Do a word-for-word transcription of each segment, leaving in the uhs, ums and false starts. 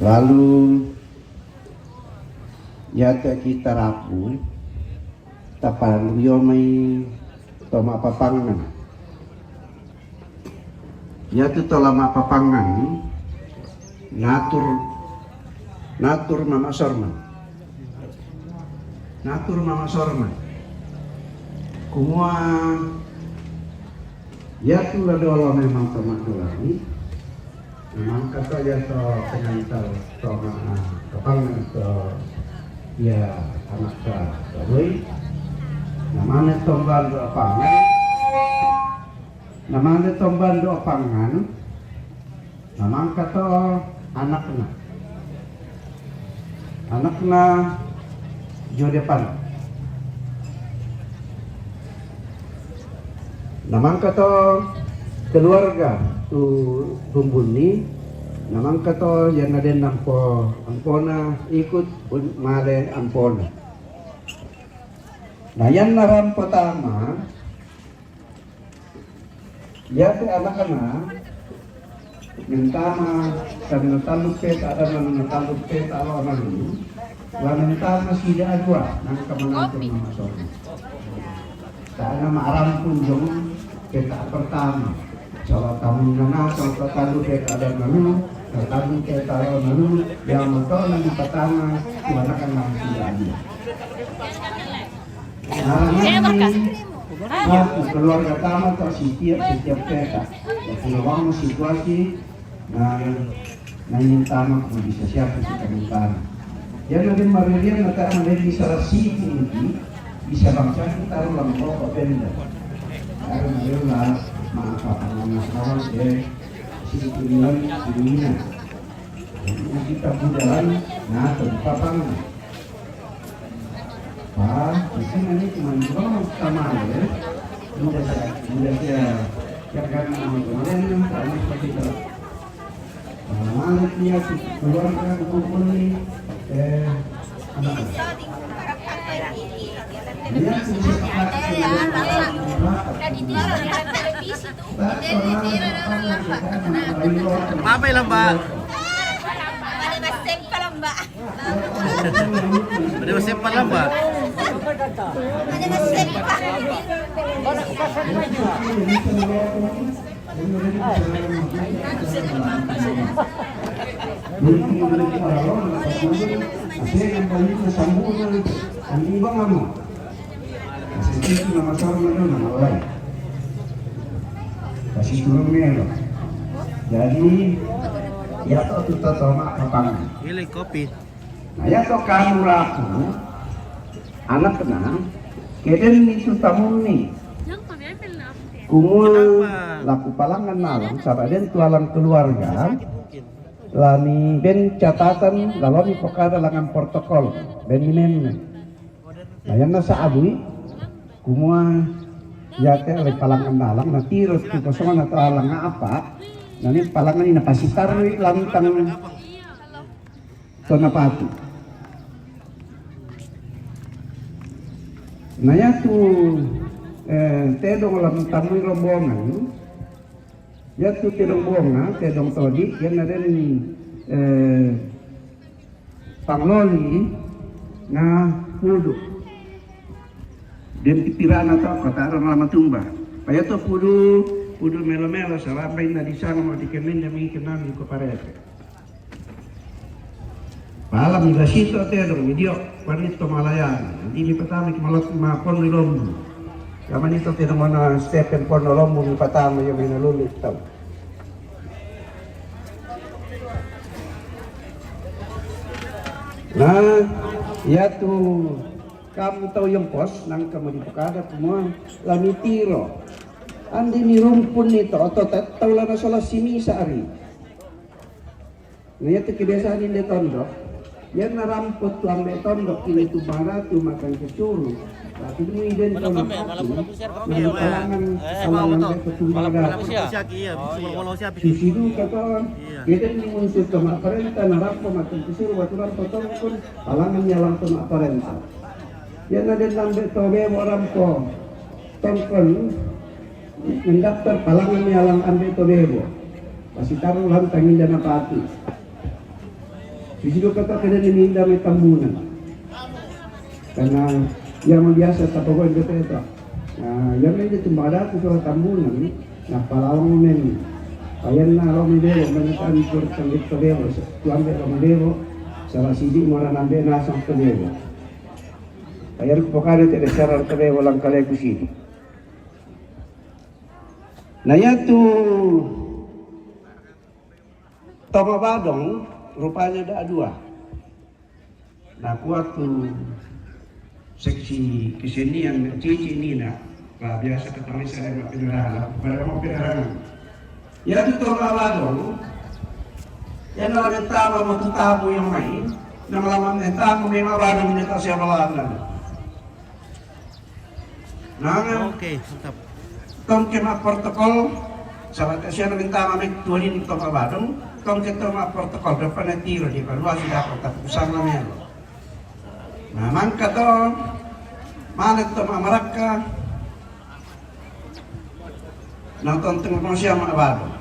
Lalu, yate kita rapu, tapalu yo mai toma papangan. Yatu tolama papangan, natur, natur mama sorma. Natur mama sorma. Kumua, yatu la dolo memang toma dulani. Memang kata yatu pengantar toma, ah, kapangan to ya anak ka, ka boi. Namanya tombal do pangan. Namanya tombal do pangan. Namangkato anakna. Anakna jo depan. Namangkato keluarga tu rumbuni. Namangkato yana den ampo, ampona ikut un-, male ampona. Na yana rampo tama, yate anakna, mentama, karna talu peta ada nang talu peta lo nang, la mentama sida adua, nang kamanang mama sorma. Karna ma arampun jong peta pertama. Sala tamu nana, sala talu peta ada nang, talu peta lo nang, yang motor nang pertama, tu anakna sida adua. Nah, ini satu keluarga tama to setiap, setiap peta. Jadi, memang situasi, nah, nah, yang tama ko bisa siapa sih kami tama. Jadi, ada marian, mata ada bisa sih ini, bisa bangsa kita dalam kelompok benda. Karena adalah maaf apa nama orang deh, si Tuhan, si Tuhan. Jadi, kita berjalan, nah, tempat apa? Wah, di sini ini cuma dua sama ya. Mudah saya, mudah saya kerjakan sama kemarin, sama seperti itu. Nah, malam dia keluarga kumpul nih, eh, anak. Dia bisa pakai. Apa ya, Mbak? Ada nasib pala, Mbak. Ada nasib pala, Mbak. Ada nasib, Pak. Kasi turun melo. Jadi, ya, to, tu, to, to, ma, kapangan. Ili kopi. Nah, ya, to, kanu rapu, anakna, keden ni tu tamun ni. Kumua laku palangan nalang, saba den tu alang keluarga, lani ben catatan, lalo ni pokada langan protokol, ben ni menne. Nah, yana sa abui, kumua yate ale palangan nalang, na tiro tu kosongan atau alang apa, na ni palangan ina pasitar lantang tona patu. Na yatu, eh, tedong lam tamui rombongan, yatu tedong bonga, tedong todi, yana den, eh, pangloli na pudu. Den pipirana to, kota rama tumba. Paya to pudu, pudu melo-melo, salambai na di sana mau dikemin demi kenang di koparete. Pala mi basito tedong mi dio, panito malayani. Nanti mi patama ki malot ma pon ni lombu. Yamani to tedong mana stepen pon lombu mi patama yo mina lulu tau. Nah, yatu kam tau yang pos, nang kamu di pekada kumua, lami tiro. Andi ni rumpun ni to, to, to, tau lana sola simi sari. Na yatu kebiasaan inde tondok, yana rampo tu ambe tondok kini tu bara tu makan kesuru. Tapi ni den tondok aku, na palangan, palangan ambe tu bara. Susi du kata, iya, den ni munsur ke mak parenta, na rampo makan kesuru, waktu rampo tongkon, palangan yalang tu mak parenta. Yana den ambe to bebo rampo tongkon, mendaftar palangan yalang ambe to bebo. Pasi taru lantang inda na patu. Di sini kata kena ni minda me tambunan. Karena yang biasa tapagoy beta itu. Nah, yang ini tumbadatu soal tambunan. Nah, palawang men. Ayan na lo mi debo, menekan tur tangit ke debo, tuan be lo mi debo. Salah sidi mora nambe nasang ke debo. Ayan pokade te de serar ke debo lang kaleku sidi. Nah, ya tu Toma Badong, rupanya ada dua. Nah, kuat tu seksi kesenian cici nina. Bah, biasa ketemu saya mak penerangan, pada mak penerangan. Ya tu Toma Badong, yang nama tama mau tu tamu yang main, nama lama tamu memang Badong ini tak siapa lama. Nah, oke, mantap. Tong ke ma protokol, sahabat Asia na minta ma mek tuanin Toma Badong, tong ke toma protokol, depan na tiro di palua sudah kota pusang na melo. Nah, mangka to, malet toma marakka, nang tong tengok manusia ma Badong.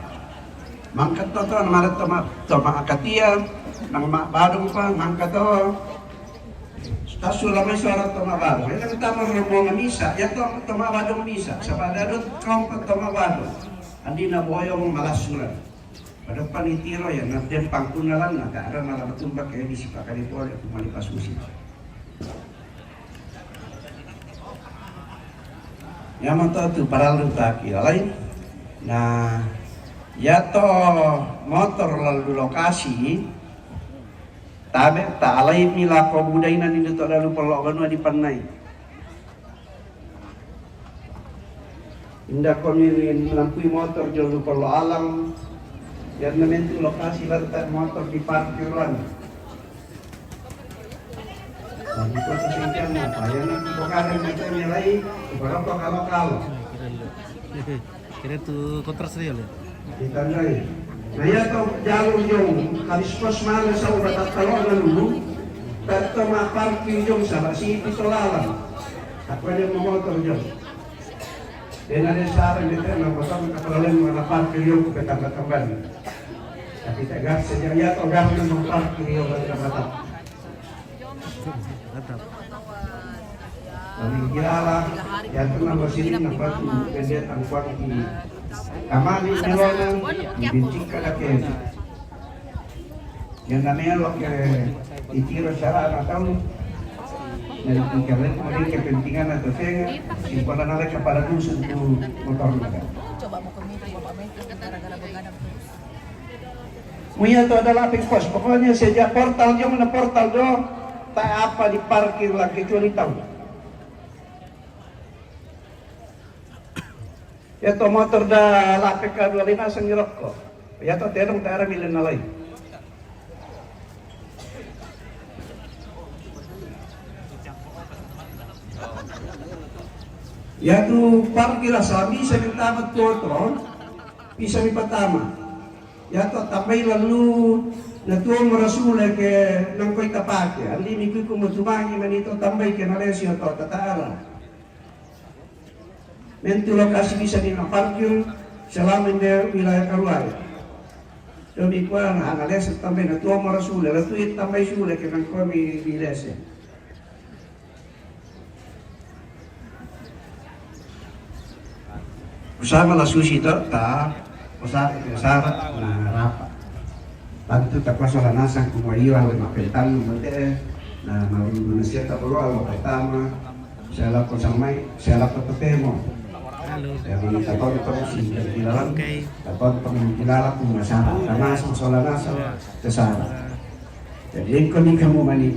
Mangka to, to, malet toma, toma akatia, nang ma Badong pa, mangka to, Tasula mai suara Toma Badong. Ena utama rombongan misa, ya to Toma Badong misa. Sabada dot kelompok Toma Badong. Andi na boyong malas surat. Pada panitiro ya, na den pangkunalan na tak ada malah bertumbak ya di sipakan itu oleh pemali pas musim. Ya mata tu paralu tak ya lain. Nah, ya to motor lalu lokasi. Tabe, ta alai mi lako budai na nindo to dalu polo banua di pannai. Inda komi lampui motor jolo polo alang. Biar na mentu lokasi lata motor di parkir lan. Tapi kota singkian apa? Ya nanti pokaran macam yang lain. Berapa kalau kalau? Kira tu kontras dia le. Ditandai. Nah, ya to jalur jong, habis pos mana sa udah tak tahu na lulu. Tak to ma parkir jong sa bak situ to lalang. Aku ada mau motor jong. Dan ada saran dia tak nak pasang kapal lain mana parkir jong ke tambah tambah. Tapi tak gas saja ya to gas na mau parkir jong tambah tambah. Mantap. Mangkilala, ya tu nang basini nang batu pendek angkuan di kamali melona, di bincik kada ke. Yang namanya lo ke itiro sara na tau. Dan ikan lain kemudian kepentingan atau saya simpan nalai kepada dusun tu motor mereka. Muya tu adalah ping pos. Pokoknya sejak portal jong na portal do, tak apa diparkir lagi kecuali tau. Ya to motor da lapek ka dua lima sengirok ko. Ya to tedong tara milen nalai. Ya tu parkir asal bisa minta betul to. Bisa mi pertama. Ya to tambai lalu na tuo mo rasule ke nang koi tapake. Andi mi kuku mo tumangi mani to tambai ke nalesi to tatara. Mentu lokasi bisa di parkir selama inde wilayah Karuai. Demi kuan analesi tambai na tuo mo rasule, la tu tambai sule ke nang koi mi di lese. Usama la susi to ta, usama ke sara na rapa. Tantu ta kuasa la nasang kuma iwa le mapentan mate na malu manusia ta polo alo pertama. Saya lapor samai, saya lapor petemo. Halo. Jadi ta tonton si dan di dalam, oke, ta tonton di dalam kuma sara. Karena sola nasa, ya, ke sara. Jadi engko ni kamu mani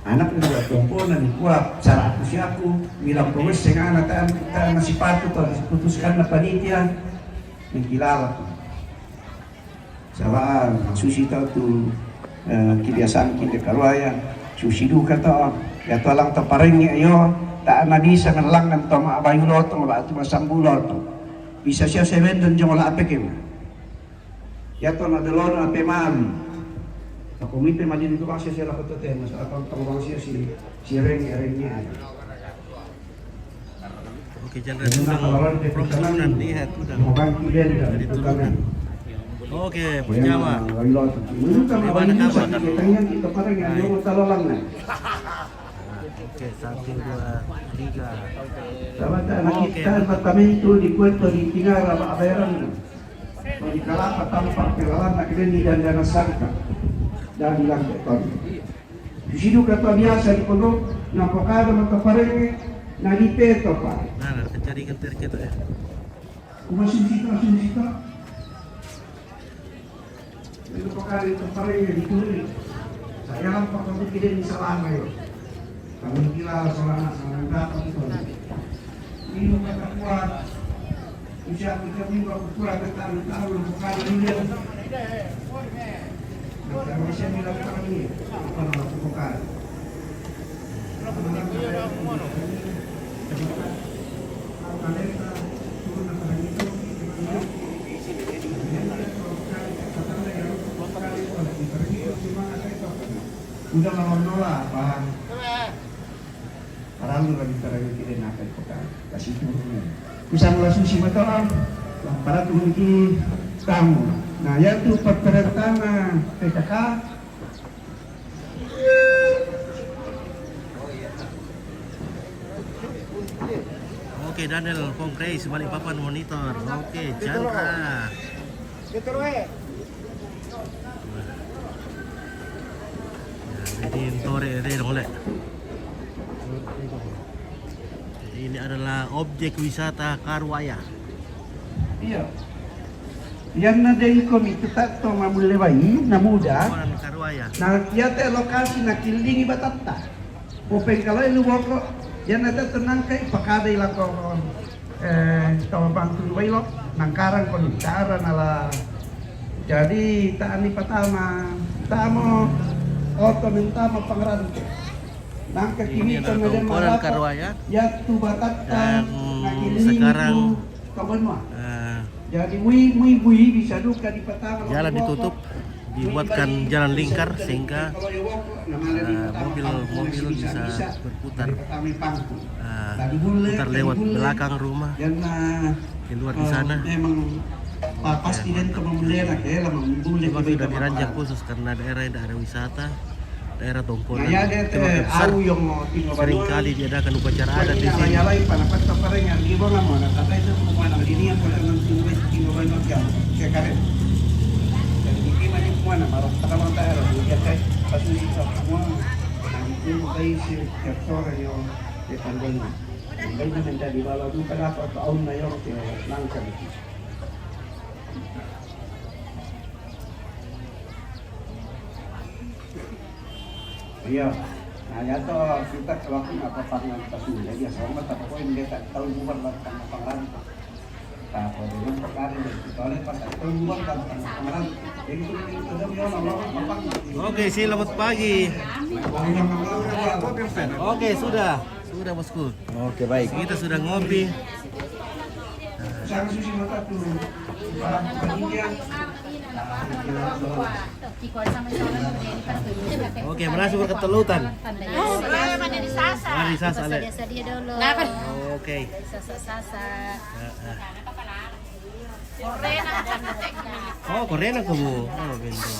anak ni buat komponen kuat cara aku si aku bilang kowes sing ana ta ta masih patut to diputuskan na panitia mengkilala tu. Sawa susi tau tu eh, kebiasaan kita karuaya susi duka to ya to lang to pareng yo ta na bisa ngelang nang to ma bayu lotong ba tu masambu lotong bisa sia seven dan jongola apeke. Ya to na delona pe mali. Aku mi pe mali itu bangsa sila ko te mas apa tong bangsa si si reng reng ni. Oke, jalan. Ini na kalau de promonan dia tu dah. Mau bantu dia dah dari tu turunan. Oke, pertama. Bagaimana kabar? Baik. Oke, satu, dua, tiga. Oke. Kita pertama itu di kuat di tinggal apa apa orang. Di kalapa tampak pelawan nak ini dan dana sangka. Dan bilang beton. Di situ kata biasa di pondok, nampak ada mata pareng, na di peto, Pak. Nah, nah, terjadi kan terkait ya. Kuma sini situ, sini situ. Itu pakari itu pareng di turi. Saya nampak waktu kita di salama yo. Kami kira salama, salama dapat itu. Ini kata kuat. Usia kita minggu aku kurang ketahui tahu bukan dulu. Macam macam bilang kami apa nama bukan. Udah lawan nola apa? Paralu lagi tarang kita nak ikut kan. Kasih turun. Kusang langsung si motor. Para turun ki tamu. Nah, ya tu pertama P K K. Oke, Daniel Kongkreis, Balikpapan Monitor. Oke, Chandra. Jadi, ini sore ini dong, Le. Jadi, ini adalah objek wisata Karuaya. Iya. Yang na dengkom itu tak to mamulle bai, na muda. Orang Karuaya. Na kiate lokasi na kilingi batatta. Popeng kalau lu boko, yang na tak tenang kai pakade lako. Eh, tau bantu wailo, nangkarang ko nitara nala. Jadi, tani patama, tamo, oto mintama pangrante. Nangka ini kini adalah tongkonan Karuaya. Ya, tu batatta, yang sekarang, eh, jadi, mui, mui, bui, bisa duka di patama, jalan ditutup. Dibuatkan jalan lingkar sehingga, eh, mobil-mobil bisa berputar, eh, putar lewat belakang rumah, keluar di sana. Oke, mantap. Memang sudah diranjang khusus karena daerah ini daerah wisata, daerah tongkonan. Itu makanya besar. Seringkali diadakan upacara adat di sini. Iya. Nah, ya toh, kita ke waktu nggak apa-apa, nggak kita sudah aja, sama tak pokoknya dia tak tahu bukan, bukan apa lagi. Oke, selamat pagi. Oke, sudah. Sudah, Bosku. Oke, baik. Kita sudah ngopi. Oke, mana sudah ketelutan? Dari Sasa, Le. Oke. Sasa, Sasa. Heeh. Oh, korena kamu. Oh, bento.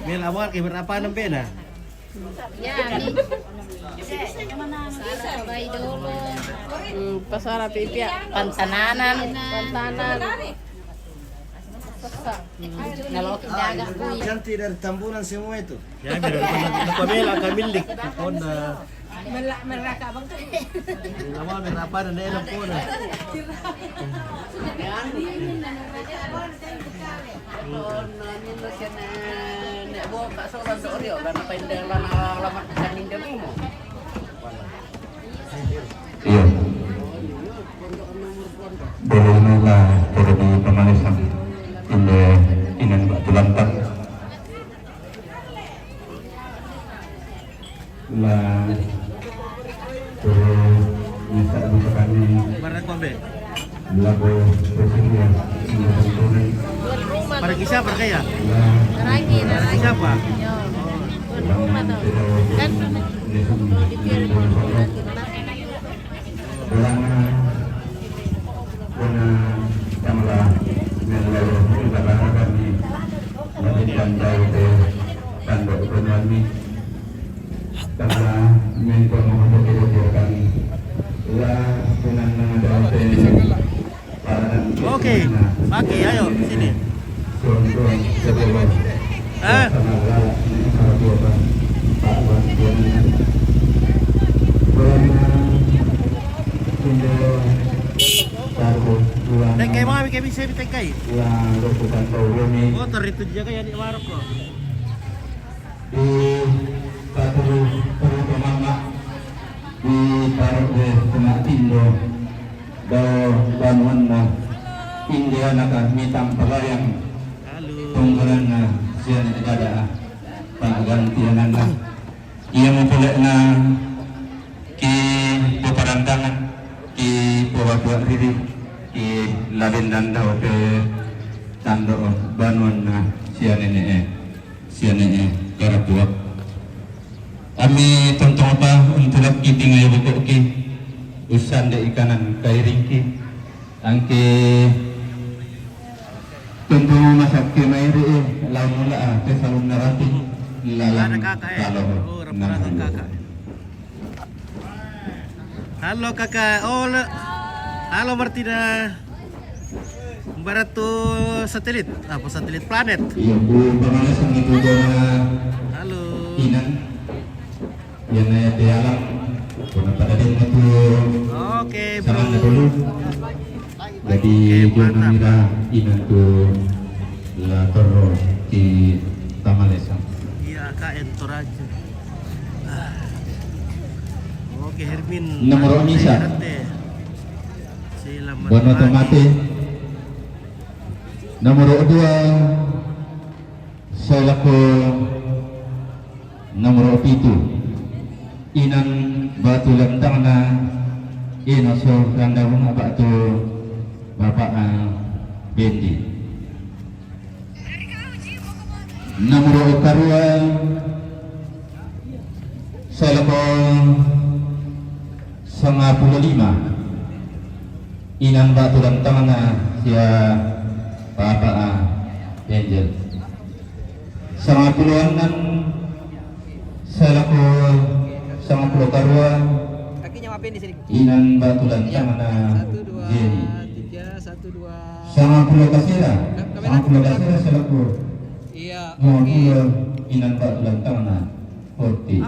Mel, awak ke berapa nembe na? Ya, mi. Sara bai dolo. Hmm, pasara pipia. Pantananan. Pantanan. Naloki daga kui. Cantik dari Tambunan semua itu. Ya, mira, lupa, lupa bela kamilik. Kona. Mela-, melaka bang. Lama merapa dan enak kona. Iya. Dari inilah jadi pemanasan. Ini inan batu lantak. La, terus bisa buka kami. Barang kombe. Lagu bersedia. Pada kisah apa kaya? La, Rangi, Rangi. Kisah apa? Yo. Tuan rumah tu. Kan kalau di piala Belanga, Belanga, Tamala, Menlo, Belanga, Tando te, tando ekonomi. Karena menko menghadapi kami. La, dengan menghadapi para dan Oke, Maki, ayo, sini. Tuan-tuan, saudara. Eh? Sama la, ini para tuan, Pak Wan, tuan. Tuan, Indo, Tarbo, Tuan. Tengkai, mami, kami saya tengkai. La, lo bukan tahu ini. Motor itu jaga ya di warung kok. Di Patu Purba Mama, di Paro de Tengah Tindo, do banuanna, India naka mitang pagayang, halo, tunggalanna, sian negara, paggantiananna. Ia mempelekna ki peparandangan, ki pewatua riri, ki labendan dope tando banuanna, sian nene e. Sian nene e, karapuak. Ami tontong apa untulak ki tingai bokok ki, usan de ikanan kairing ki, angke tontong masak ke mairi e, lawan mula, ah, te salun narati, lalang. Ada kakak e. Kalau oh, rapat kakak. Halo, Kakak. Oh, le-, halo, Martina. Barat tu satelit. Apa satelit? Planet. Iya, Bu, Bang Anas yang itu jana. Halo. Inan. Yang naya di alam. Puna pada dia tu. Oke, Bro. Sama dulu. Jadi, oke, mantap. Mira inantu la torro di Tamalesa. Iya, K N Toraja. Ah. Oke, Hermin. Nomor Misa. Selamat pagi. Bono Tomate. Nomor dua. Salako nomor pitu. Inan batu lantangna, ino so randahuna batu Bapak, eh, Bendi. Nomor karua, salako sanga pulo lima. Inan batu lantangna sia Bapak, eh, Angel. Sanga pulo annan, salako sanga pulo karua. Kakinya maafin di sini. Inan batu lantangna Jenny. Tiga, satu, dua. Sanga pulo kasera. Sanga pulo kasera salako. Iya, dua pulo inan batu lantangna Forti.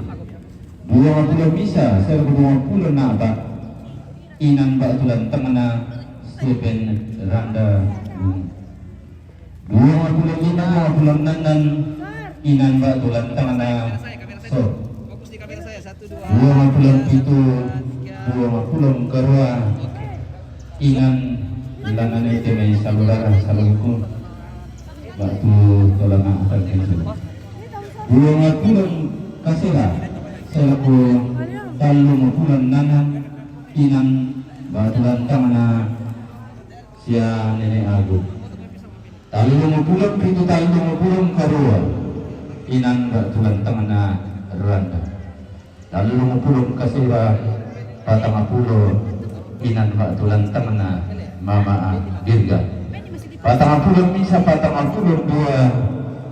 Dua pulo misa, salako dua pulo naba. Inan batu lantangna Sepen Randa. Dua pulo lima, dua pulo annan, inan batu lantangna so. Dua pulo pitu, dua pulo karua, inan lanane teme saludara salungku. Batu tolana akan itu. Dua pulo kasera, salako tolu pulo annan, inan batu lantangna sia Nene Agung. Tolu pulo pitu, tolu pulo karua, inan batu lantangna Randa. Tolu pulo kasera, patang pulo, inan batu lantangna Mama Dirga. Patang pulo misa, patang pulo dua,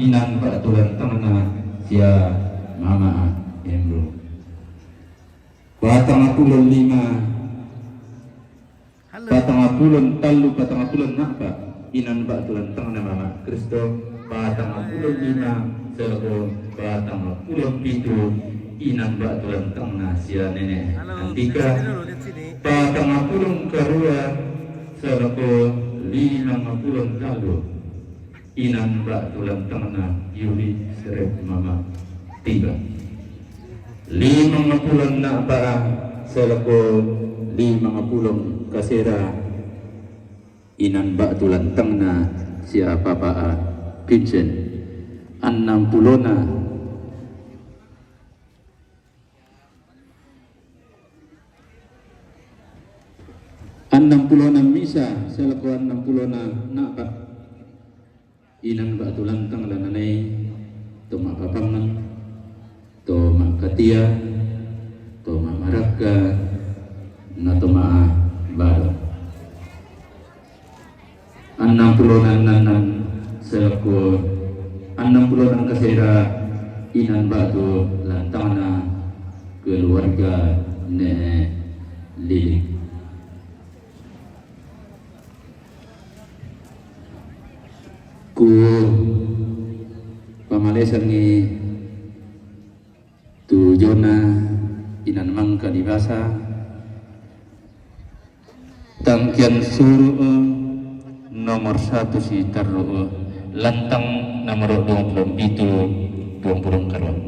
inan batu lantangna sia Mama Emro. Patang pulo lima, Halo. Patang pulo tallu, patang pulo naba, inan batu lantangna Mama Kristo. Patang pulo lima, salako patang pulo pitu, inan batu lantangna sia Nene Antika. Halo, sini dulu, lihat sini. Patang pulo karua, salako limang pulo tallu. Inan batu lantangna Yuli Seret Mama Tiba. Limang pulo naba, salako limang pulo kasera, inan batu lantangna sia Papa Vincent. Annang pulona Annang pulona misa, salako annang pulona naba. Inan batu lantangna nai, to ma papangan, to ma katia, to ma maraka, na to ma balo. Annang pulona annan, salako Annang pulo nang kasera inan batu lantangna keluarga ne Lilik. Ku pamalesangi tu jona inan mangka di basa, tangkian suru, nomor satu si terru, lantang nomor dua puluh pitu, dua puluh karuan.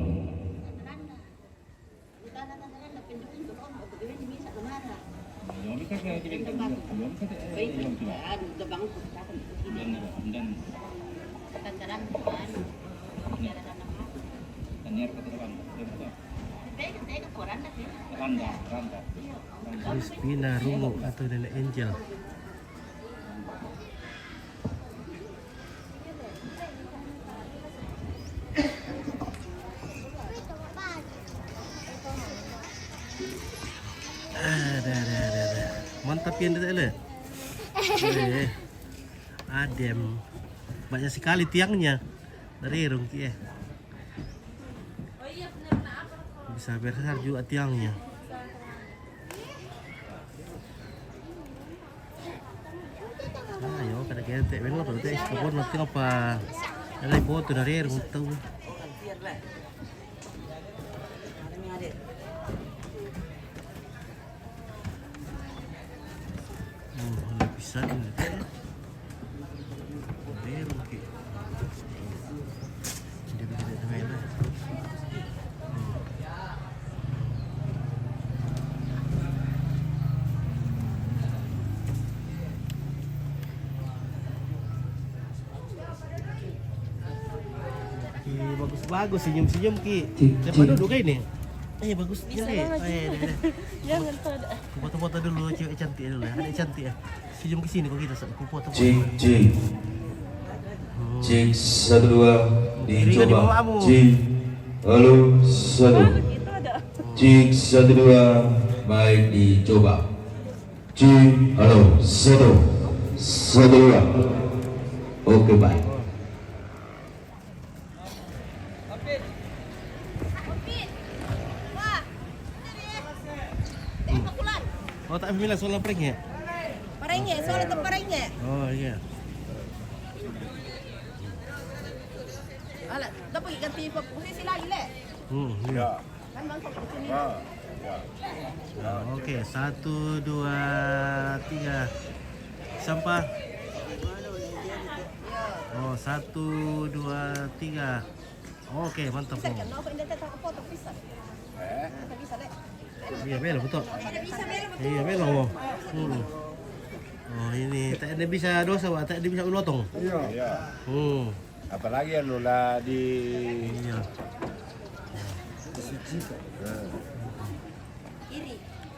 Crispina Rungu atau Nenek Angel. Ada, ada, ada, ada. Mantap ya, ada, ada. Eh, adem. Banyak sekali tiangnya. Dari Rungki, eh. Bisa besar juga tiangnya. Ah, yo, kada kete, bengok tu, teh, kebun nanti apa? Ada foto dari air, mau tahu. Hmm, ada pisang ini. Ada yang pakai. Dia pakai tak main lah. Hmm. Ki, bagus-bagus, senyum-senyum, Ki. Cik, cik. Duduk kayak ini. Eh, bagus. Bisa banget. Eh, deh, deh. Jangan tuh ada. Foto-foto dulu, cewek cantik dulu ya. Ada cantik ya. Senyum ke sini kok kita, ku foto. Cik, cik. Hmm. Cik, satu, dua, dicoba. Cik. Halo, satu. Itu ada. Cik, satu, dua, baik, dicoba. Cik, halo, satu, satu, dua. Oke, baik. Oh, tak bilang soal prank ya? Parengnya, soal itu parengnya. Oh, iya. Alah, tak pergi ganti posisi lagi, Le. Hmm, iya. Ya. Nah, ya. Nah, oke, satu, dua, tiga. Sampah. Oh, satu, dua, tiga. Oke, mantap. Iya, belo, betul. Iya, belo. Hmm. Oh, ini tak ada bisa dosa, Pak. Tak ada bisa ulotong. Iya. Hmm. Apalagi anu lah di. Iya.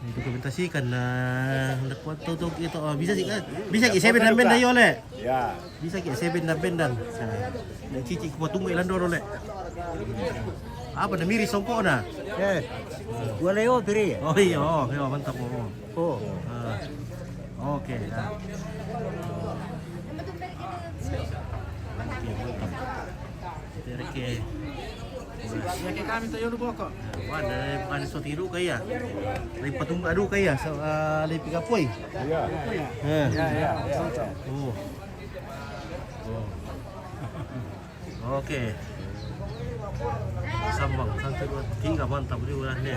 Dokumentasikan, nah, ndak kuat tuh, tuh, itu, oh, bisa sih, kan? Bisa ki, saya bendan-bendan, yo, Le. Ya. Bisa ki, saya bendan-bendan. Nah, cici, kuat tunggu ilan dulu, Le. Apa, na miris songkok, na? Eh, gua Leo, tiri. Oh, iya, oh, iya, mantap, oh. Oh. Ah. Oke, ya. Oke, mantap. Oke. Ya, ke kami tu, yo, lu bokok. Wah, dari bukan soti dulu kaya. Dari patung adu kaya, so, ah, dari piga poi. Iya. Eh. Iya, iya, iya. Oh. Oh. Oke. Sambang, satu, dua, tiga, mantap di ulah ni.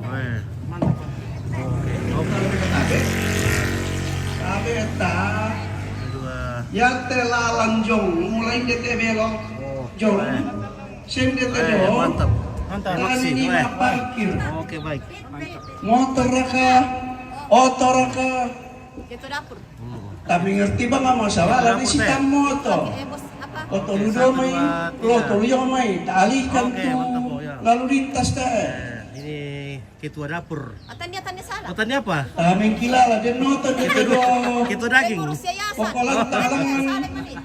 Weh. Mantap. Oke. Oke. Tabe ta. Dua. Ya te lalan jong, mulai de te belok. Oh. Jong. Weh. Sing de te jong. Mantap. Mantap. Maksi, ini weh. Parkir. Oke, baik. Motor ka, otor ka. Itu dapur. Tapi ngerti bang, nggak masalah, lah di sitam moto. Oto ludo mai, loto ludo mai, tak alihkan tu lalu lintas teh. Ini ketua dapur. Atan dia tanya salah. Atan dia apa? Kami kilala dia nonton dia ketua, ketua daging. Pengurus yayasan. Pokoknya talangan.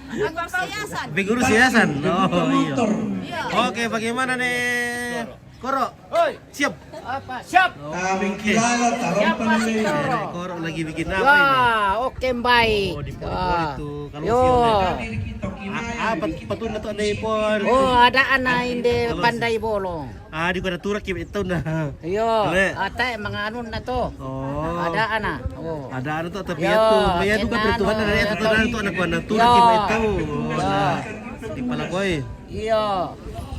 Pengurus yayasan. Pengurus yayasan. Oh, iya. Oke, bagaimana nih? Koro. Hoi. Siap. Apa? Siap. Kami kilala talang. Siap, Pak Sitoro. Koro lagi bikin apa ini? Wah, oke, baik. Oh, di poli-poli tuh. Kalau yo. Siap, ya. Apa patuna to, Dai Pon? Oh, ada ana inde pandai bolong. Ah, di ko ada turak ki itu na. Iyo, ate manganu na to. Oh. Ada ana. Oh. Ada ana to tapi itu. Maya duka tu Tuhan ada itu na to anak ko na turak ki itu. Oh, na. Di palakoi. Iyo.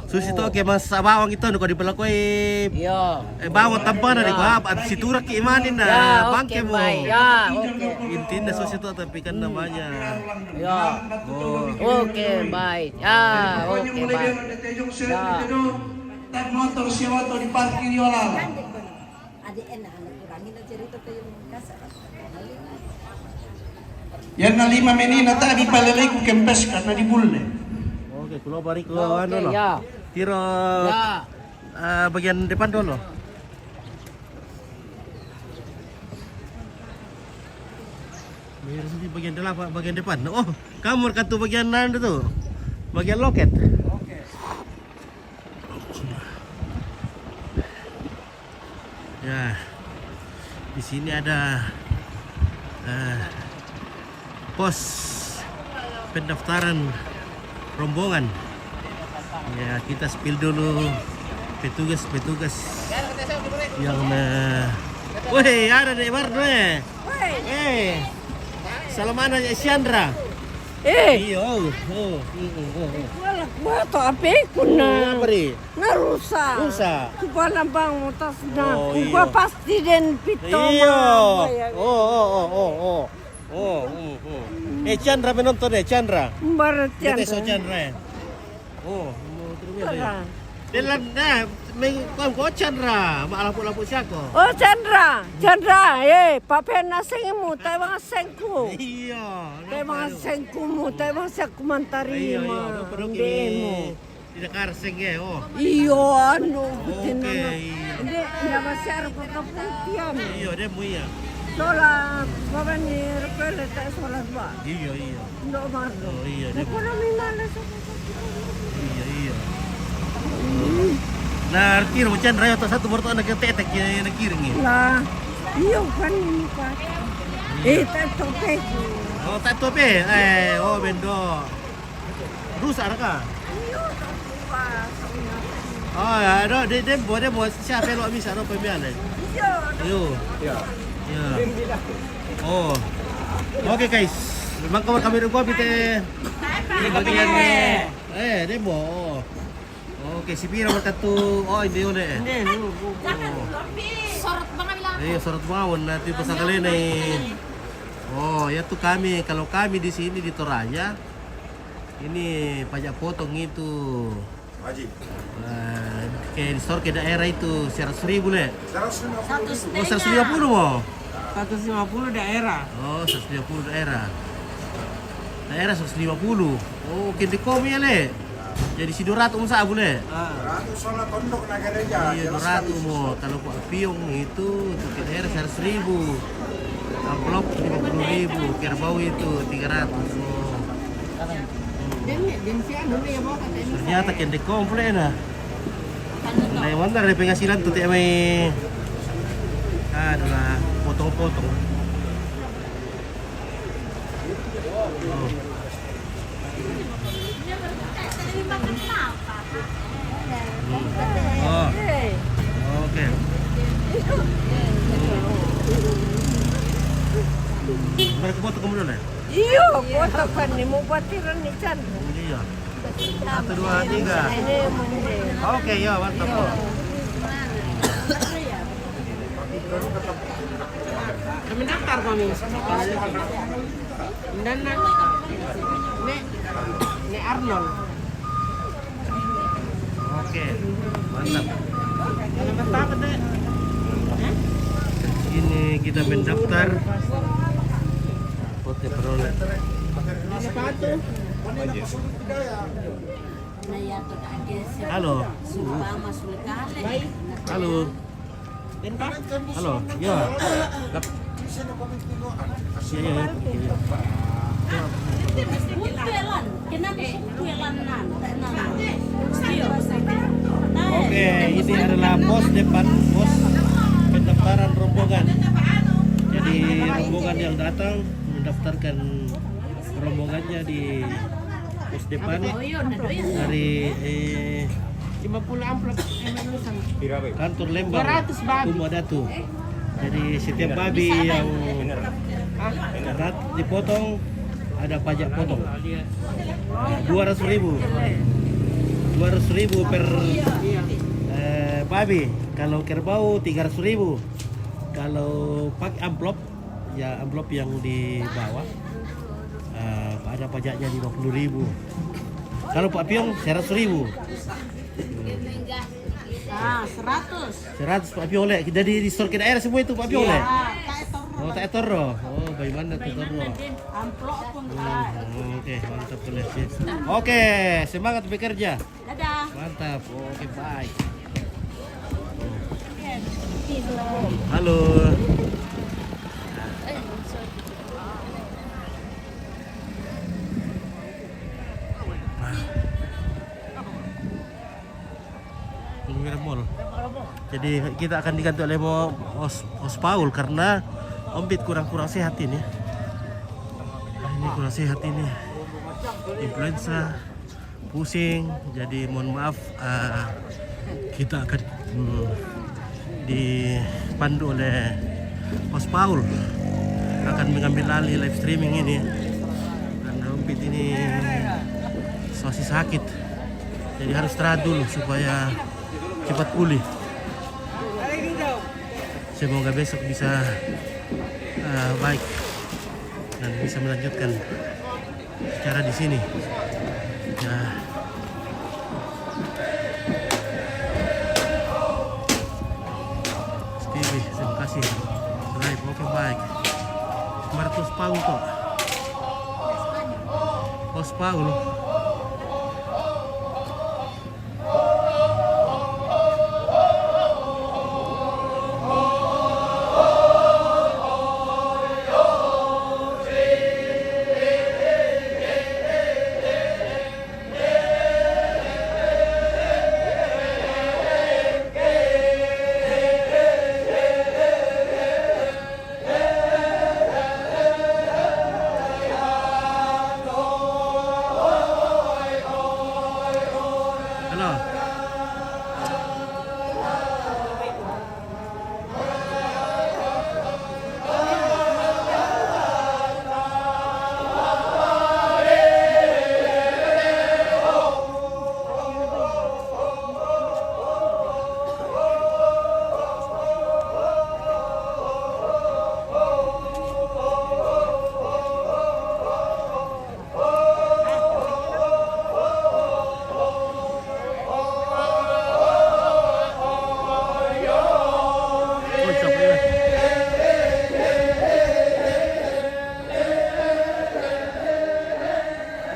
Susi to ke mas bawang itu ko di palakoi. Iyo. Eh, bawang tampana di ko apa si turak ki imani na bangke mo. Ya, oke. Intina susi to tapi kan namanya. Ya. Oh. Oke, baik. Ya, oke, baik. Ya. Motor siapa to di parkir yola. Yan na lima menina tabi palelai ku kempes karena di bulle. Oke, kulo bari ko anu lo. Ya. Tiro bagian depan dulu. Biar sini bagian dalam, bagian depan. Oh, kamu kan tuh bagian anu tuh. Bagian loket. Ya, di sini ada eh, pos pendaftaran rombongan. Ya, kita spill dulu petugas-petugas yang me- Woi, ada deh, Mardo eh. Eh, salam anak ya Chandra. Eh. Iyo, oh, oh, oh, oh, oh. Wala kuato ape kuna. Oh, apa ri? Na rusa. Rusa. Kupa na bang mutas na. Oh, kupa iyo. Pasti den pito. Iyo. Oh, oh, oh, oh, oh. Oh, oh, oh. Eh, Chandra menonton eh, Chandra. Mbara Chandra. Chandra eh. Oh, mau terus ya. Delan na, meng kau kau Chandra, mak lapuk-lapuk siako. Oh Chandra, Chandra, eh, pape na sengmu, tai bang sengku. Iyo. Tai bang sengku mu, tai bang sengku mantari ma. Iyo, iyo. Tidak karseng ya, oh. Iyo, anu, oke, iya. Nde, nda masih ada kota putian. Iyo, dia mu iya. Sola, baban ni repele tak sola dua. Iyo, iyo. Nda mardo. Oh, iyo, dia. Ekonomi mana? Iyo, iyo. Nah, kiri macam raya tak satu baru tak nak ketek-ketek kiri, nak kiri ni. Lah, iyo kan ini pak. Eh, tak topek. Oh, tak topek. Eh, oh, bendo. Rusak dah kah? Iyo, tak kuat. Oh, ya, ada dia dia buat dia buat siapa lo misa lo pembian eh. Iyo. Iyo. Ya. Ya. Oh. Oke, guys. Memang kawan kami rumah kita. Ini bagian eh, dia mau. Oke, si Pira berkatu. Oh, ini oleh. Ini lu. Sorot bang bilang. Iya, sorot bawon nanti pasang kali nih. Oh, ya tuh kami, kalau kami di sini di Toraja, ini pajak potong itu. Wajib. Eh, ke store ke daerah itu seratus ribu le. Seratus lima puluh. Oh, seratus lima puluh mau. Seratus lima puluh daerah. Oh, seratus lima puluh daerah. Daerah seratus lima puluh. Oh, kende komi ya le. Jadi si dua ratus sabu le. Ah. Dua ratus soalnya tondok na gereja. Iya, dua ratus mau. Kalau Pak Piong itu tiket air seratus ribu. Amplop lima puluh ribu, kerbau itu tiga ratus. Oh. Ternyata kende komple na. Nah, yang mana dari penghasilan tuh tiap main. Aduh lah, potong-potong. Oh. Oke. Mereka foto kamu dulu ya? Iyo, foto kan ni mau patiran ni Chandra. Iya. Satu, dua, tiga. Ini mungkin. Oke, ya, mantap. Kami daftar kami. Dan nak ne ne Arnold. Oke, mantap. Ini kita mendaftar. Oke, peroleh. Sepatu. Halo. Halo. Ya. Ya, ya, ya. Oke, ini adalah pos depan, pos pendaftaran rombongan. Jadi rombongan yang datang mendaftarkan rombongannya di Pos depan dari, eh, lima puluh amplop, eh, kantor Lembang, Kumbadatu. Jadi setiap babi yang berat dipotong ada pajak potong. Dua ratus ribu. Dua ratus ribu per, eh, babi. Kalau kerbau tiga ratus ribu. Kalau pakai amplop, ya, amplop yang di bawah, eh, ada pajaknya lima puluh ribu. Kalau Pak Piong, seratus ribu. Ah, seratus. Seratus Pak Piong, lek. Jadi di store ke daerah semua itu Pak Piong, lek? Oh, tak etor, oh. Oh, bagaimana tuh, etor, oh? Amplop pun, Kak. Hmm, oke, mantap, boleh, sip. Oke, semangat bekerja. Dadah. Mantap. Oke, bye. Halo. Palmyra Mall. Jadi kita akan diganti oleh Mo-, Os, Os Paul karena Ompit kurang, kurang sehat ini. Ah, ini kurang sehat ini. Influenza, pusing. Jadi mohon maaf, eh, kita akan, hmm, dipandu oleh Os Paul akan mengambil alih live streaming ini karena Ompit ini masih sakit. Jadi harus istirahat dulu supaya cepat pulih. Semoga besok bisa, eh, baik dan bisa melanjutkan acara di sini. Ya. Stevie, terima kasih. Live, oke, baik. Martus Paul kok. Os Paul. Halo.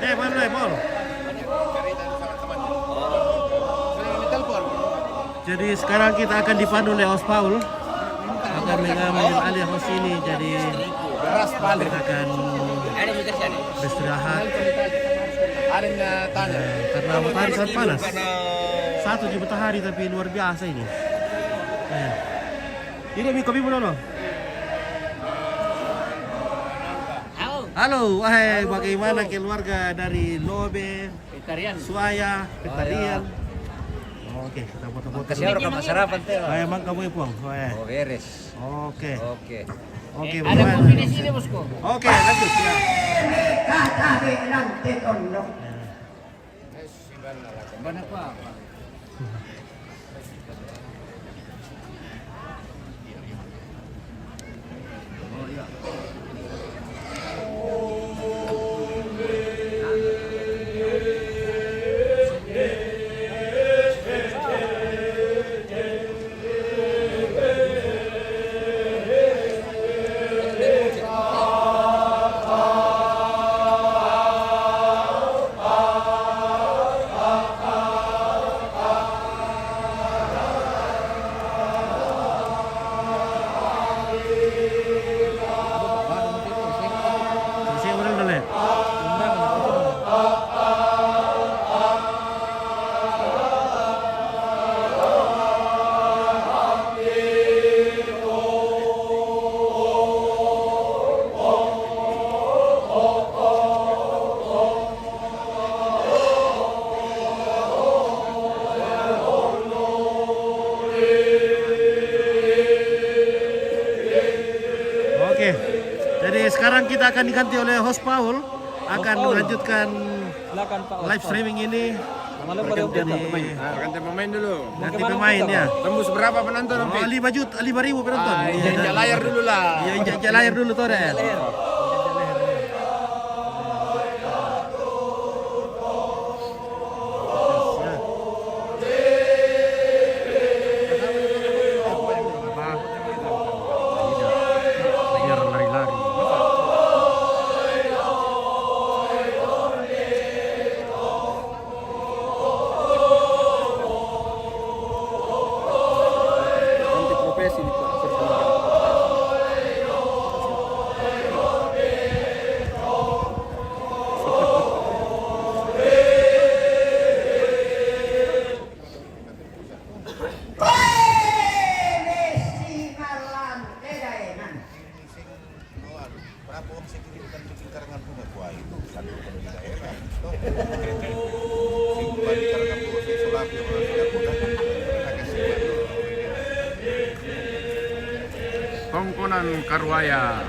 Eh, mana, Paul? Jadi sekarang kita akan dipandu oleh Os Paul. Akan mengambil alih host ini, jadi kita akan beristirahat. Eh, karena matahari sangat panas. Satu ji matahari, tapi luar biasa ini. Eh. Ini mi kopi dulu. Halo, wahai, bagaimana keluarga dari Lobe? Petarian. Suaya, Petarian. Oke, kita foto-foto. Kasih orang ke masyarakat teh. Baik, emang kamu ya, Puang? Oh, ya. Oh, beres. Oke. Oke. Oke, eh, ada bagaimana? Kopi di sini, bosku. Oke, lanjut. Ya. Mana, Pak? Kita akan diganti oleh host Paul, akan melanjutkan live streaming ini. Pergantian pemain. Ah, pergantian pemain dulu. Ganti pemain ya. Tembus berapa penonton, Om Pit? Oh, lima juta, lima ribu penonton. Ah, iya, injak layar dulu lah. Iya, injak layar dulu, Tore. Biar lari-lari. Ganti profesi nih, Pak. Tongkonan Karuaya.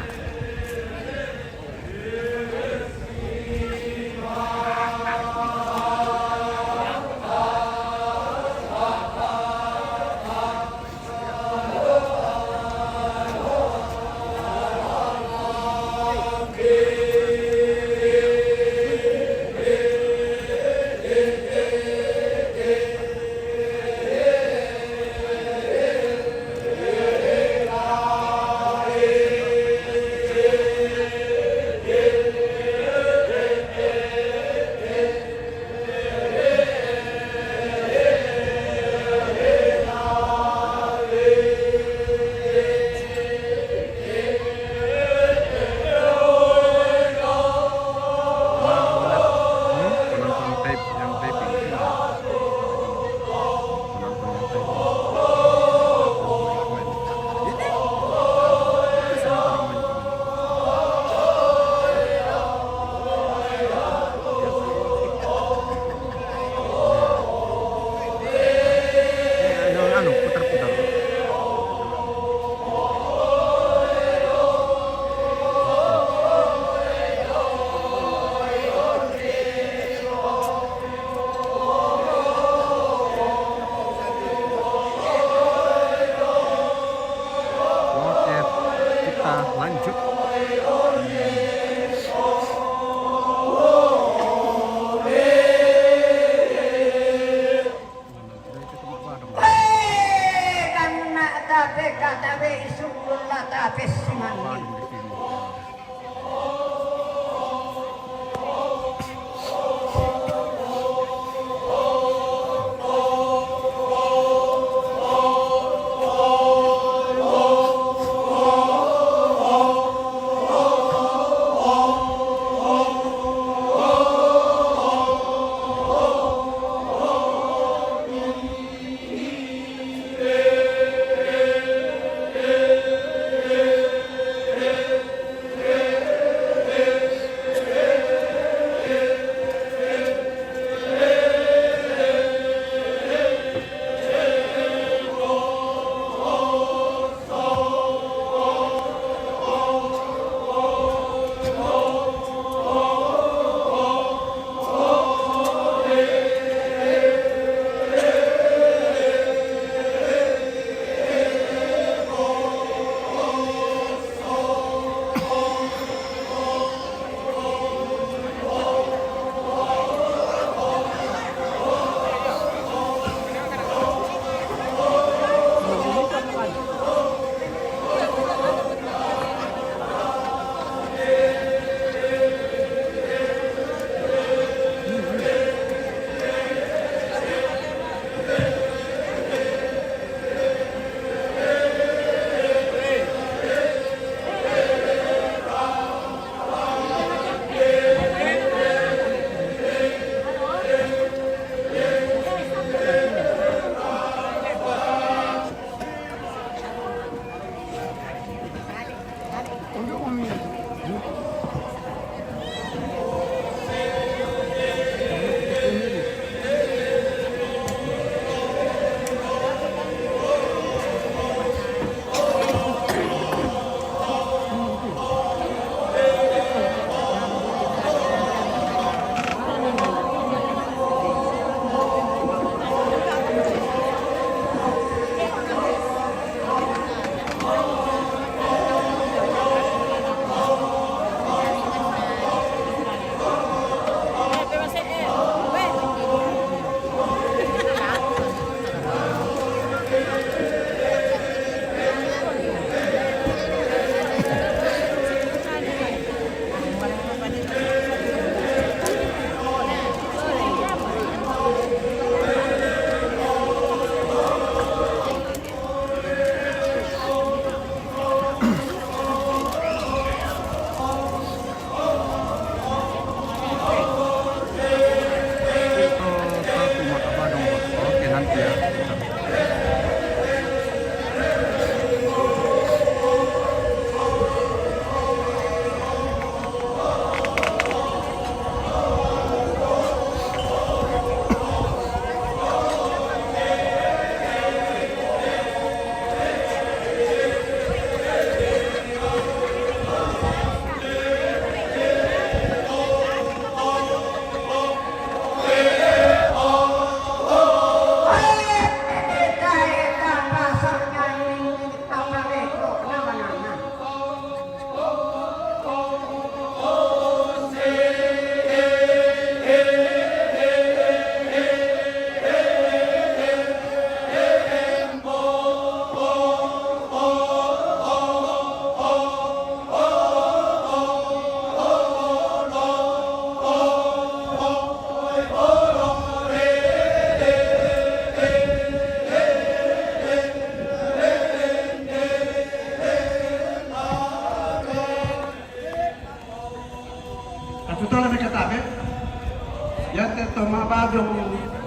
Iate to ma'badong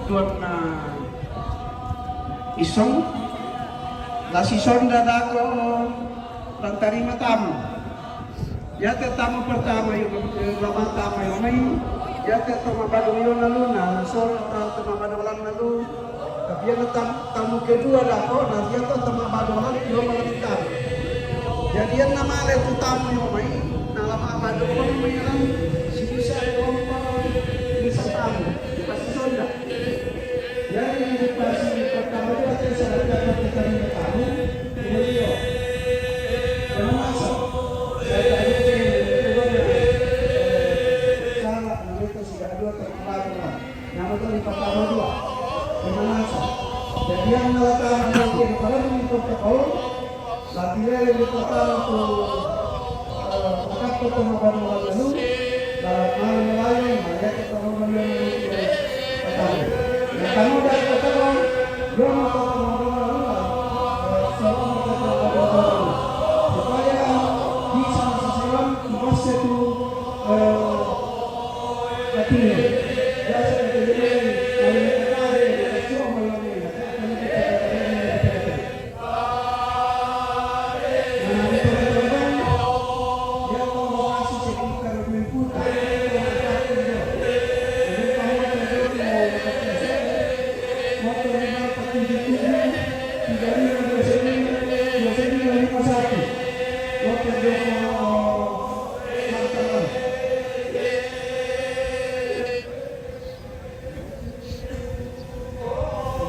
duanna isong, la sisonda dako lan tarima tamu. Iate tamu pertama io, eh, la ma'tamu io mai, iate to ma'badong io na lu, na soro to ma'badong lan na lu. Tapi iate tam-, tamu kedua dako, na iate to ma'badong lan io mai lan tamu. Jadi ianna male tu tamu io mai, na la ma'badong io mai lan sisa io mai, sisa tamu. Pasti sonda. Jadi, di pasi pertama itu ada salah satu kita di tamu, itu io. Yang masa, saya tadi itu, itu kan, eh, salah, namanya itu sudah dua terkepala, kan. Nama itu di pertama dua. Yang masa. Jadi, yang mengatakan mungkin kalau di protokol, la tilele di pertama tu, eh, pakatto to ma'badong lan na lu, la male malayo, maliate to ma'badong lan na lu tu pertama. Yang kamu dari pertama, io ma to ma'badong lan na lu, eh, salama to ma'badong lan na lu. Supaya bisa masasiwan, masa tu, eh, katine. Biasa katine, kalau yang kemarin, kita cuma malam ini, nah, kan kita katakan ini, kita katakan.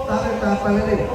Tarik kapal ini.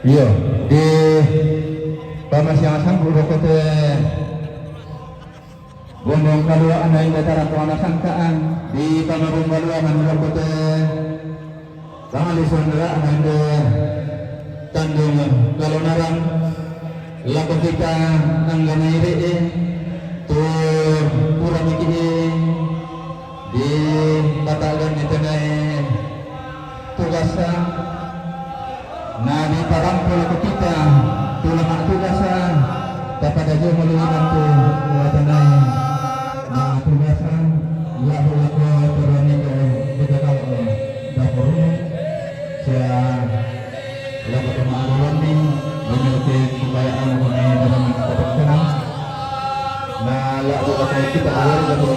Iyo, di pamasiang sampu dokote Bombong Kalua ana inde tarang to ana sangkaan, di pamabombaluangan dokote pangalison ra ana inde tandung kalonaran, lako kita angga nairi'i tu pura miki'i di patagan ni tenai tugasa, na diparampo lako kita tu lama tugasa, tapada jo maluinan tu latanai na tugasa, lako lako terani ko kita kalau dapur sia lako pemaaluan ni memiliki kekayaan mengenai dalam kepemimpinan. Na lako lako kita awal lako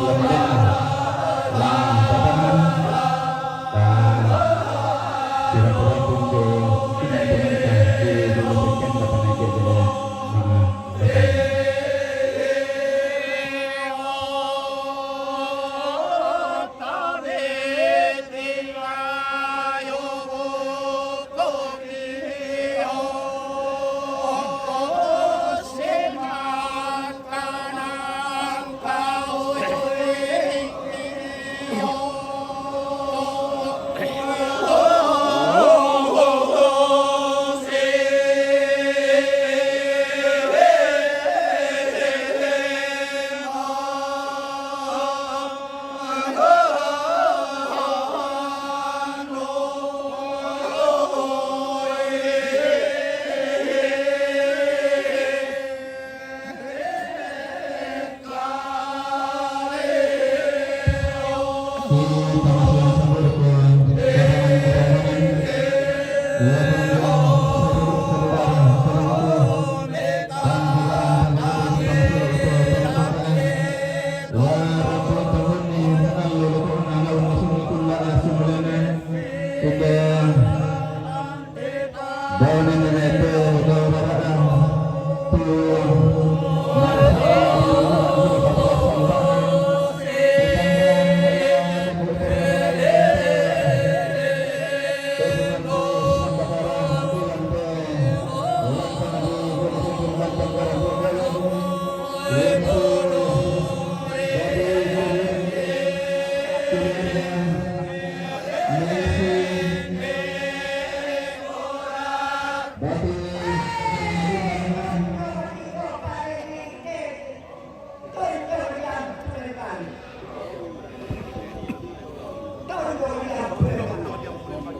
ulama la patangan. Sira ko rampung jo kinai pemerintah di dulu sekian dapat naik ke dulu. Nah, betul.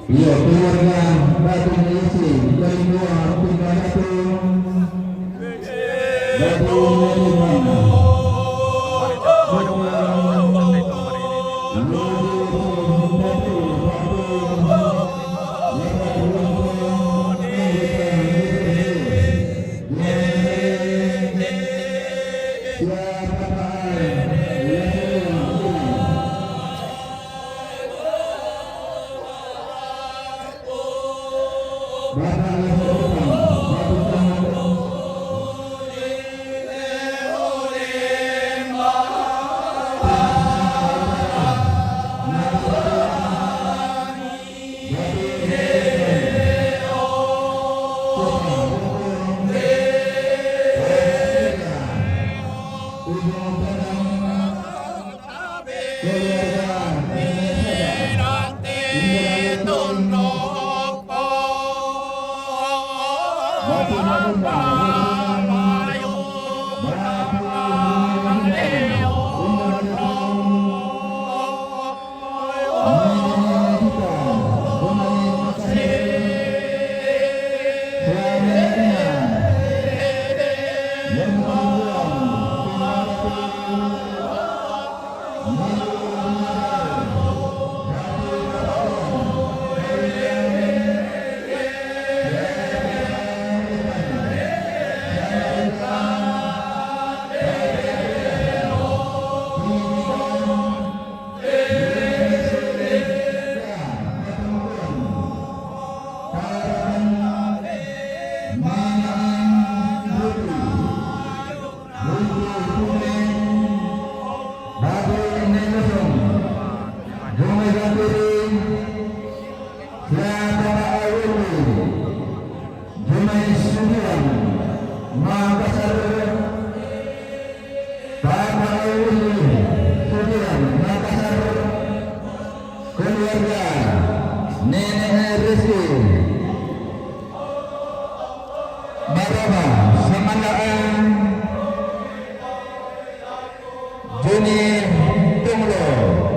Iya, keluarga Batu Melisi, dari dua, tiga, satu. Batu Melisi, mana? Jumai Sudiang, Makassar. Papa Willy Sudiang, Makassar. Keluarga Nenek Rizky. Baraba, Samandaang. Juni Tunglo.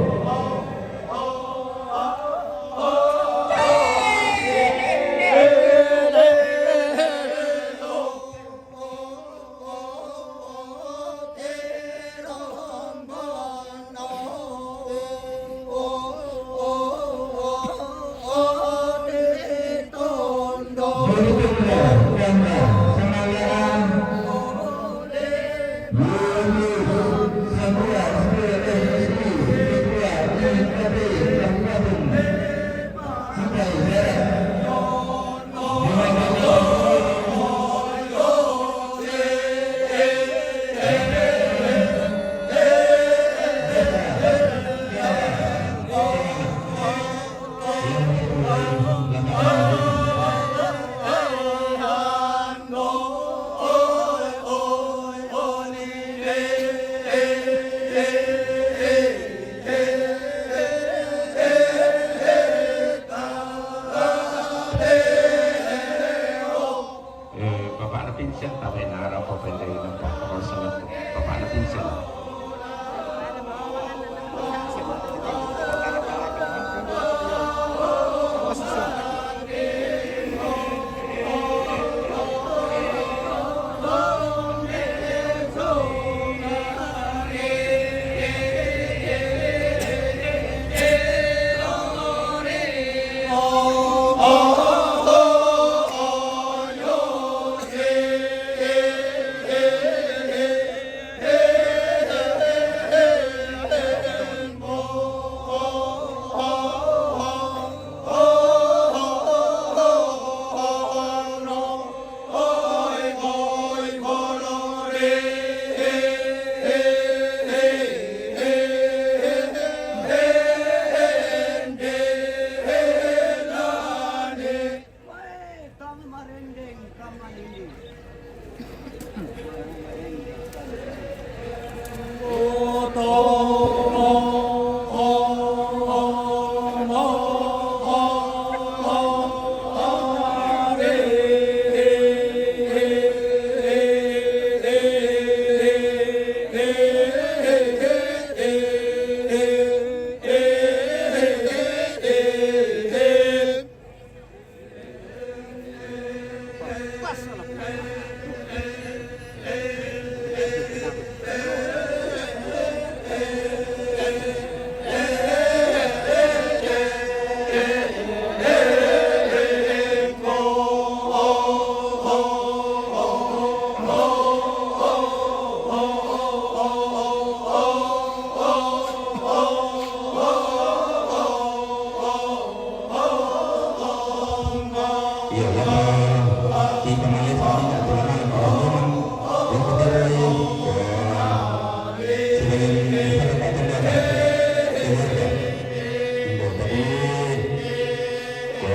Ko,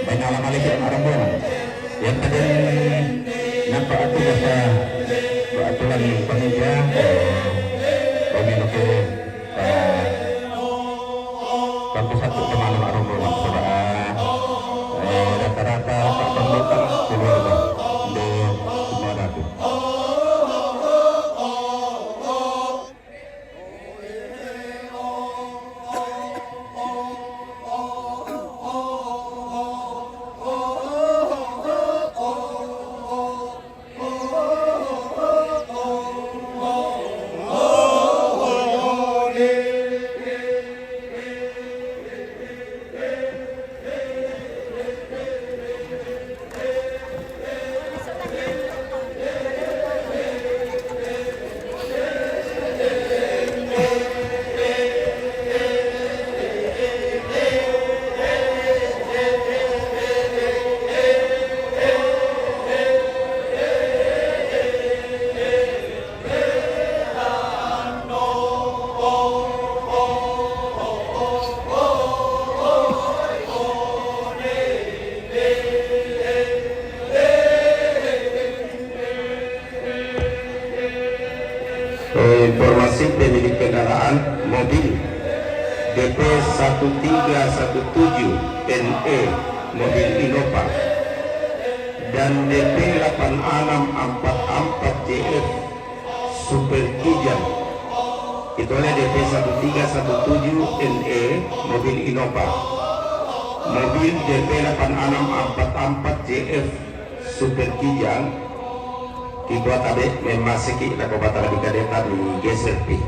main alam aliki anak rombongan. Yang tadi nampak aku rasa buat aturan panitia, ko, kami nak, eh, kampus satu teman anak rombongan. Sebab, eh, rata-rata tak perlu tak keluarga. Dia semua dah tu. Eh, informasi pemilik kendaraan, mobil D P satu tiga satu tujuh N E, mobil Innova, dan D P delapan enam empat empat J F, Super Kijang. Itu oleh D P satu tiga satu tujuh N E, mobil Innova. Mobil D P delapan enam empat empat J F, Super Kijang. Ki buat adik memang sikit nak kau batal di kadetan di geser pi.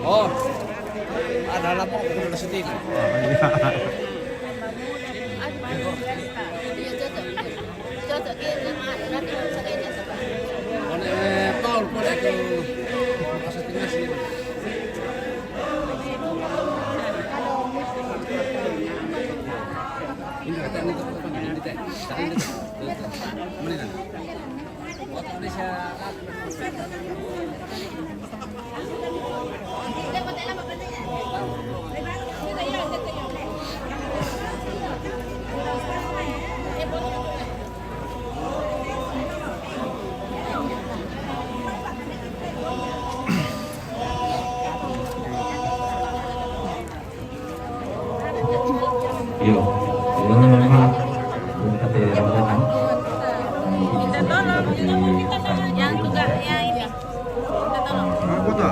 Oh, ada lapor ke syuting. Paul, Paul itu masuk timnas ini. Ini kata ini tuh, ini teh. Mana? Yo, yo, maaf. Kita tolong yang ini. Minta tolong. Anggota.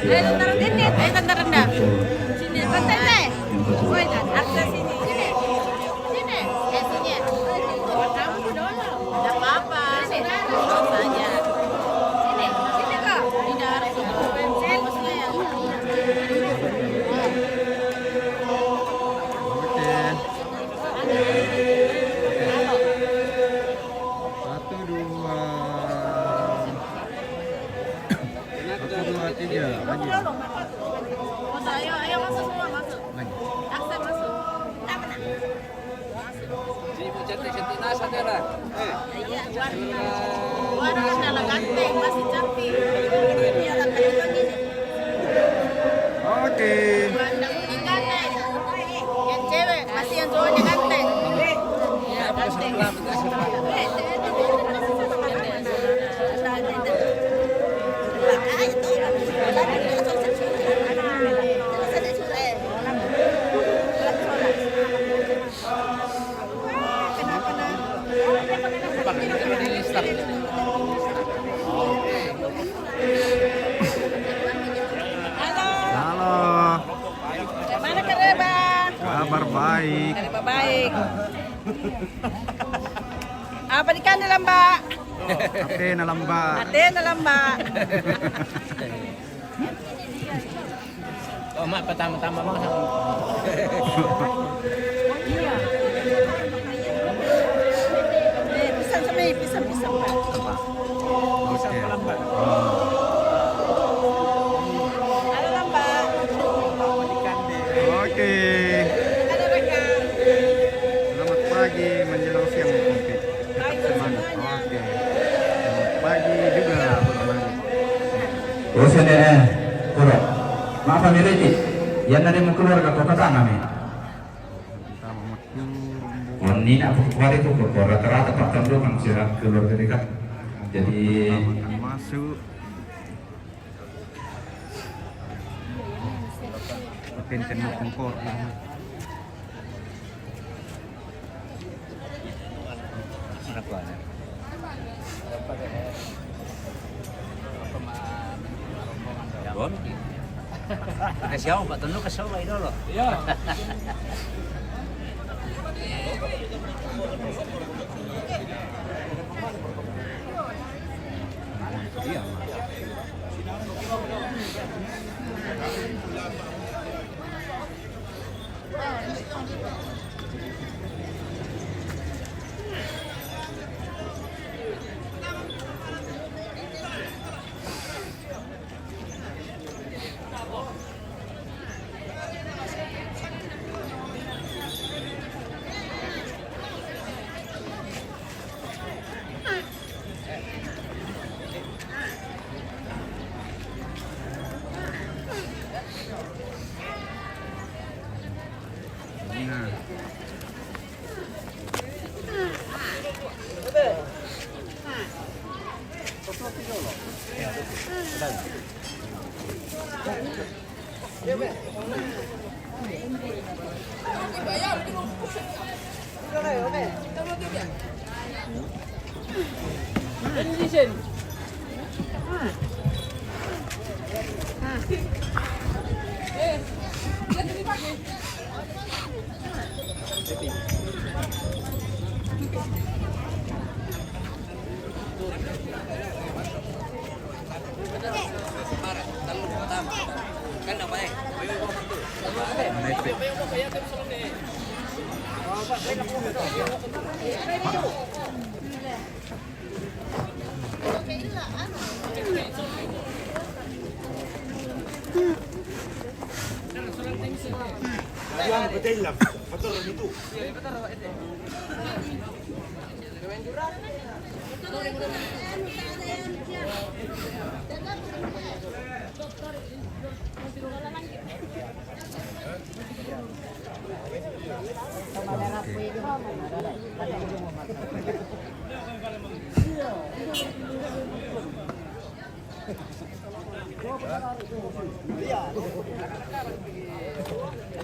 Ayo, tante rendah. Ayo, tante rendah. Sini, tante, teh. Woi, akses sini. Sini. Sini. Eh, sini. Kamu dulu. Nggak apa-apa. Sini. Tenang saja. Sini. Sini, Kak. Tidak harus. Sini. Oke. Satu, dua. Satu, dua, tiga. Maju. Ayo, ayo, masuk semua, masuk. Maju. Aksen masuk. Kita menang. Si Ibu cantik-cantik nasa, Tera. Eh. Iya, Wan. Wan, kan dalam ganteng, masih cantik. Iya, tapi lagi. Oke. Wan, dalam ganteng. Yang cewek, masih yang cowoknya ganteng. Iya, ganteng. Kabar baik. Kabar baik. Apa di kandil, Mbak? Ate na lamba. Ate na lamba. Oh, mak, pertama-tama, mak. Iya. Eh, pisang kami, pisang, pisang, Pak. Apa? Oke. Halo, Pak. Oke. Halo, Pak. Selamat pagi menjelang siang, Kompi. Semangat. Oke. Selamat pagi juga, Bang Mali. Oh, sene, eh, kuro. Maaf, Ami Riti. Yan na rin mo keluarga ko katanga mi. Ini nak aku kemarin tuh, kok rata-rata Pak Tando kan sudah keluarga dekat. Jadi, masuk. Paten tenno kongkor. Apa? Bon. Kasih apa, Pak Tunu? Kasih apa, Idolo? Iya. Iya.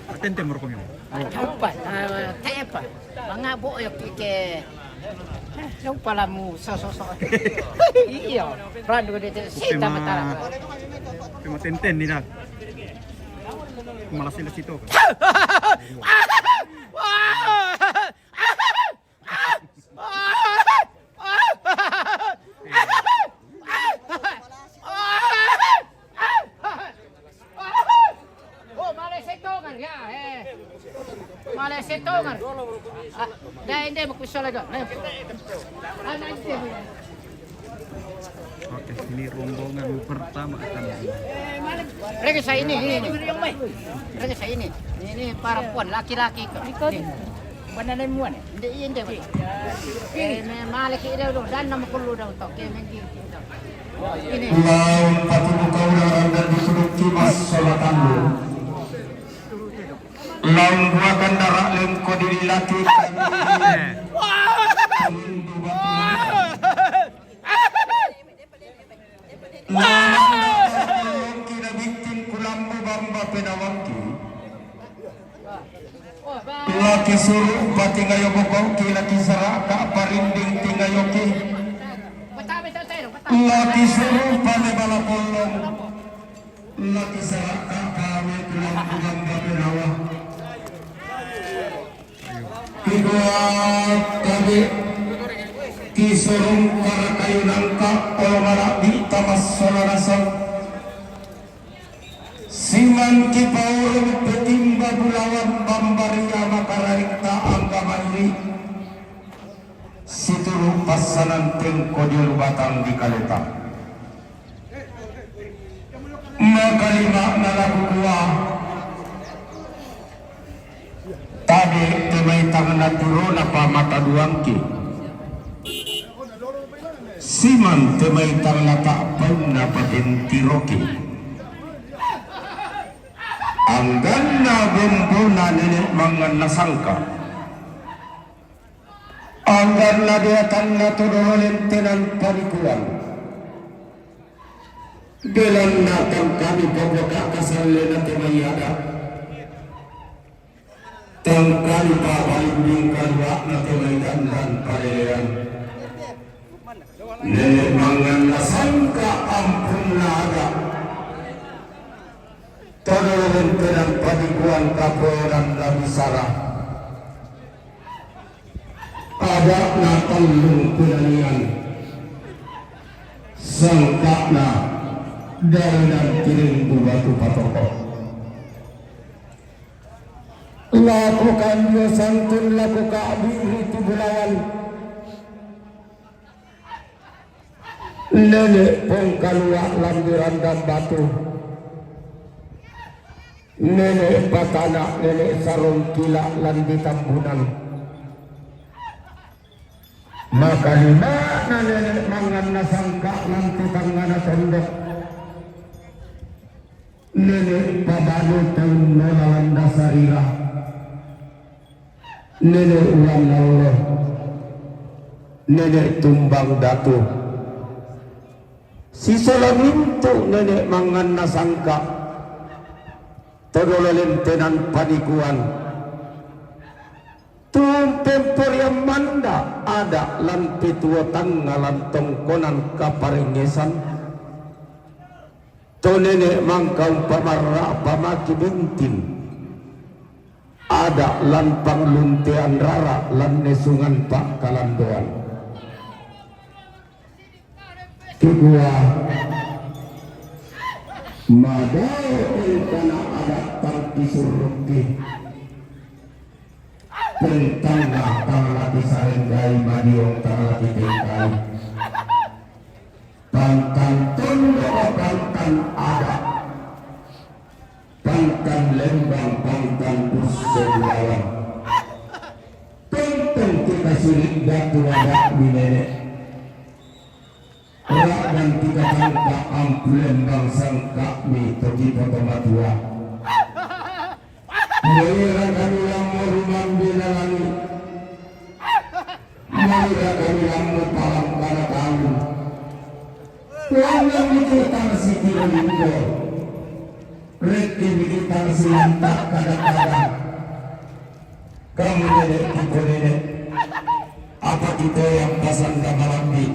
Atente mo rin kami. Apa? Ah, tepa. Mga buo yung kike. Yung pala mo, so, so, so. Iyo. Rando ko dito. Sita matara. Matenten nila. Malas sila sito. Oh, male setongan, ya, eh. Male setongan. Ah, dai, hindi, magkusa lang. Eh. Ano, hindi. Oke, ini rombongan pertama akan. Mereka saya ini, ini, ini. Mereka saya ini. Ini para puan, laki-laki kok. Ini. Mana nemuan? Hindi, hindi. Eh, may mali kayo daw, dan na makulo daw to. Kaya may hindi. Ini. Laung patubu kaularan dan disuruh kimas salatan lu. Laung buakan darah lem kodililati. Laung darah lem kina bikin kulambu bamba penawaki. Laki suruh patingayo bokongki, laki saraka parinding tingayoki. Laki suruh pane bala polong. Laki saraka pame tulang bulan babenawa. Tabe' ki sorong karakayu nangka olo mala'bi' tamassola nasang. Siman ki paorong petimba bulawan bambaria makararingta angga mairi'. Situru' passanan tengko dio lu batang di kaleta. Makalima'na la kukua, tabe' te mai tangna turona pamataduangki, siman te mai tangna ta'painna patentiroki. Angganna bombona nene' mangnganna sangka. Angganna deatanna to dolo lentenan panikuan. Belanna tangkami pabaka kasallena te mai ada'. Tangkami pabalimbing kalua'na te mai dandan palelean. Nene' mangnganna sangka ampunna ada'. To dolo lentenan panikuan kapoeran la bisara. Ada'na tallung penanian, sangka'na daenan tiring bubatu patoko. Lakukan dio santun lakukan biri tu bulawan. Nene' pongkalua' lan di randang batu. Nene' patana', nene' sarong kila' lan di Tambunan. Makalima'na nene' mangnganna sangka' lan tu tangngana tondok. Nene' pabanu taunnola lan dasarira. Nene' ulan allo. Nene' tumbang datu. Sisola mintu' nene' mangnganna sangka'. To dolo lentenan panikuan. Tumpemporian manda ada' lan petuo tangnga lan tongkonan kaparengngesan. To nene' mangka umpamarra' pamaki bintin. Ada' lan pangluntean rara' lan nesungan pa'kalandoan. Kikua, madae engkana ada' tang kisurrukki. Tentangna tang laki sarenggai, madiong tang laki tengkai. Pantang tondok, pantang ada', pantang lembang, pantang busso bulawan. Tentang kita sirik datu ada' mi nene'. Ra'dan kita tangka ampu lembang sangka' mi to kita to matua. Moira kami lammo rumambe nalani. Moira kami lammo palangkana talu. Tuangan mikir tang sitiro linggo. Rekki mikir tang silanta kada-kada. Kamu nene' kiko nene'. Apa kita yang pasang malambi.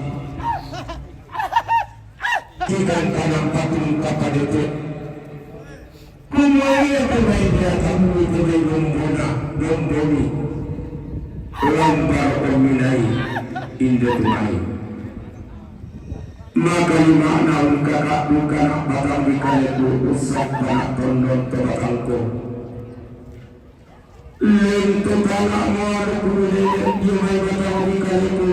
Ikan kanang patung kapadete. Kumua ia te mai biatammi te mai bombona, bomboni. Lambar ominai indo tumai. Makalima'na ungkaka, ungkana batang di kaleku, usap bana tondon to batangko. Lento tana' moaluk nulele dio mai batang di kaleku.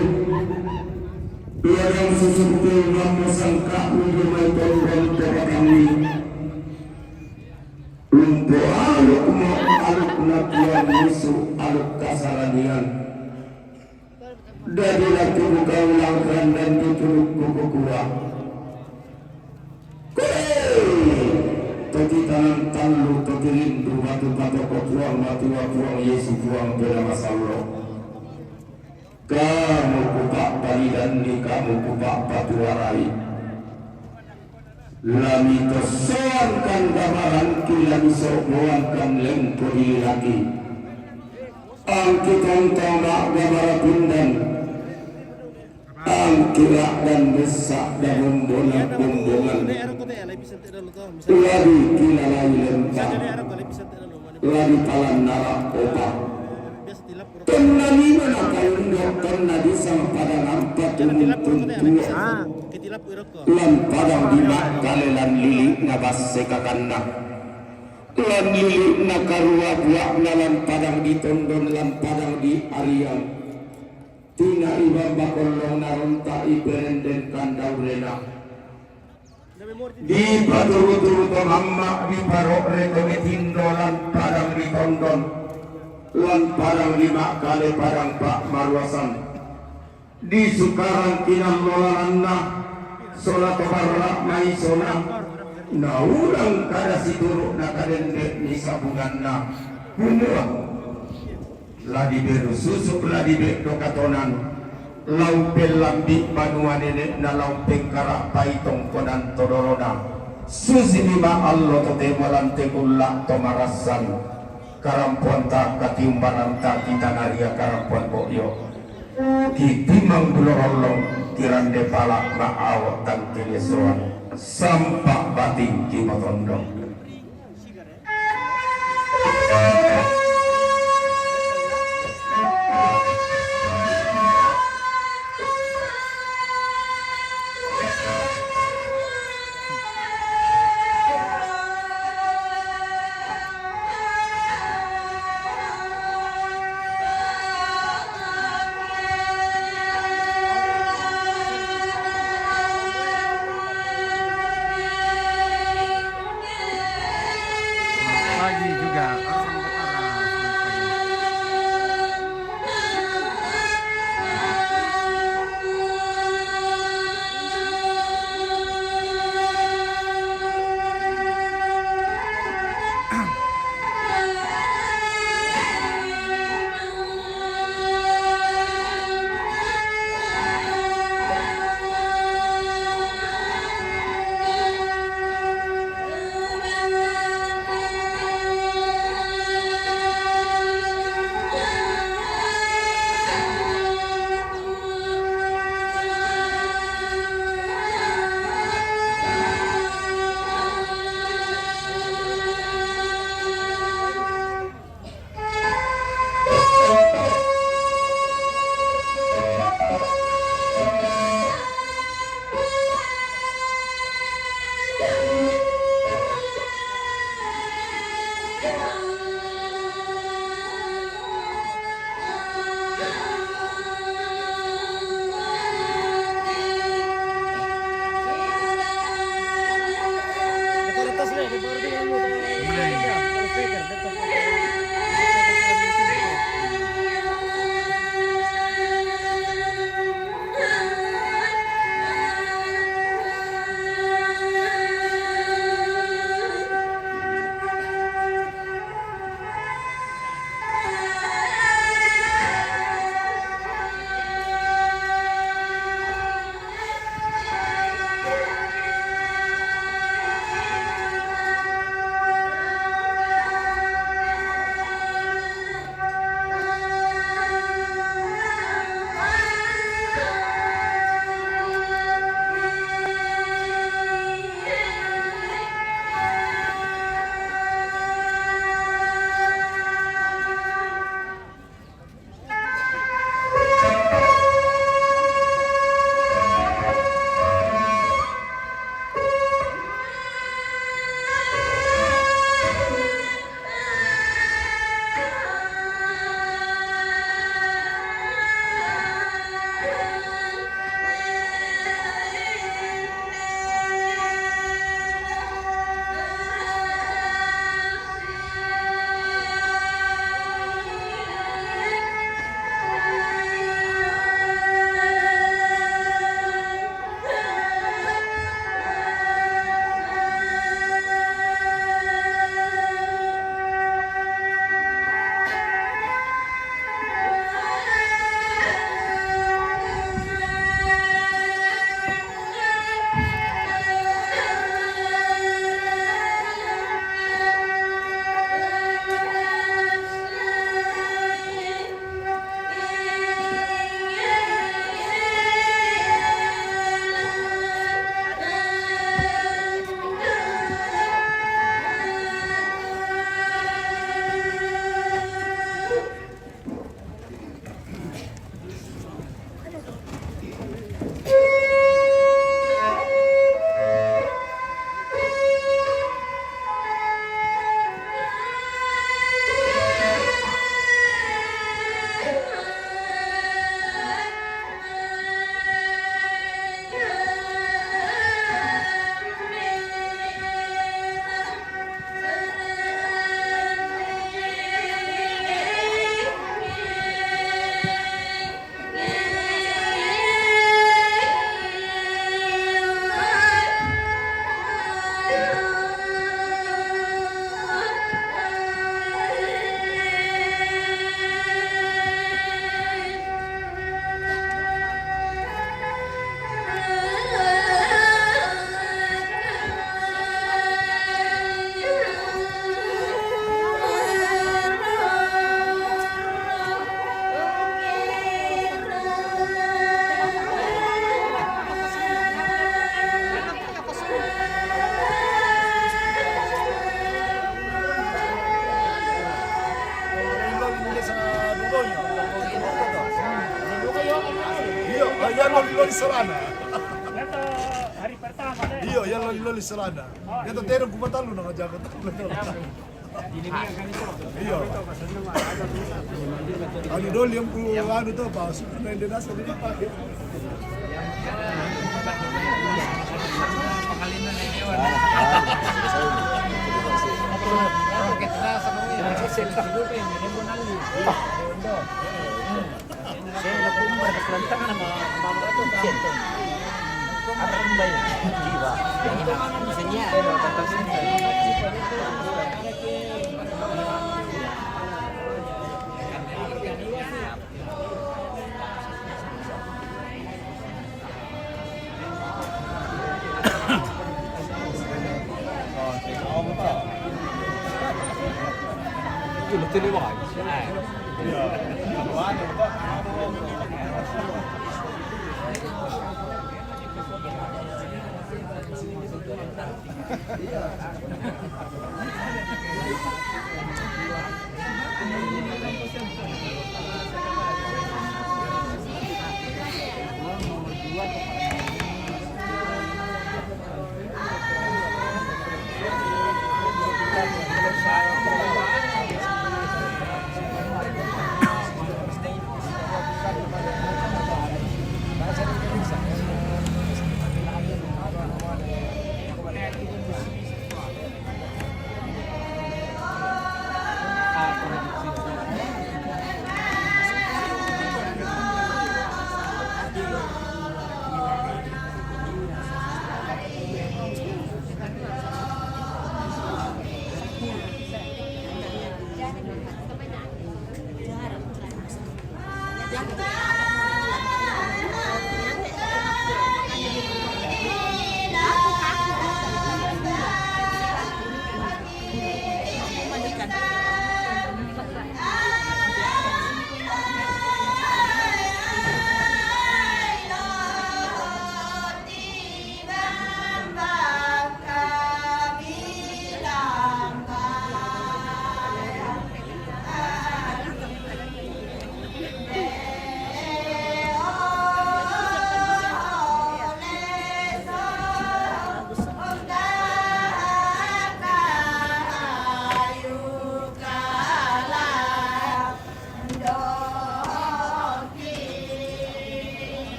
Ladang susuk teu mammo sangka'mu dio mai tondon to batangmi. Umpoalukmo alukna Puang Yesu, aluk kasaranian. Dadi la tubu kaulang randan tutulukku kukua. Koe! Toti tanang tallu, toti rindu batu patoko Puang Matua, Puang Yesu, Puang Peda Masallo. Kamu kupa'palidanni, kamu kupa'patuarai. La mitossoangkan gamaranki, la miso'boangkan lengko dililaki. Angki tongtong ma'gamara pindan. Angki ra'dan bessa' da bombona bombongan. La dikilalai lempa. La dipalannara opa. Tenna Tonna di sang padang ampa tumun tuntua. Lan padang di makkale lan lili na basse kakanna. Lan lili na karua buakna lan padang di tondon lan padang di ariang. Tina ibamba kollong na ronta iperenden kandaurena. Dipaturu-turu to mamma, diparokre to metindo lan padang di tondon, lan padang di makkale padang pak maruasan. Di sukarang kinallolanna, sola to barra maisona, naulang kada situru na kadende ni sabunganna. Kumua. La diberu susuk, la dibeddo katonan, lau pellambi banua nenekna, lau pengkara paitong konan todorona. Susi lima allo totemo lante kulla to marassan. Karampuan takka tiumbaranta kita naria karampuan boyo. Kitimang bulo rollong, kirande pala ma awo tangkele soan. Sampak bating kimotondong. Sa Logonyo. Iyo, oh, iya, loli-loli Solana. Iyo, iya, loli-loli Solana. Iya, to tere ku matalu na jago. Iyo. Ani doli yang ku anu to, pa, suku na ende nasa di pa.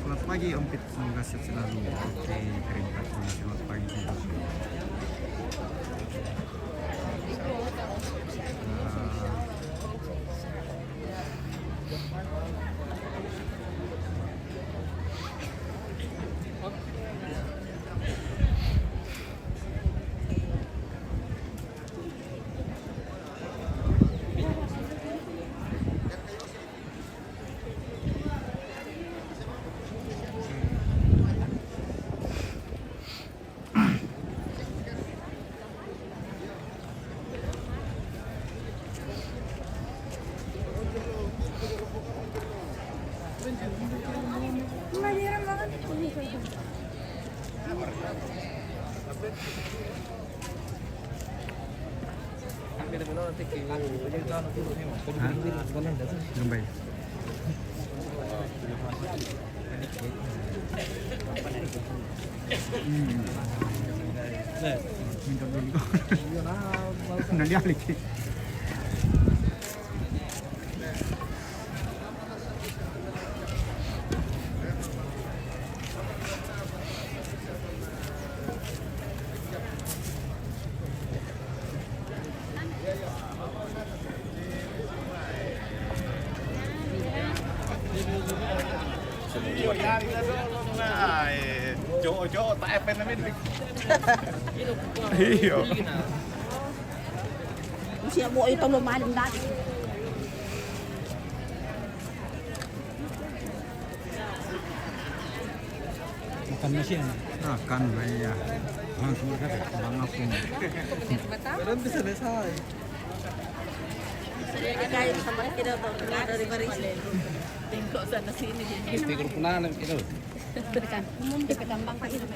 Selamat pagi, Om Pit. Semoga sehat selalu. Oke, terima kasih. Selamat pagi. Iyo, iyo, tak F N M ini. Iyo. Siya mo ito lumalim dati. Makan na siya, no? Makan na iya. Langsung ka, mga pong. Pero hindi sa lesay. Saya na kayo sa mga kinato, mga dari-bari sila. Tingko sa nasini din. Gusto ko po na lang, ito. Hindi ka tambang pa sila.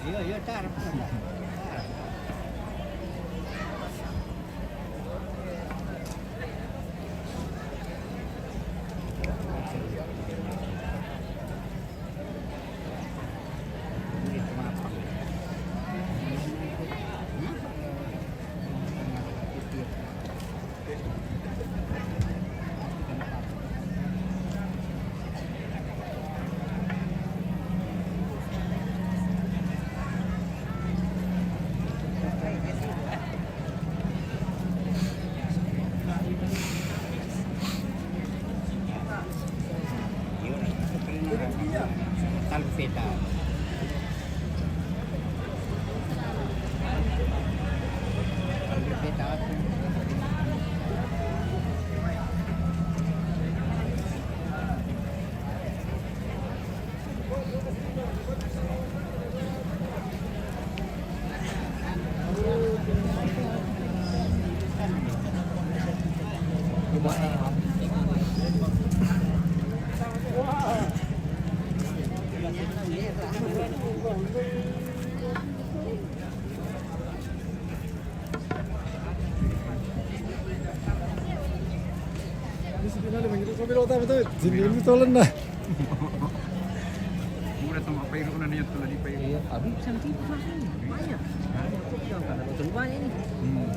Iya, iya, tar. Ini sebenarnya begitu, sambil otak betul, jadi ini tolong dah. Murah sama apa itu, nanya tuh lagi apa itu. Iya, habis sama itu langsung banyak. Banyak kok, udah nggak ada bosan banyak ini. Hmm.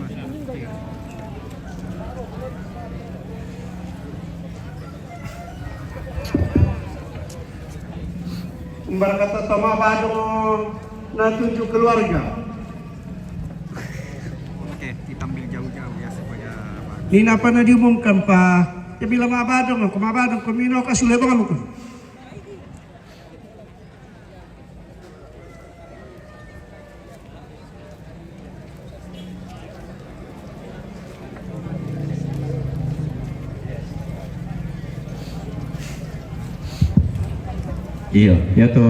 Masing-masing. Berkata sama Badung, nah, tujuh keluarga. Oke, kita ambil jauh-jauh ya supaya bagus. Ini apa na diumumkan, Pak? Ya, bila mabadong, kung mabadong, kung mino ka, sulebong mo ko. Iyo, ya to.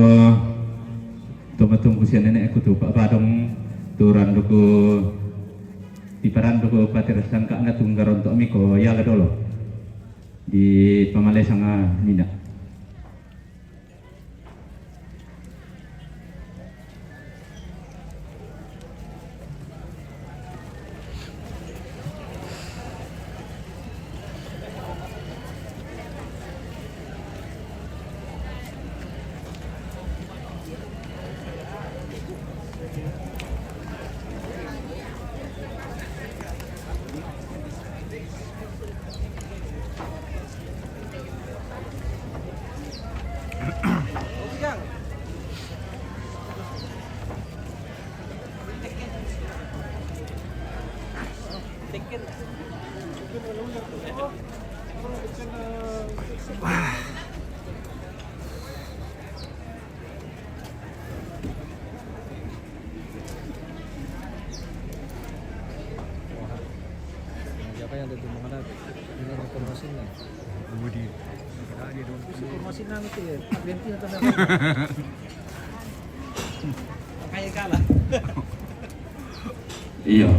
Tumatungku siya nene aku tu Pak Badong, tu randuku, di paranduku patir sangka na tunggaron to miko, ya la dolo. Di pamalesang, ah, mina. Siapa yang ada di mana? Ini ada informasinya. Budi. Ada di dong. Informasi nang itu ya. Berhenti atau nang? Makanya kalah. Iyo.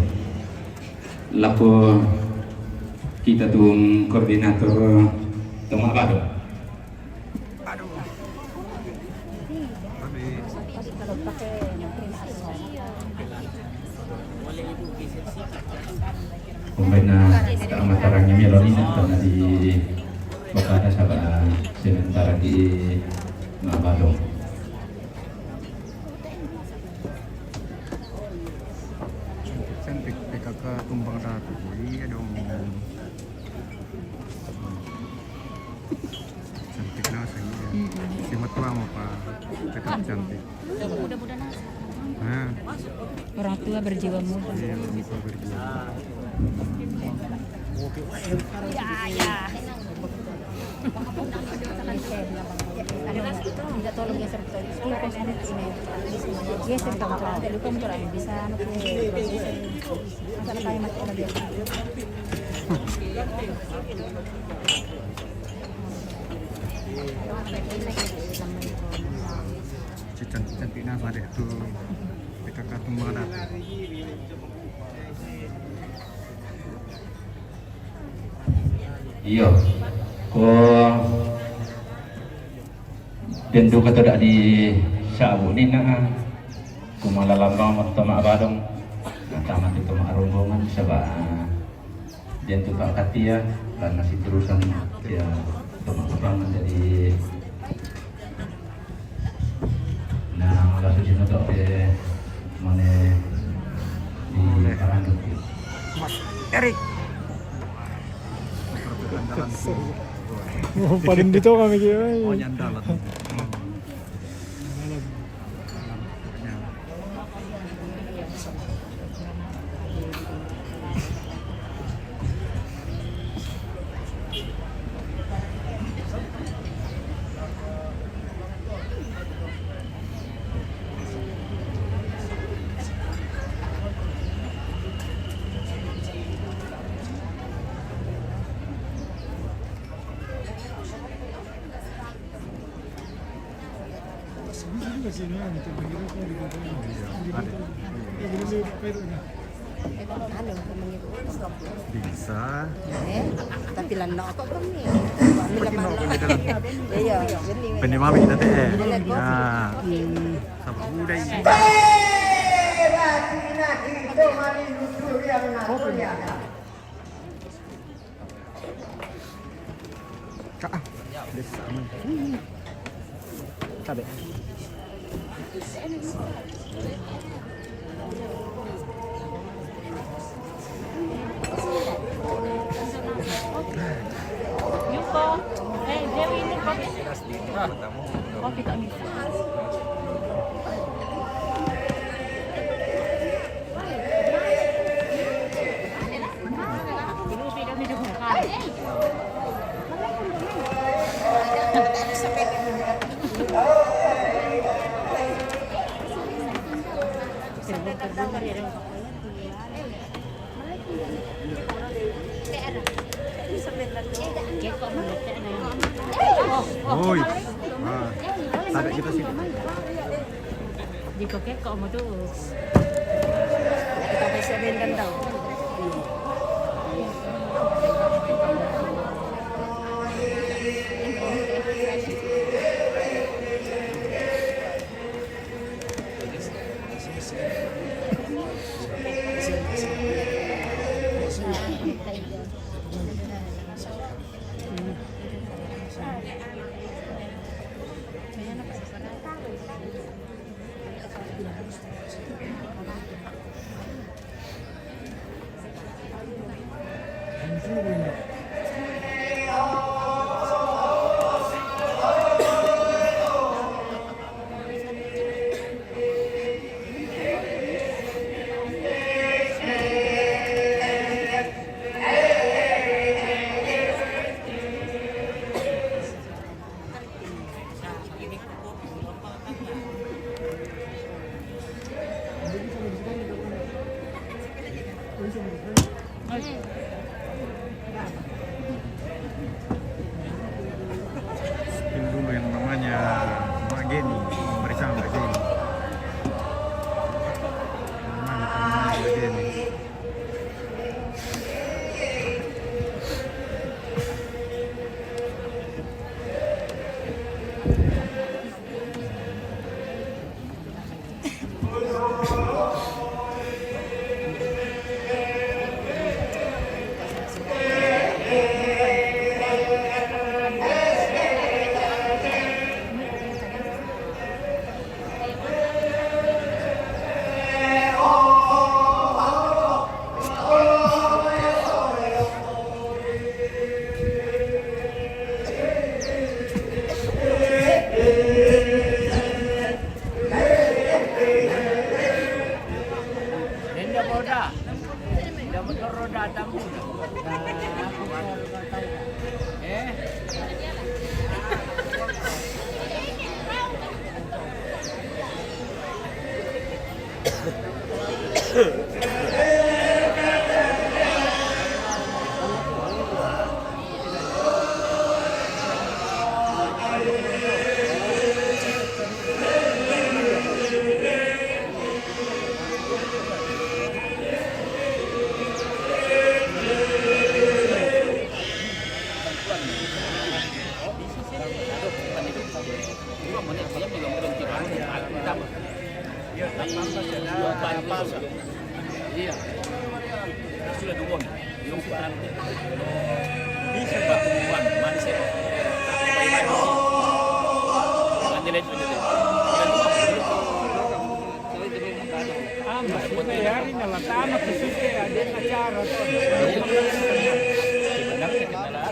Lako kita tu koordinator Tomak Bado. Pembina tak matarang ini lo ni nak pernah di bakana sahabat sementara di Mabado. Cantik P K K tumbang satu. Iya dong. Cantik nasa iya. Mm-mm. Si mertua mau apa? Tetap cantik. Mudah-mudahan nasa. Nah. Orang tua berjiwa muda. Iya, orang tua berjiwa. Ya, ya. Ada mas, minta tolong geser betul. Ini pas ini, ini. Geser ke bawah. Ada lupa muncul, bisa, bisa. Masa depan masih ada dia. Cantik-cantik nasa deh tu. P K K tumbang dah. Iyo. Ko dendu kata dak di sabu ni nak. Kumala lambang Tomak Badong. Nah, tamat itu mak rombongan sebab, ah, dendu Pak Katia, karena si terusan dia Tomak Badong jadi. Nah, langsung si notok dia mana di Parangkep. Mas Erik. Oh, paling gitu kami kira. Oh, nyandalan. Bisa. Eh, tapi lah nak kok kami. Iya, benih. Benih mami kita teh. Nah. Sama udah ini. Kak, ah, biasa aman. Tabe. Yuko, eh, Dewi ini kopi. Kopi tak bisa. Oi. Ah, tabe kita sini. Di kokek kok mau tuh. Kita bisa benteng tau. Spill dulu yang namanya Mak Geni, pemeriksaan Mak Geni. Mana teman Mak Geni? Denda boda. Denda motor roda tambun. Eh? Iya. Sudah dua. Bisa, Pak, pengumuman. Mana saya? Nanti lihat dulu deh. Ama, suka yari na latama kusuke ade acara to. Sebenarnya kita lah.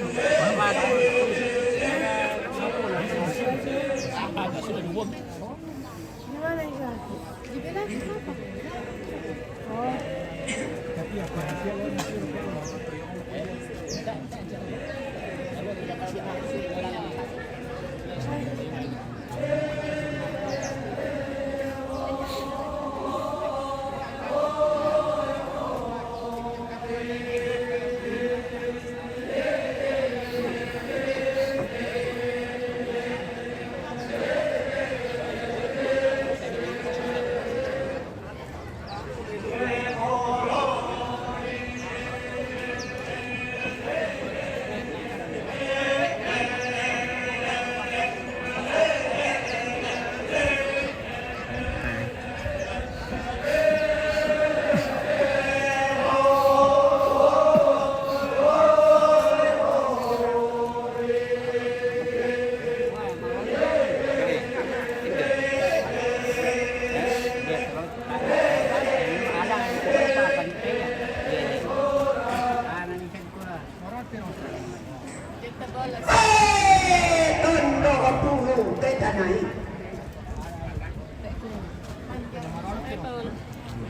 Sudah dua. Gimana itu? Dibilang apa? Oh.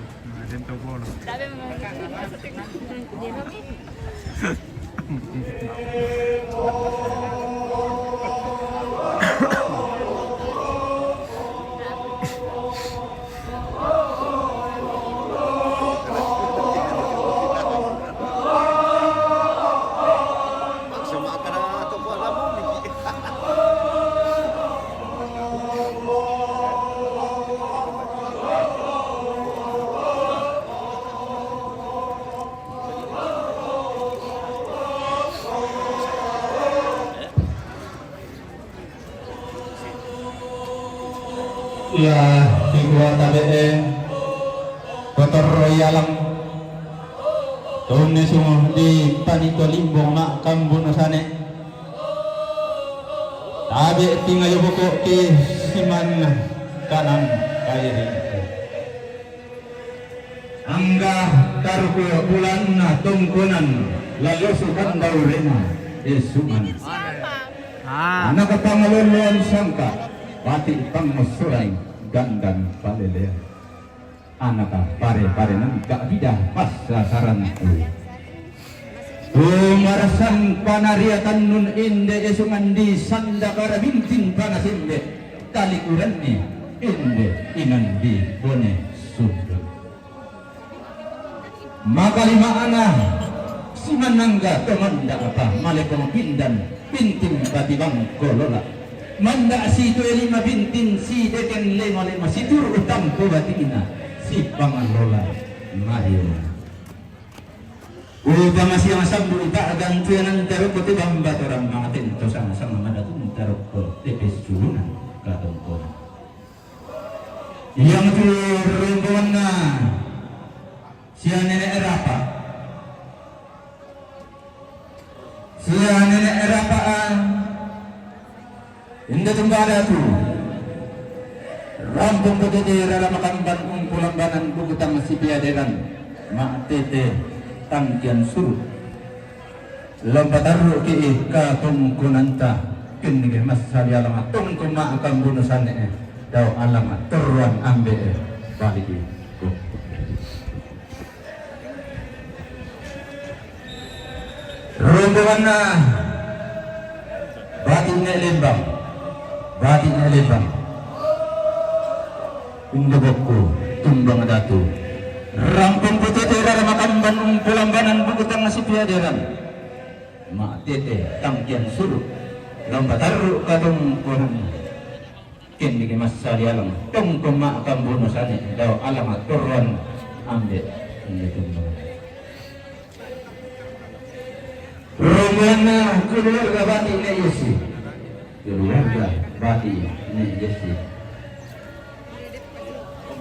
Nah, dia tahu bola. Iya, di Kota B E, Kotor Royalang. Tunne sumo di Panito Limbong ma kambuno sane. Tabe tingayo boko ke siman kanan kairi. Angga taruku bulanna tongkonan, lalu sukan daurena esungan. Ah. Anak pangaloloan sangka, pati pangosoran gandang palelean. Anak pare-pare nangka bidah passasaranku. Tumarasan panariatan nun inde esungan di sandakara bintin panasembe, talikuranni inde inan di bone sundun. Makalimaanna, si Manangga to manda' apa, male pong pindan, bintin bati bangkolola. Manda' si to e lima bintin, si deken lema-lema, si turu' tampu bati'na, si pangalola. Mario. Upama siang sambu' ta'gan tuyanan taroko te bamba torang mangaten to sanga-sanga madatun taroko te pesulunan katongkonan. Iyamu tu rombonganna sia nene' Rapa. Sia nene' Rapa'an. Inde tumbadatu. Rampung potete rara makamban umpulambanan bukutang sipiaderan. Ma'tete tangkian suru'. Lampatarruki' katongkonanta, kenniki massali alang tongko ma'kambuno sane'e, dao alang torroan ambe'e, baliki. Rombonganna Bati' ne' Lembang, Bati' ne' Lembang. Inde bokku, tumbang datu. Rampung potete rara makamban umpulambanan bukutang sipiaderan. Ma'tete tangkian suru'. Lampatarru' katongkonan. Kenniki massali alang. Tongko ma'kambuno sane. Dao alang torroan ambe'. Inde tumbang. Rombonganna keluarga Bati' ne' Yesi. Keluarga Bati' ne' Yesi.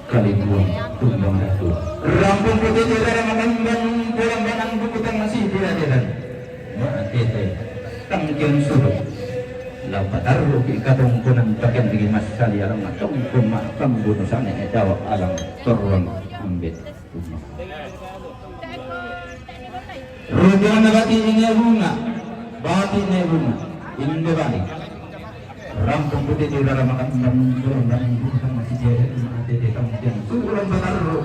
Kalingguang tumbang datu. Rampung potete rara makamban umpulambanan bukutang sipiaderan. Ma'tete tangkian suru'. Lampatarruki' katongkonan, pakenniki massali alang tongko ma'kambuno sane, dao alang torroan ambe'. Rombonganna Bati' ne' Bunga, Bati' ne' Bunga, inde balik. Rampung potete rara makamban umpulambanan bukutang sipiaderan, ma'tete tangkian suru'. Lampatarru'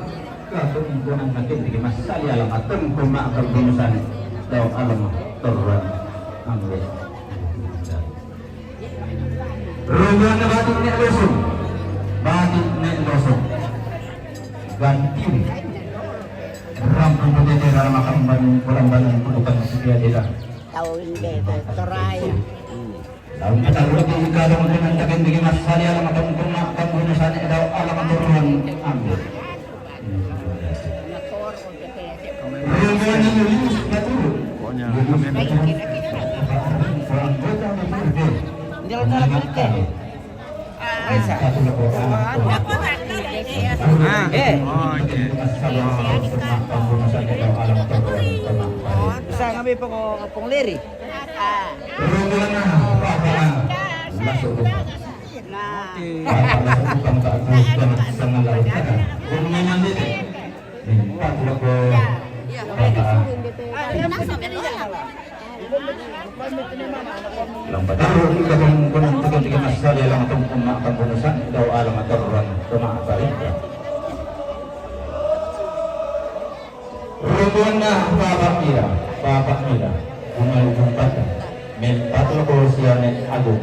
katongkonan, pakenniki massali alang tongko ma'kambuno sane, dao alang torroan ambe'. Rombonganna Bati' ne' Losong. Bati' ne' Losong. Gantiri. Rampung potete rara makamban umpulambanan bukutang sipiaderan. Tau inde, torai. Lampatarruki' katongkonan, pakenniki massali alang tongko ma'kambuno sane, dao alang torroan ambe'. Rombongan Yunus Baturu. Yunus Baturu. Anggota D P R D. Satu lako anak. Ah. Eh. Bisa ngambil pokok pong leri. Rombongan Papa Lasok Lubang. Nah. Papa Lasok Lubang tak tahu dan sangat laut. Rombongan Dede. Nih, empat lako. Papa. Lampatarruki' katongkonan, pakenniki massali alang tongko ma'kambuno sane, dao alang torroan, toma' balik. Rombonganna Papa' Mila, Papa' Mila, Bunga Ujung Pandang, mempatu lako sia ne' Agung.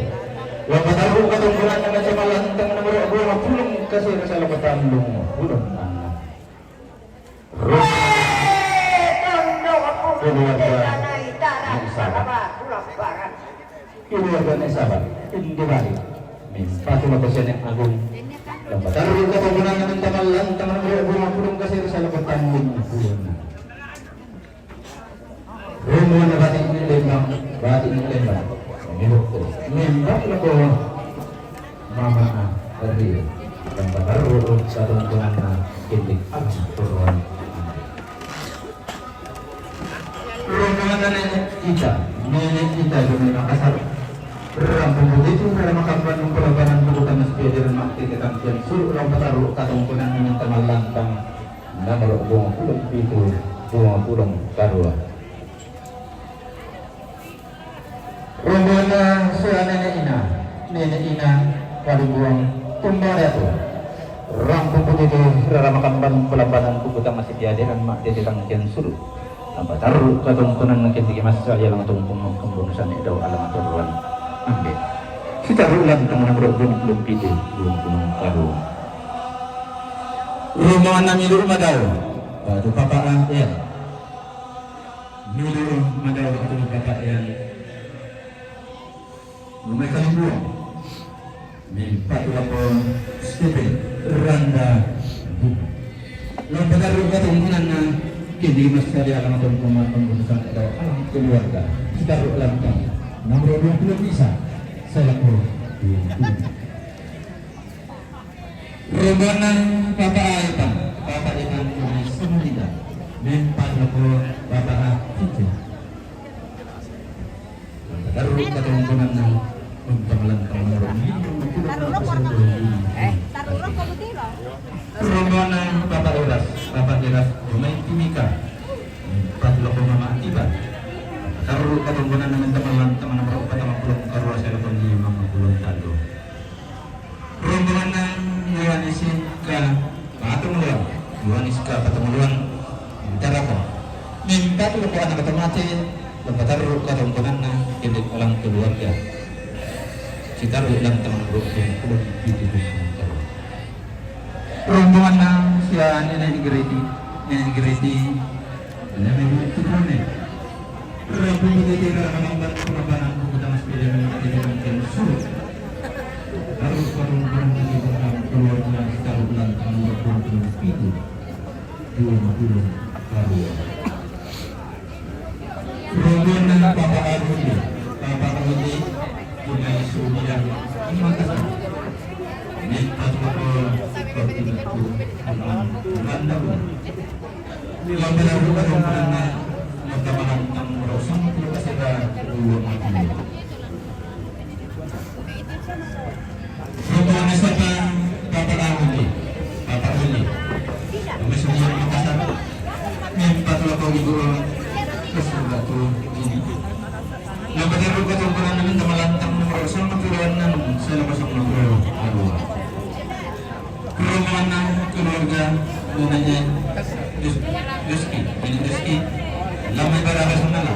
Lampatarru' katongkonanna macam lantang nomoro dua puluh kasih rasa lako tandung puluh enam. Rombongan keluarga ne' Saba. Keluarga ne' Saba, inde balik. Mempatu lako sia ne' Agung. Lampatarru' katongkonanna macam lantang nomoro dua puluh kasih rasa lako tandung puluh enam. Rombongan Bati' ne' Lembang, Bati' ne' Lembang. Mempatu lako mama Rio. Lampatarru' katongkonanna, kenniki alang torroan. Rombongan Nene' Ita, Nene' Ita Gunung Makassar. Rampung potete rara makamban umpulambanan bukutang sipiaderan, ma'tete tangkian suru'. Lampatarru' katongkonanna macam lantang nomoro dua puluh pitu, dua puluh karua. Rombonganna sia Nene' Ina, Nene' Ina Kalingguang, Tumbadatu. Rampung potete rara makamban umpulambanan bukutang sipiaderan, ma'tete tangkian suru'. Lampatarru' katongkonanna, kenniki massali alang tongko ma'kambuno sane, dao alang torroan ambe'. Sitarru' lantang nomoro dua puluh pitu, dua puluh karua. Rombonganna Milu Madao. Batu Papa Angel. Nudu madau batu Papa Angel. Lumay kalimbuang. Min patulapon Stephen Randa. Lampadarru katungkunanna, kini mas kali alam atau kumat pembunuhan atau alam keluarga. Sekarang lantang. Nomor dua puluh bisa. Saya lapor. Rombongan Bapak Ipan, Bapak Ipan Samarinda, min patulapon Bapak Cincin. Taru katungkunanna, untuk melantang nomor lima puluh. Taruh rokok dulu. Eh, taruh rokok dulu. Rombongan Bapak Iras, Bapak Iras, Rumah Timika, min patulapon Mama Atiba. Taru katungkunanna, minta melantang nomor empat puluh, karua saya lapor lima puluh talu. Rombongan Yohanes ka Patunguluan, Yohanes ka Patunguluan, Tarako. Min patulapon anak mate, lampatarru katungkunanna, kini alam keluarga. Sitaru lantang nomor dua puluh pitu. Rombongan sia Nenek Gereti, Nenek Gereti, Nenek Gereti. Rabu begitu dalam lambat pengorbanan, buku tangan sepeda, memang tidak mungkin surut. Harus perempuan di belakang keluarga, sitaru lantang nomor dua puluh pitu, dua puluh karua. Rombongan Bapak Arudi, Bapak Arudi, Sungai Sudiang, Makassar. Min patulapon, Bapak Ibu, Teman, Teman Daun. Lampadarru katungkunanna, minta melantang nomor sampulo kasera, dua mati. Rombongan siapa? Bapak Uli. Bapak Uli. Kami semua Makassar. Min patulapon ibu. Terus batu ini. Lampadarru katungkunanna, minta melantang nomor sampulo enam, saya kosong nomor dua. Rombongan keluarga Neneknya Rizky, Nenek Rizky, Lamai Barabasangala.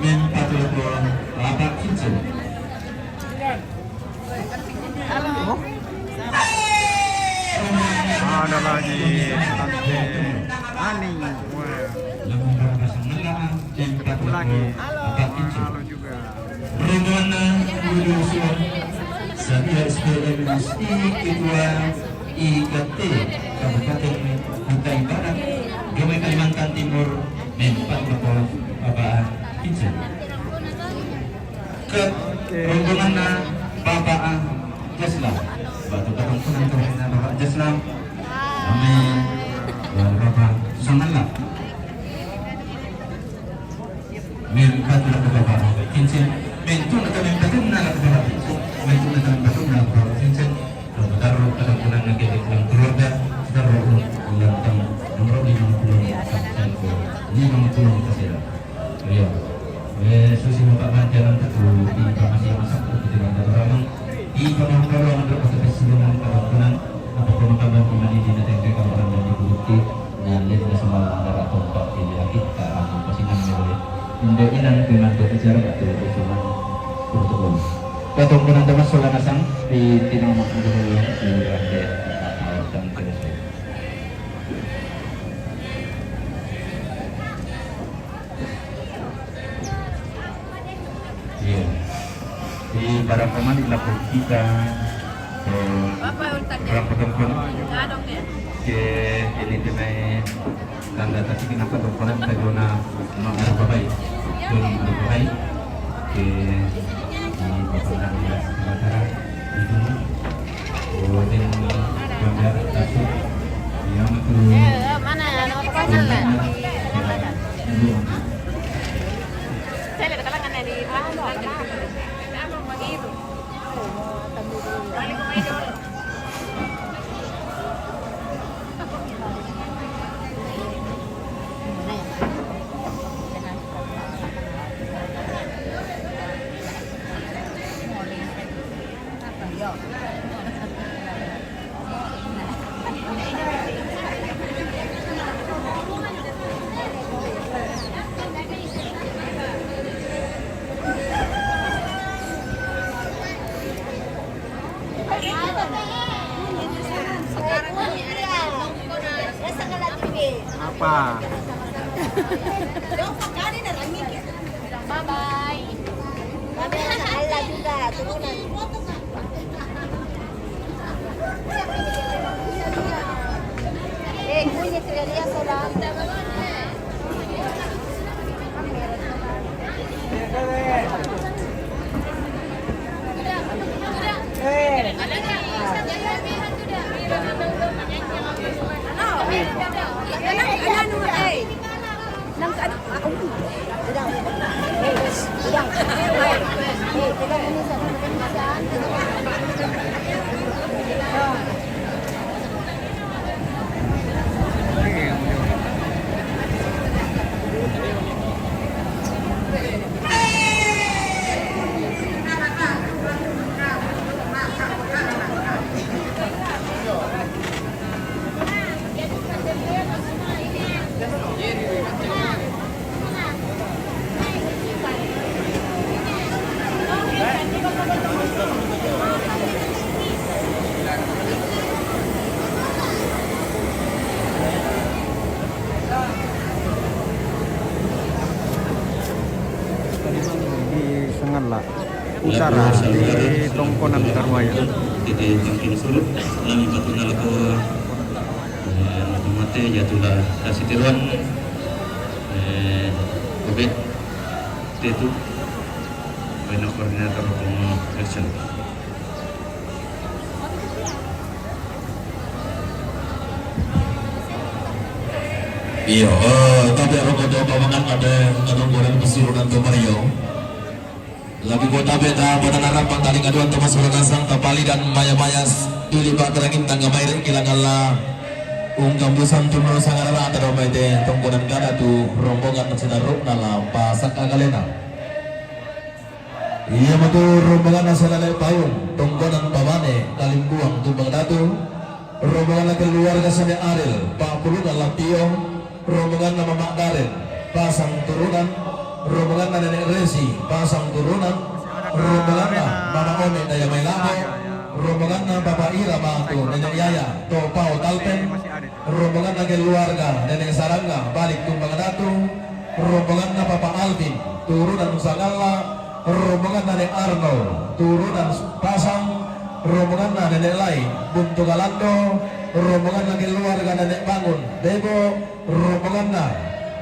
Min patulapon Bapak Cincin. Ada lagi tante Ani. Wah. Lamai Barabasangala, min patulapon Bapak Cincin. Halo juga. Rombongan Yuduswa, Satya S P M S I, Ketua I K T Kabupaten Kutai Barat, Dumai Kalimantan Timur, min patulapon Bapak Cincin. Ke rombongan Bapak Jaslam, batu katungkunan rombongan Bapak Jaslam, kami Bapak Susangan. Min patulapon Bapak Cincin, min tuna ka min patunna la Bapak Cincin, min tuna ka min patunna la Bapak Cincin. Lampadarru katungkunanna, kini alam keluarga, sitaru lantang nomor lima puluh, lima puluh kasera. Iya. Eh, susi Bapak Banjaran, tatu di Bapak Silamasang, tatu di Bapak Ramang, di Bapak Ramang, di Bapak Silamasang, katungkunan, apa pemakaman pemandi di Natengke, Kabupaten Bukit. Nalin na sumala dara tompa pilihan kita, anu, pasinang nilai. Inda inan pinantu acara batu, cuman protokol. Katungkunan Thomas Solanasang di Tinang Makmur, di Rande, Tang Terus. Iya. Di barang pamali lapor kita, eh, barang potong pun. Ke ini dinai tanda tasi kenapa dongkonan tagona ma arupa baik. Dona arupa baik. Ke di pasangan ya, sementara itu. Oh, dan gambar tasuk yang itu. Eh, mana? Nomor pasang lah. Pa. Bye-bye. Kami anak Allah juga, turunan. Eh, kunyit, regalia sola. Di Sangalla. Utara di Tongkonan Karuaya. Jadi makin surut, kami patuna lako mate jatuhlah kasih tiruan. Eh, obet tetu. Bueno, koordinator como action. Iyo, eh, tapi aku coba mangan ada kadang goreng pesurunan tu Mario. Lagi kota beta pada narap pantali kaduan Thomas Berkasang tapali dan maya-maya dili pak terangin tangga maire kilang Allah. Ungkam busan tumur sangarara ada romai te tongkonan kada tu rombongan sinaruk nala pasak agalena. Iya matu rombongan nasional paung tongkonan babane kalimbuang tumbang datu. Rombongan keluarga Sene Aril, Pak Pulungan Lampion, rombongan Mamak Daren, pasang turunan, rombongan Nenek Resi, pasang turunan, rombongan Mama One Daya Mailako, rombongan Bapak Ira Matu, Nenek Yaya, Topao Talpen, rombongan keluarga Nenek Sarangga, balik tumbang datu, rombongan Bapak Alvin, turunan Sangalla, rombongan Nenek Arnold, turunan pasang, rombongan Nenek Lai, Buntu Galando, rombongan keluarga Nenek Bangun, Debo, rombongan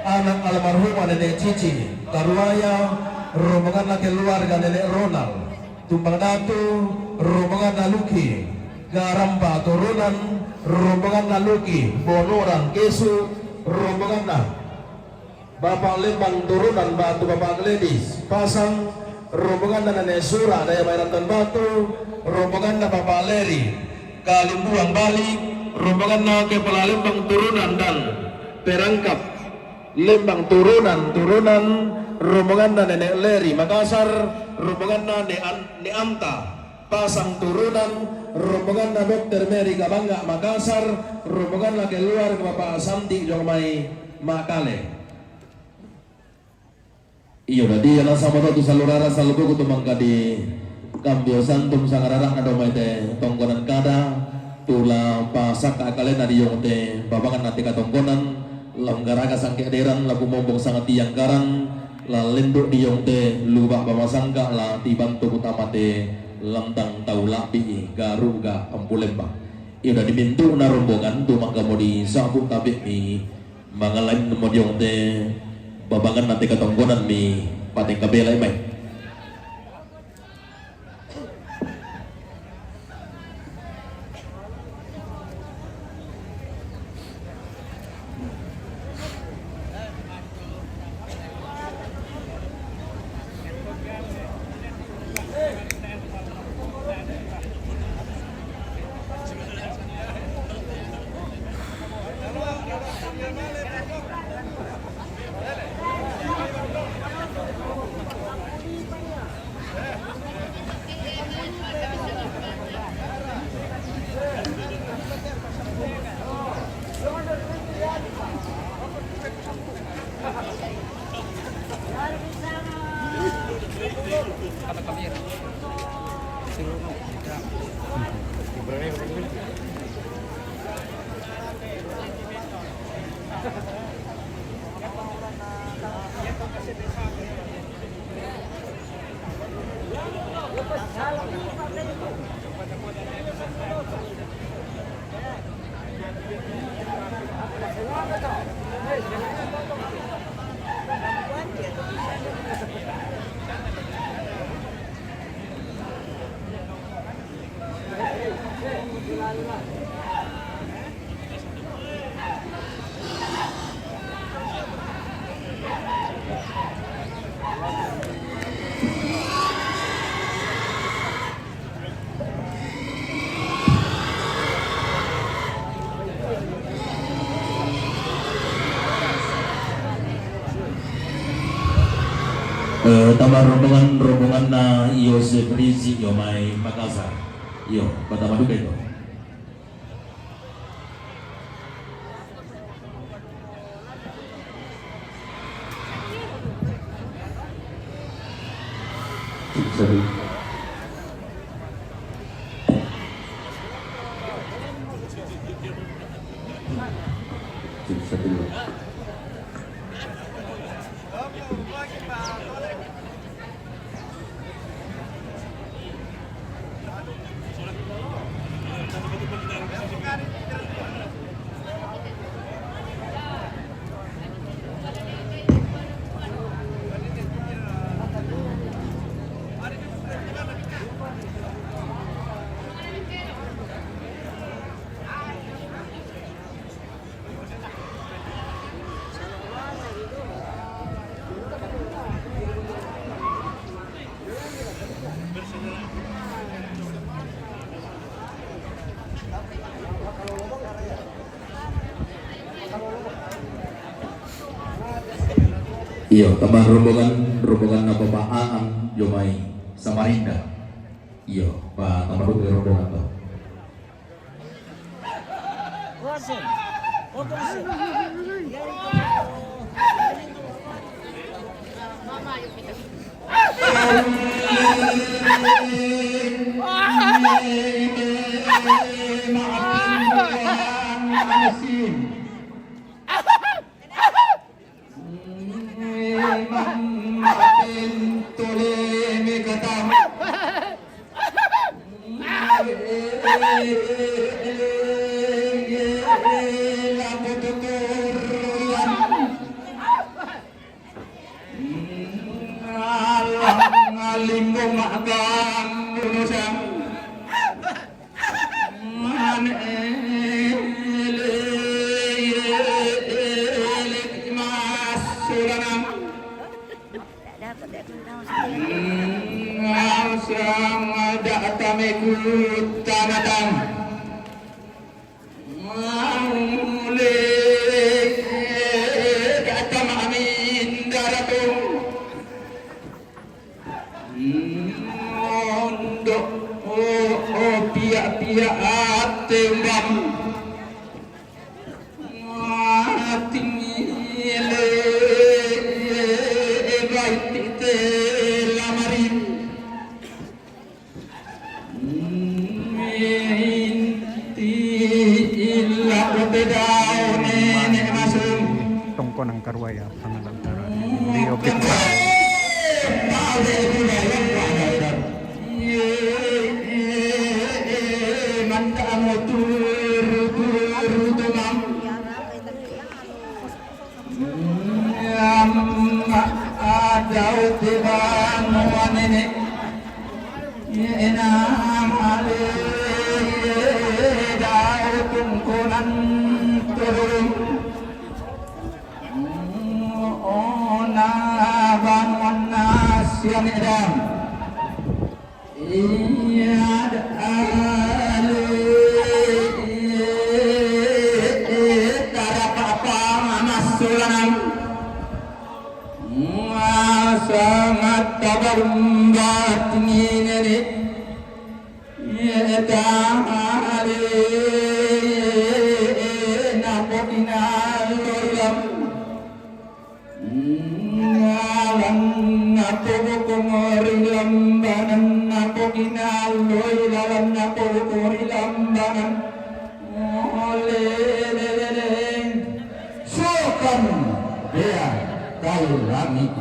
anak almarhumah Nenek Cici, Karuaya, rombongan keluarga Nenek Ronald, tumbang datu, rombongan Luki, Garampa turunan, rombongan Luki, Bonoran Kesu, rombongan Bapak Lembang turunan batu Bapak Gledis, pasang rombongan Nenek Sura Daya Mairantan batu, rombongan Bapak Leri, Kalimbuang Bali, rombongan Kepala Lembang turunan dan perangkap Lembang turunan, turunan, rombongan Nenek Leri Makassar, rombongan Nenek An-, Nenek Amta, pasang turunan, rombongan Dokter Mary Kabangga Makassar, rombongan keluarga Bapak Santi Jongmai Makale. Iyo, dadi anak sama tu salurara saluku tu mangkadi kambio santum sangarara nado mai te tongkonan kada tula pasak akale na diong te babangan nati katongkonan lam garaga sangke deran laku mombong sangat tiang karan la lenduk diong te lubak bamasangka la tibantu utama te lantang tau labi garu ga ampulembang. Iyo, dadi mintu na rombongan tu mangka modi sabuk tabik mi Mangalain mo diong te babangan nati katongkonan mi pateng kabela imai. Eh, tambah rombongan, rombongan na Yosef Rizi yo mai Makassar. Yo, pertama juga itu. Iyo, tambah rombongan, rombongan na Bapak Aang yo mai Samarinda. Iyo, Pak, tambah rombongan to. Alang alimbo magang unusan. Ondo, o, o, piak-piak ate umbam. Tinggi le, baik te lamarim. Inti illa ko te dau nenek masuk. Tongko nang karuai apa nang antara. Dio kita. Adau te bang nenek. Enam ale dau tungkunan turun. Ona bangun nasian edam. Iya ale tarapapa masulanam. Sangat tabarumbat nginene. Etahale napo inaloilam. Ngalan napo kongorilambanan napo inaloilalan napo korilambanan. Olelelele. So Pambea talu langi'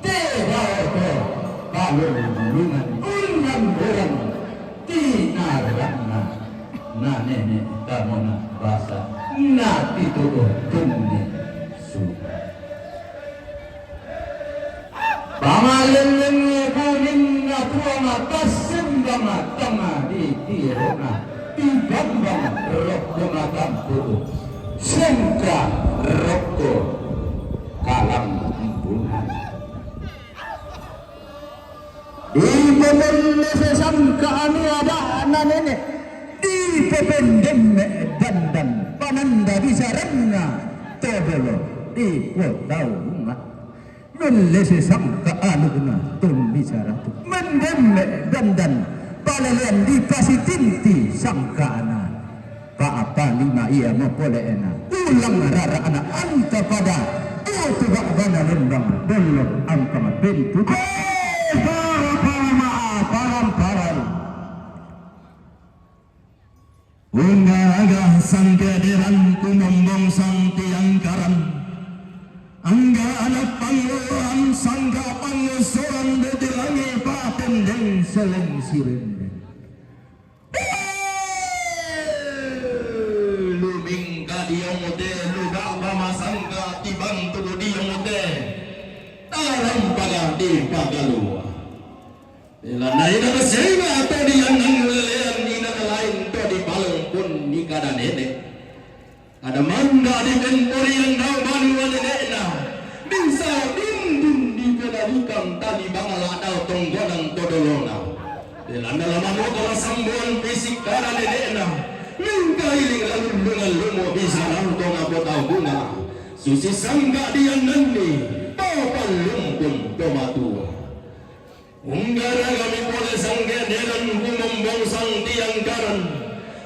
te baoto palulungan unan borang tinarangna na nene' tamona basa na titu'u tunni su. Pangalelengnge buminna Puang tassembang tama di tiro'na, tibambang rokko matampu'u, sengka rokko kalambunan. Dipepellese sangka anu aba'na nene', dipependemme dandan pananda bisaranna todolo di kota Uma. Mellese sangka anuna tombicara tu. Mendemme dandan palelean dipasitinti sangkana. Pa'pa lima iya mapole'na. Ulang rara'na anta pada. Utu ba'bana lembang dollo ampang bentu. Eh, para, para, maaf, parang, parang. Unggaraga sangkederan kumombong sang tiang karan. Angga anak panguruan sangka pangusuran detilangi patendeng seleng sirendeng. Lumingka diong te luga pamasangka tibantu diong te. Talam paga di pagalua. Ilana ina masenga to di annang lelean ina lain to di paleng pun di kada nene. Ada mangga di pemporian dau banua nene'na. Bisa dindin di penadikan tali bangala dau tonggonan todolona. Ilana lamano to masambuan fisik kada nene'na. Mingka iling lalu dengan lumo bisa rantong apa tau bunga. Susi sangga di annanni. Tau pallumpun to matua. Unggaraga mi pole sanggederan kumombong sang tiang karan.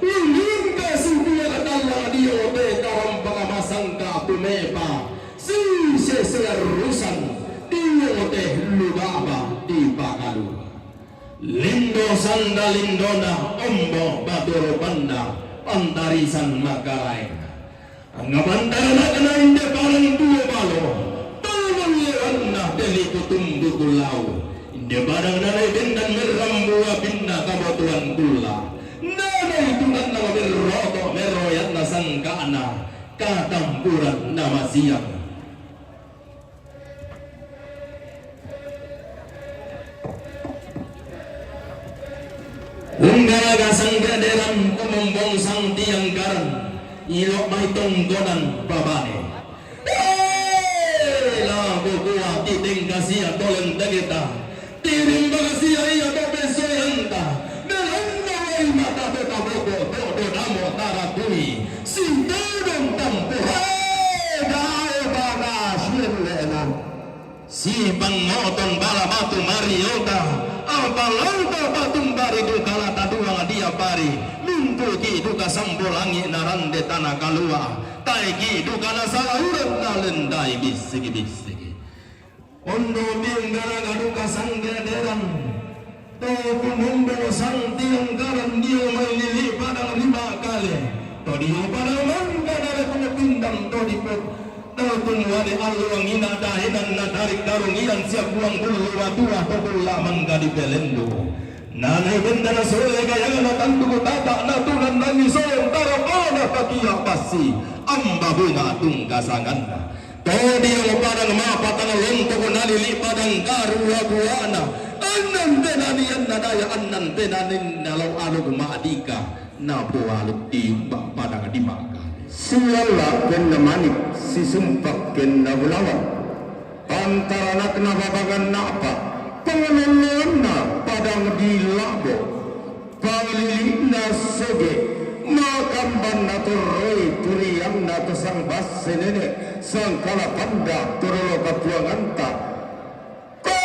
Lumingka si dia katalla dio te karampaka masangka tumepa. Si sesearusan dio te lubaba di pakalu. Lindo sanda lindona ombo baturu banda pantarisan makaraeng. Angga pantaranakna inde padang tuo balo, tolong lewanna teliku tumbuku lau. Inde padang nanai bendan merrambua binna kabotuan kulla. Nanai tunanna mamerroto meroyatna sangkana, katampuran namasiang. Unggaraga sanggaderan kumombong sang tiang karan, ilo mai tonggonan babane. Eh, lago kua titeng kasia toleng tegeta. Tiring bagasia ia to pesoyanta. Melanda wai mata to taboko to dodamo taratui. Sintodong tampo. Hei, dae bana siellenan. Si pangngoton bala batu mariota, apalauta batu bari duka lata duang dia bari, mintuki duka sambolangi narande tana kalua, taiki duka nasala urang nalendai bisigi-bisigi. Ondo minggaraga duka sanggederan. To kumombo sang tiang karan dio mai lili padang lima kale. To dio padang mangga dale kuno pindang to dipo. To tumuane alluang ina daenan na tarik darung ian siap buang bulu watua to kulla mangga di pelendu. Nana benda na sole gayana na tandu tata na tunan nangi solong taro ona pakia pasi. Amba bunga tungga sanganna. To dio padang mapatang lontoko nalili padang karua buana. Annan tenanian nadaya annan tenanin nalau aluk madika. Napo aluk tiumba padang di maka. Sialla kenna manik, sisumpak kenna bulawan. Pantaranakna babangan napa, pangalelleanna padang di labo. Panglili'na soge, makambanna torroi turianna to sang basse nene, sangkala panda to dolo kapuanganta. Ko!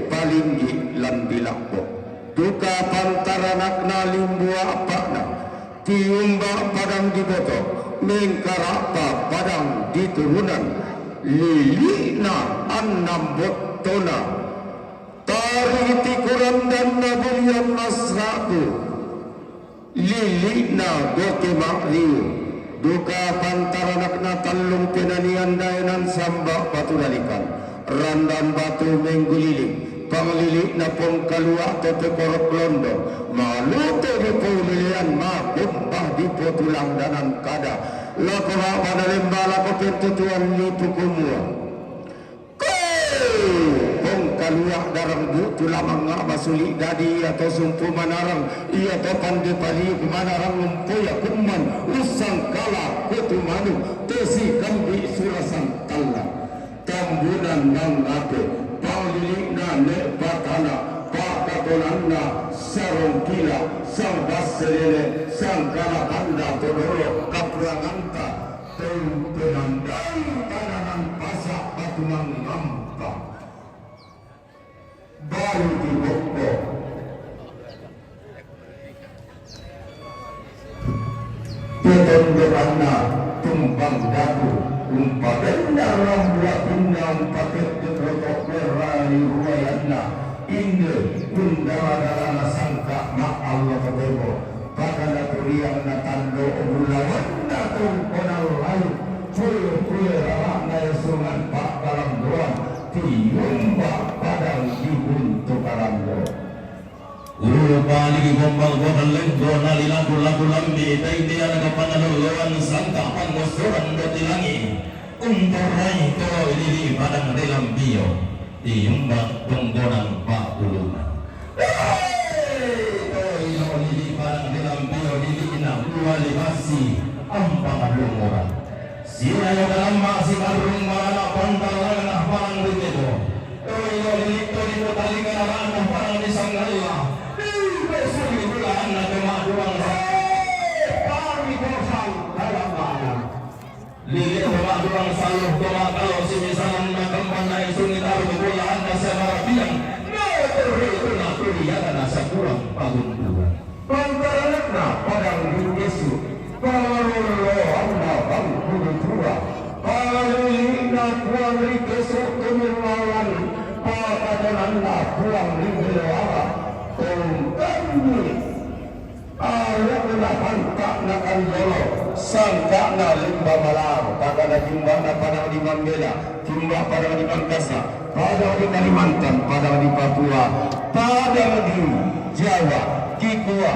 Palinggi lan bilabbo. Duka pantaranakna limbua appa'na, tiumba padang di boto, mengkara'pa padang di turunan, lili'na annang bottona. Tariti kurandanna bulian masra'bu, lili'na goke ma'riu, Duka pantaranakna tallung penanian daenan samba batu dalikan, randan batu mengguliling, panglili'na pongkaluak to pekorok londo, malute di poulelean makumbah di potulang danan kada, lako baba na lemba lako pentutuan lipu kumua. Ko! Pongkaluak darang butu lamang nga masuli dadi ia to sumpu manarang, ia to pande paliuk manarang umpoya kumman usang kala kutu manuk tesi kambi surasan talla. Tambunan mangape, panglili'na ne patana, pakatonanna sarong kila, sang basselele, sang kala panda todolo, kapuanganta, Teu penandai tananan pasak batu mangampa. Balu di bokko. Petondokanna tumbang daku, umpabenna rambu apinna, umpakekke rotok merrai ruayanna, inde kundala-dalana sangka ma allo totemo. Pakana turiang na tando bulawanna tongkonan laut, kue-kue rara'na esungan pa'balamboan, tiumba padang di buntu karando. Ulu paligi gombang gua lenggo na lilaku-laku lambi, taidean kapanaloloan sangka pangosoran doti langi. Umporai to ilili padang rilambio, tiumba tongkonan pa'uluna. Toi, toi, no, lili padang rilambio, lili ina dua libasi, ampang lumura. Sinayo dalamma simarrung marana pantalangan parang di teto. Toi, no, lili to di potalingan arana parang di sangalla. Di besuli bulanna cuma duang sa-, eh, pari kosang dalam mana. Lili toma duang saluh toma kalo simisalan na kemban na isungi taru bulahanna semarapiang. Na terri tuna turiana na sakurang pagunturan. Pantaranakna padang di kesu, pangaloloanna bangku di tua, pangalili'na puang ri kesu tumirlawan, pakatonanna puang ri beloara, tongkanni. Alukna panta na kandolo, sangka'na limba malar, pakana timba'na padang di Mambela, timba padang di Mangkasa, padang di Kalimantan, padang di Papua, padang di Jawa, kikua,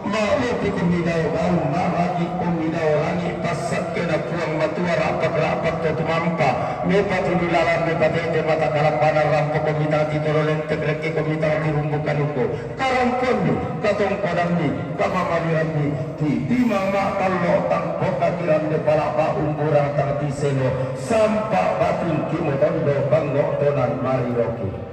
ma'lopi kumidao baru, maraki kumidao langi, passakkena Puang Matua, rapak-rapak to tumampa, mepatudu lalan, mepatete mata kalambana, rampo kumitang titolo lentek, rekke kumitang tirumbu kanuko. Karampuanni, katongkodanni, kamamaliranni, titimang ma'tallo tangkokna kirande pala'pa umburang tang tiseno, sampa batingki motondo pango'tonan mariroki.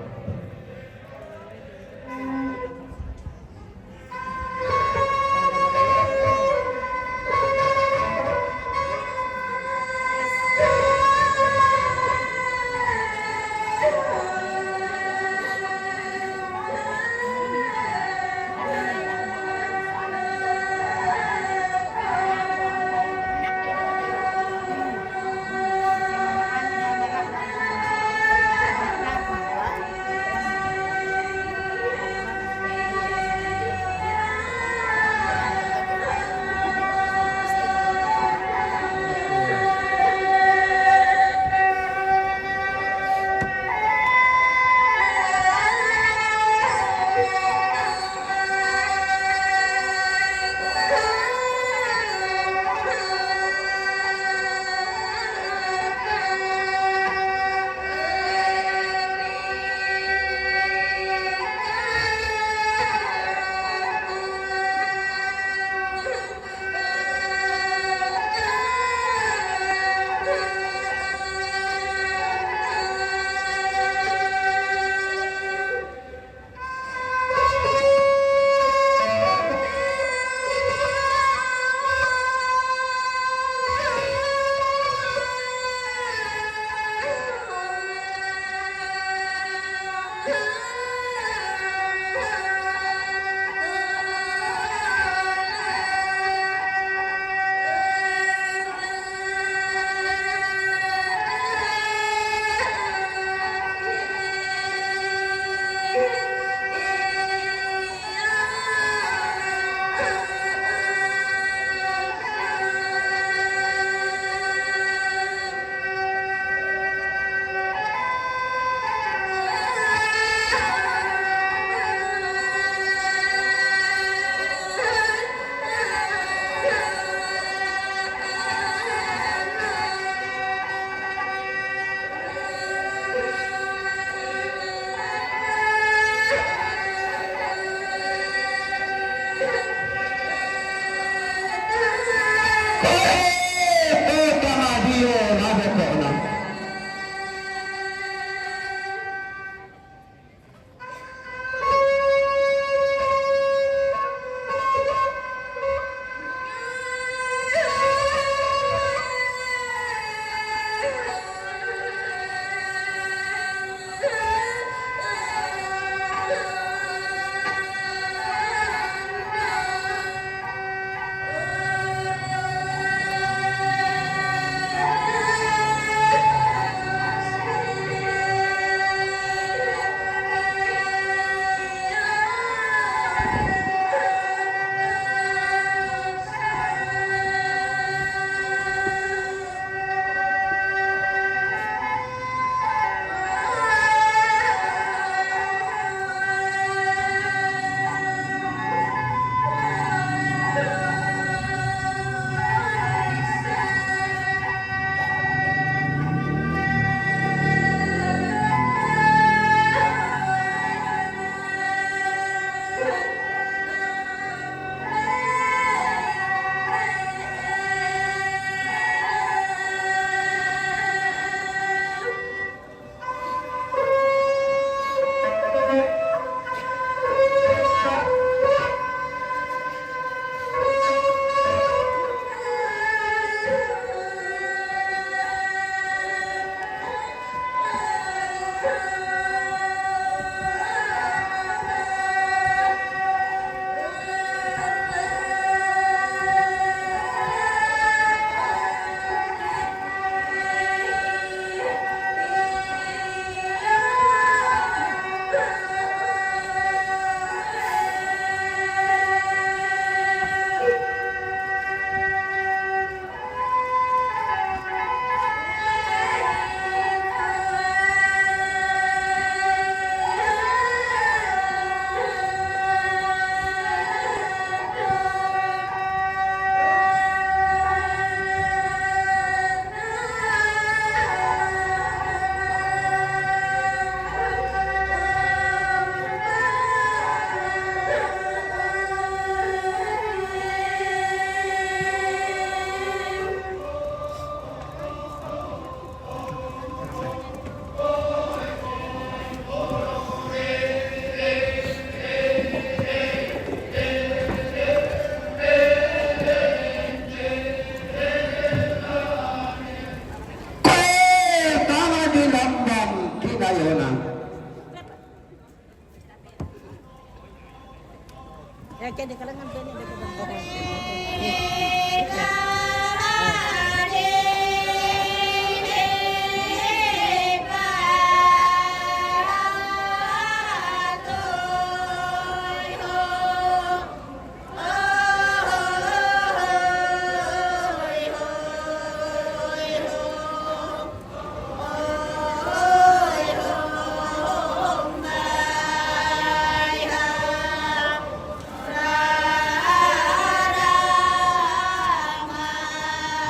Ya, kaya di ka lang ang ganyan, di ka lang.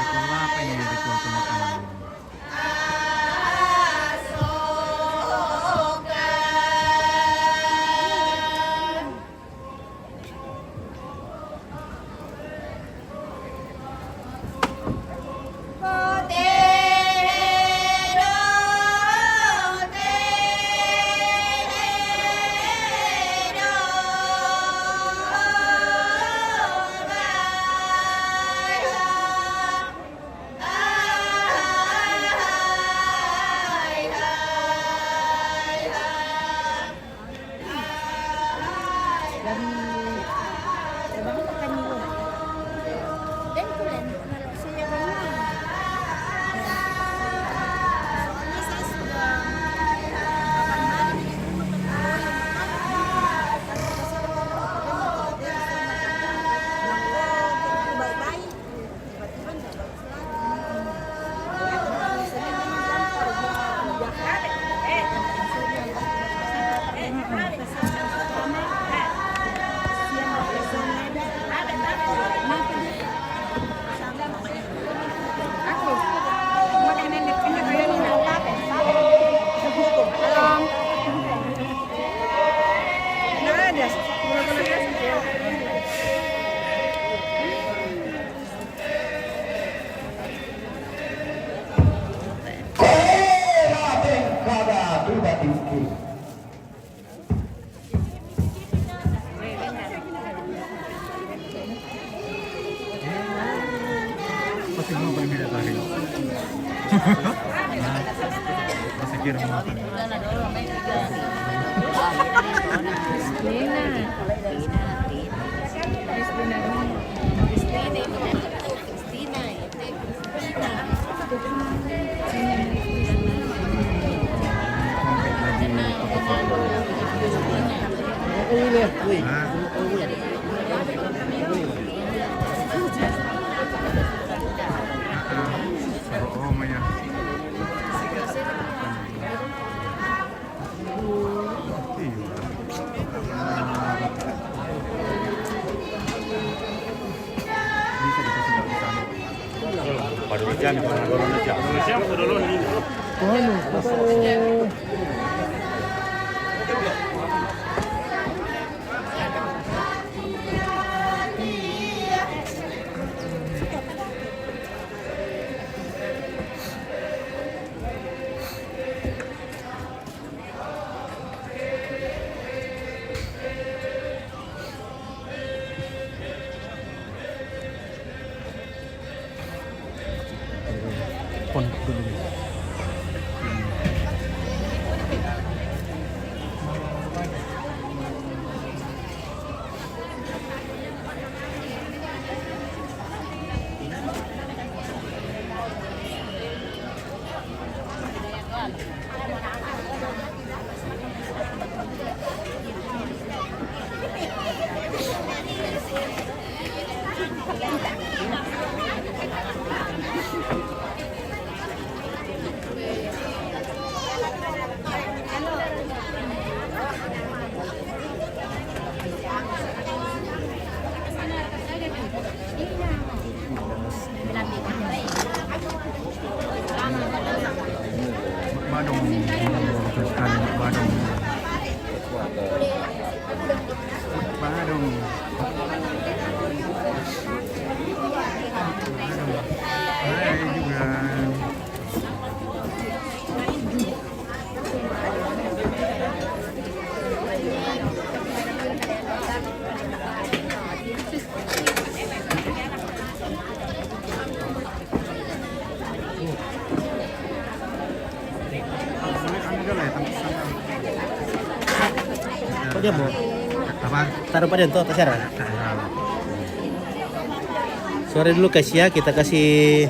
Ritual apa ini? Ritual pemakaman. Pati mga pala may natahin. Masakit ang mga pala. Christina. Christina. Padolo dyan, padolo dyan. Ano? Pondok dulu. Badong. Badong. Badong. Hai juga. Dia mau. Apa? Taruh pada itu, terserah. Sorry dulu guys ya, kita kasih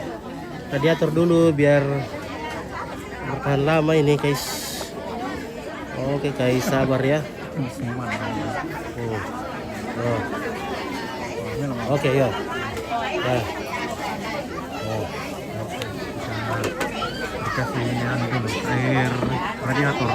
radiator dulu biar bertahan lama ini guys. Oke guys, sabar ya. Hmm. Oh. Oke ya. Ya. Oh. Kita dikasih anu dulu, air radiator.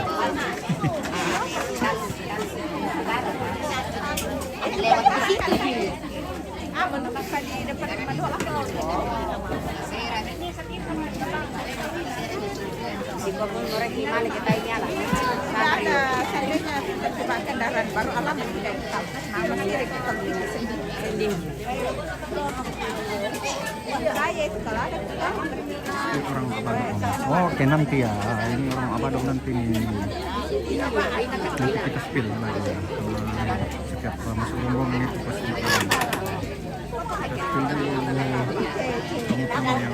Ada seandainya kita coba kendaraan baru, alamat tidak tahu. Nama sendiri kita sendiri. Ini orang Abadong. Oh, oke, nanti ya. Ini orang Abadong nanti nih. Nanti kita spill lagi ya. Setiap masuk rombongan itu pasti kita spill dulu. Kamu tahu yang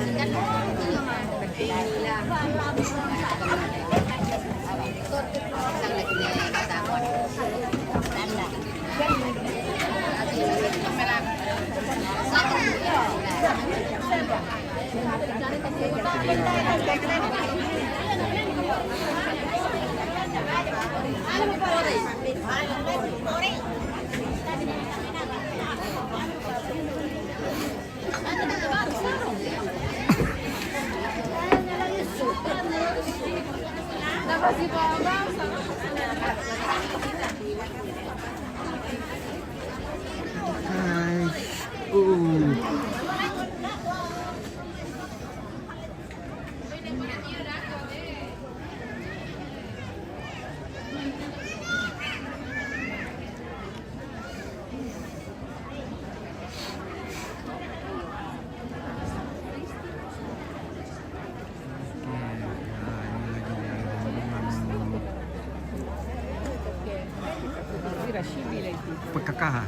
P K K, ya.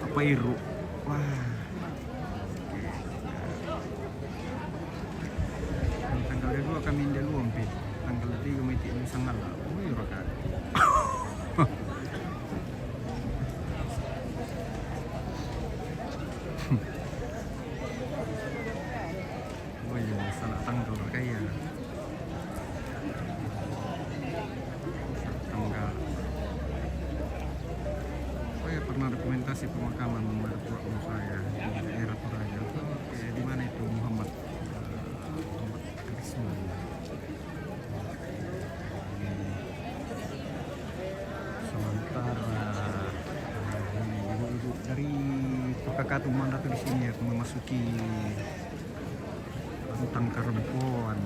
Apa iru? Wah. Tanggal dua kami inda luang pe. Tanggal tiga mai ti sangala. Oh, iya, raka. Oh iya, salah tanggal kaya. Tanggal. Oh ya, pernah dokumentasi pemakaman mertua saya di daerah Toraja. Oke, di mana itu, Muhammad? Eh, Muhammad Risman. Sementara, eh, ini ibu-ibu dari P K K Tuman Ratu di sini ya, memasuki ruang karompoan,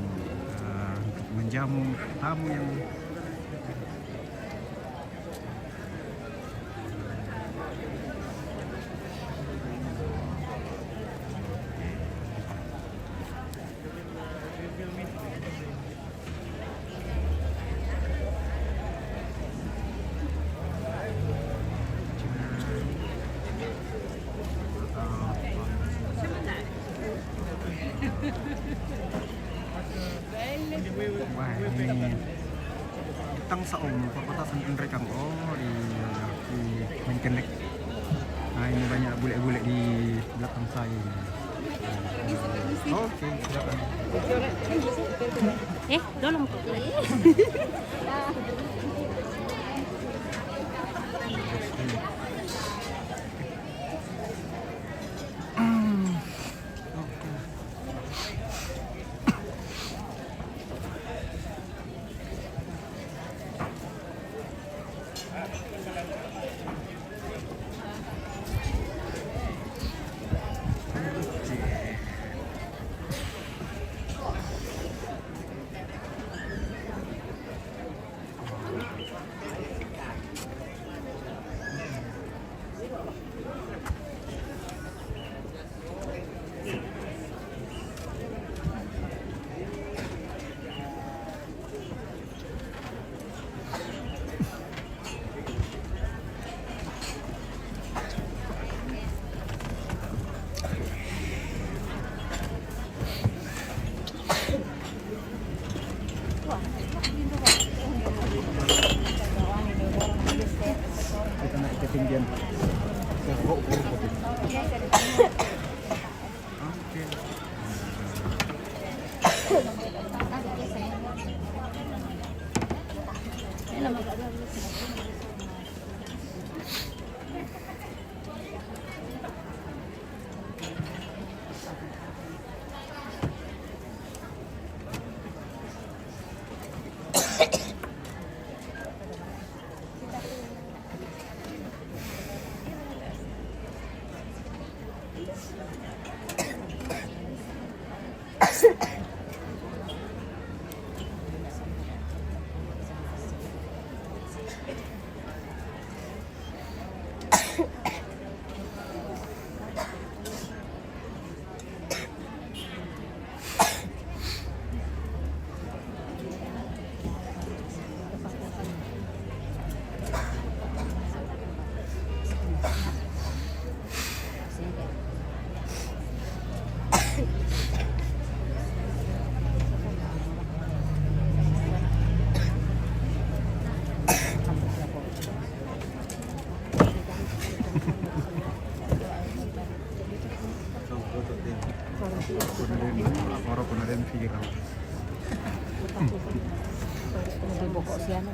eh, untuk menjamu tamu yang Wah, ini tang saung perbatasan Indrekang. Oh, di, di Mengkenek. Nah, ini banyak bule-bule di belakang saya ini. Oke, silakan. Eh, tolong. Ora pun ada yang pikir kamu. Bokok siapa?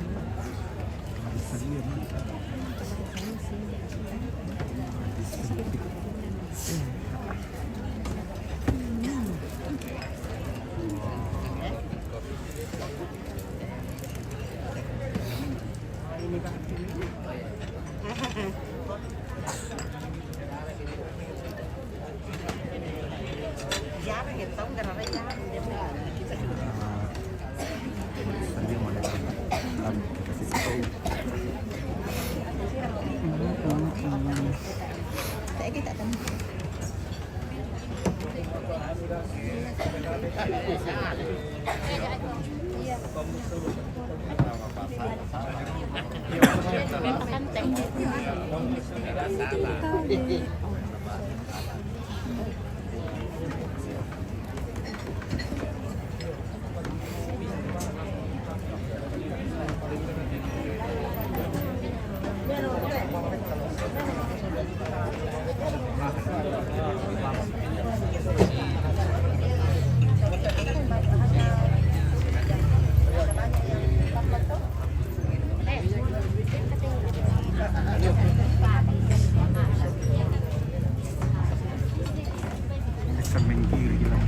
Bisa main kiri gila.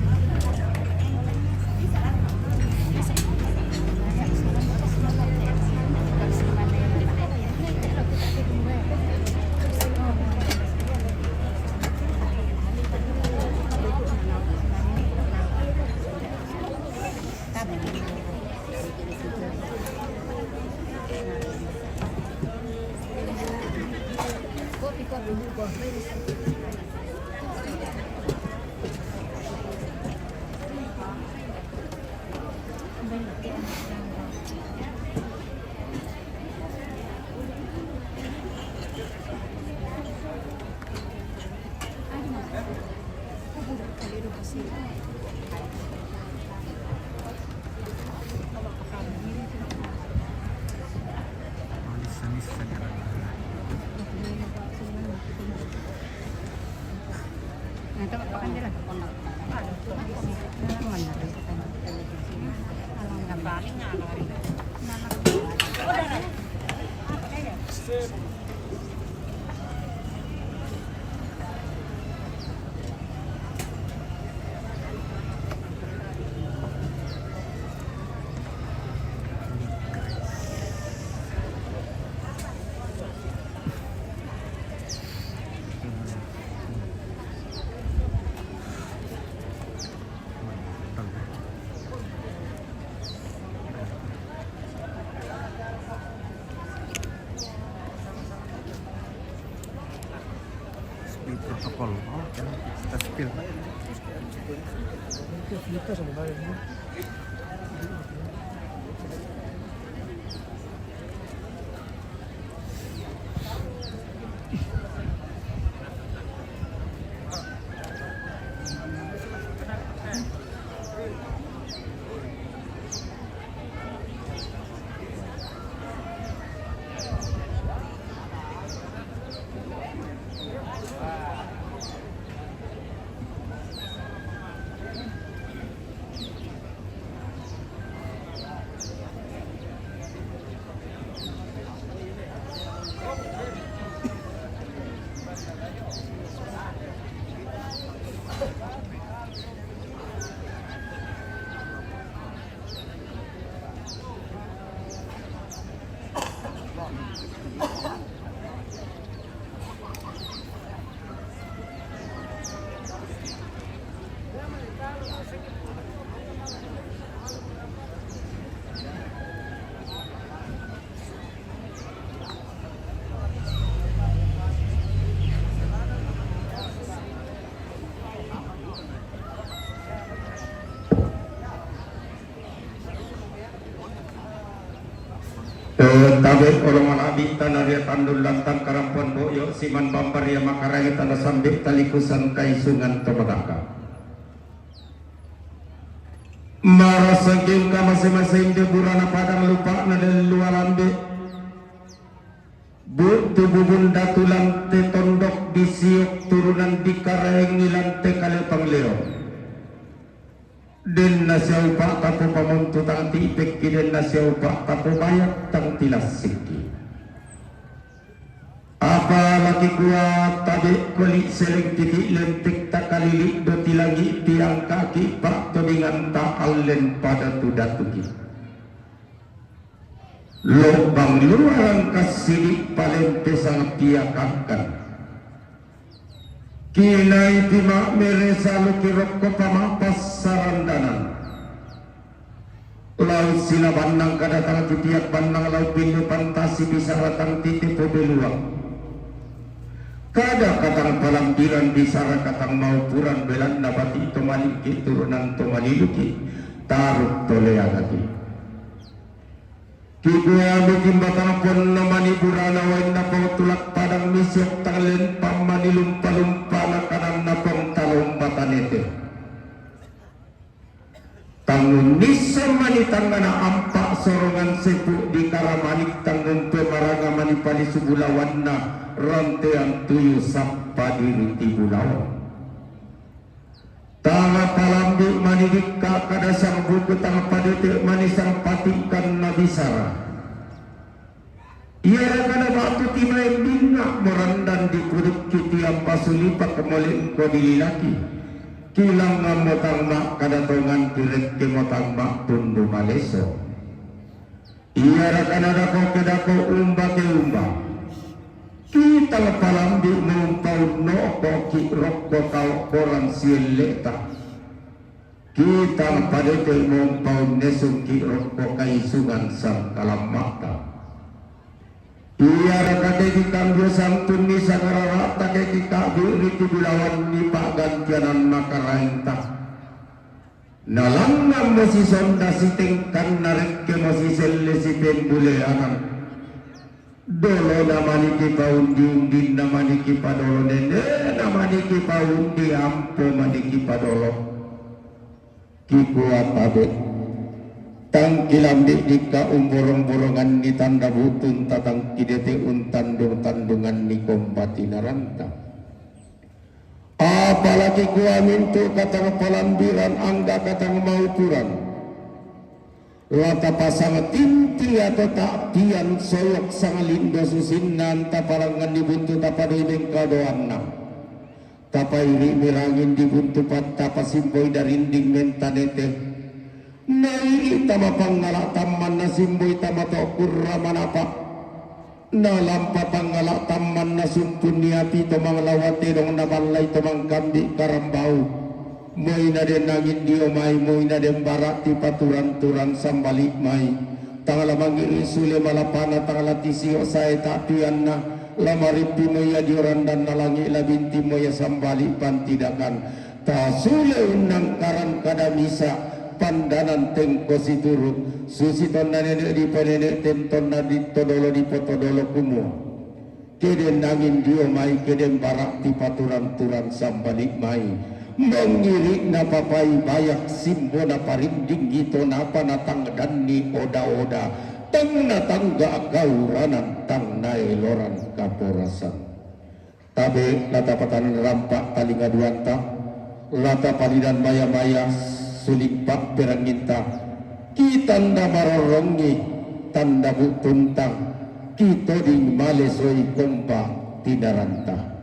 Spill protokol. Oh, kita spill. Itu kita sebenarnya. Tabe' olo malabi tana ria tandul lantang karampon bo'yo siman bambar ia makarae tana sambe talikusan kaisungan to magaka. Marasangking ka mase-mase inde burana padang lupa'na den lua lambe. Bu'tu bubun datu lante tondok di siok turunan di karaengi lante kale pangleo. Den nasiau pa'tapo pamontu tang ti'pekki, den nasiau pa'tapo bayak tang tilassikki. Apalaki kua tabe' koli seleng piti lentek takalili do tilangi tiangkaki pa'todinganta allen pada tudatuki. Lobang luarang kasidi' palempe sangapia kangkan. Kinaipi ma'mere saluki rokko pama'pas sarandanan. Lau sila bannang kadatang tipiak bannang lau pinne pantasi bisara tang tite pobeluang. Kada katang palambiran bisara katang maupuran belanna bati' to malingki turunan to maliluki taruk to leagaki. Kikua mi timbatang ponno mani burana wainna pautulak padang misiok tang lempang mani lumpa-lumpana kananna pong talomba tanete. Tangun nissa mani tangngana ampa' sorongan sepu' di karamanik tangun pemaranga mani palisu bulawanna rantean tuyu sappa diri ti bulawan. Tanga palambi' mani dikka' kada sang buku tanga padete' mani sang patikan nabisara. Iaraka nabatu timaen binga' morandan di pudukki tiang pasulipak mole' engko dililaki. Kilangngammo tang ma'kada tongan kirekkemo tang ma'tundu maleso. Iaraka nadako kedako umba ke umba. Kita palambi' mo umpaunno'ko ki' rokko kaokkoran sielle'ta. Kita padete' mo umpaunnesung ki' rokko kaisungan sangkalamma'ta. Iaraka ke kikambio santunni sangarara'ta ke kika'bi' riki bulawanni pa'gantianan makaraenta. Nalangngammo sisonda sitengkanna rekkemo siselle sipembuleanang. Dolona maniki paundi-undinna maniki padolo nene'na maniki paundi ampo maniki padolo. Kikua tabe'. Tangkilambi' dikka' umborong-boronganni tanda bu'tun tatangkidete' untandung-tandunganni komba tinaranta. Apalaki kua mintu' katang palambiran angga katang maupuran. La tapasang tinti atau ta'pian soyok sangalindo susinna taparangngan di buntu tapadoi mengkadoanna. Tapairi' mirangin di buntu pat tapasimboi darinding mentanete. Nairi' tama pangngala' tammanna simboi tama to' kurra manapa'. Nalampa pangngala' tammanna sumpunni api to manglawa tedong naballai to mangkambi' karambau. Moi naden angin dio mai, moi naden bara' tipaturang-turang sambali' mai. Tang la mangiri' sule malapana, tang la tisio' sae ta'pianna, la marippi moi ia dio randanna langi', la binti moi ia sambali' pantidakan. Tasule unnangkaran kada misa' pandanan tengko situru', susi tonna nene' dipenene' tentonna ditodolo dipotodolo kumua. Keden angin dio mai, keden bara' tipaturang-turang sambali' mai. Mangiri' napapai bayak simbona parinding ito napa natangdanni oda-oda. Tang natangga' gauranan, tang naeloran kaporasan. Tabe' la tapatanan rampa' talinga duanta, la tapalidan maya-maya suling pa'peranginta, ki tanda marorrongngi tanda bu'tunta, ki toding malesoi komba tinaranta.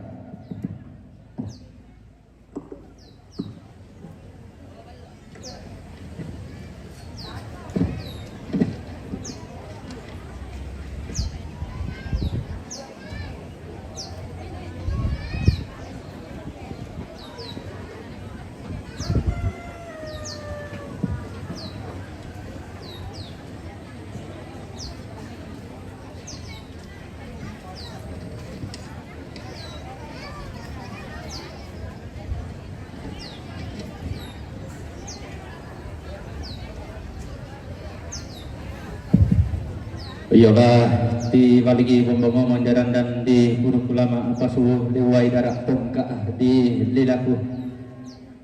Iyo ba, ti baligi bombongo monjarandan di guru kulama pasu liwai darak tongka di lilaku.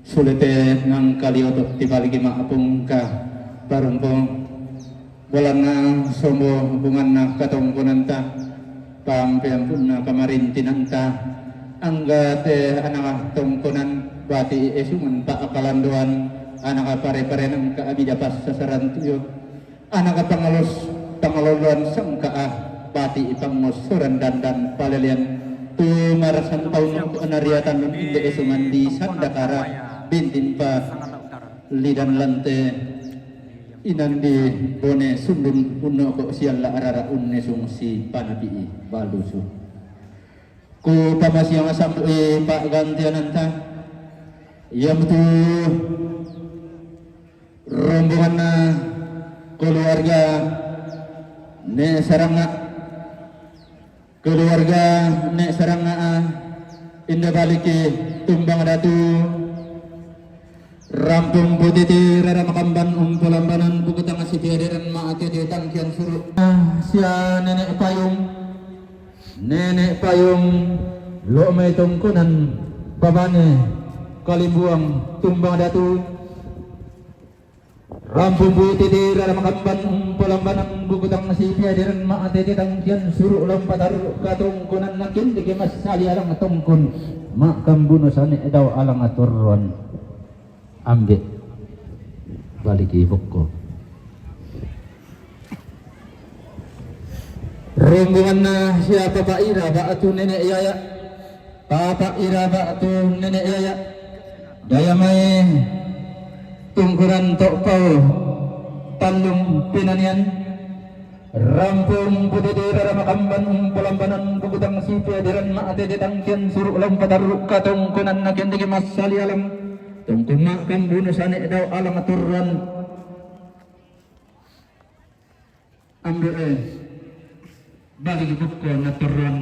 Sulete ngangkali otot ti baligi ma apungka barumpong. Bolanna sombo hubunganna katongkonanta, pampeampunna kamarintinanta, angga te anaka tongkonan bati esungan pa akalandoan, anaka pare-parenang ka abida passasaran tuyo. Anaka pangalos pangaloloan sangka ah, bati pangosoran dandan palelean, tu marasan paunuk anariatan nun inde esungan di sandakara, bintin pa lidan lante inan di bone sundun unno ko sialla arara unnesung si panapi i balusu. Ku pamasiang sambu i pagantiananta, iya mutu rombonganna keluarga ne saranga, keluarga ne saranga, ah, inda baliki tumbang datu. Rampung putiti rara makamban umpolambanan bukutang sipiadiran maatiti tangkian suru. Ah, sia nenek payung, nenek payung lo mai tongkonan babane kalimbuang tumbang datu. Rampung putiti rara makamban umpolambanan bukutang sipiadiran maatiti tangkian suru lampataru katongkonan nakin diki masali alang tongkon makambuno sane dau alang atorroan. Ambe baliki bokko. Rombonganna sia papa ira batu nenek yaya, papa ira batu nenek yaya, daya mai tungkuran tokpau tandung pinanian. Rampung putiti rara makamban umpolambanan bukutang sipiadiran maatiti tangkian suru lampataru katongkonan nakin diki masali alang tongkon makambuno sane dau alang atorroan. Ambe e, baliki bokko natorroan.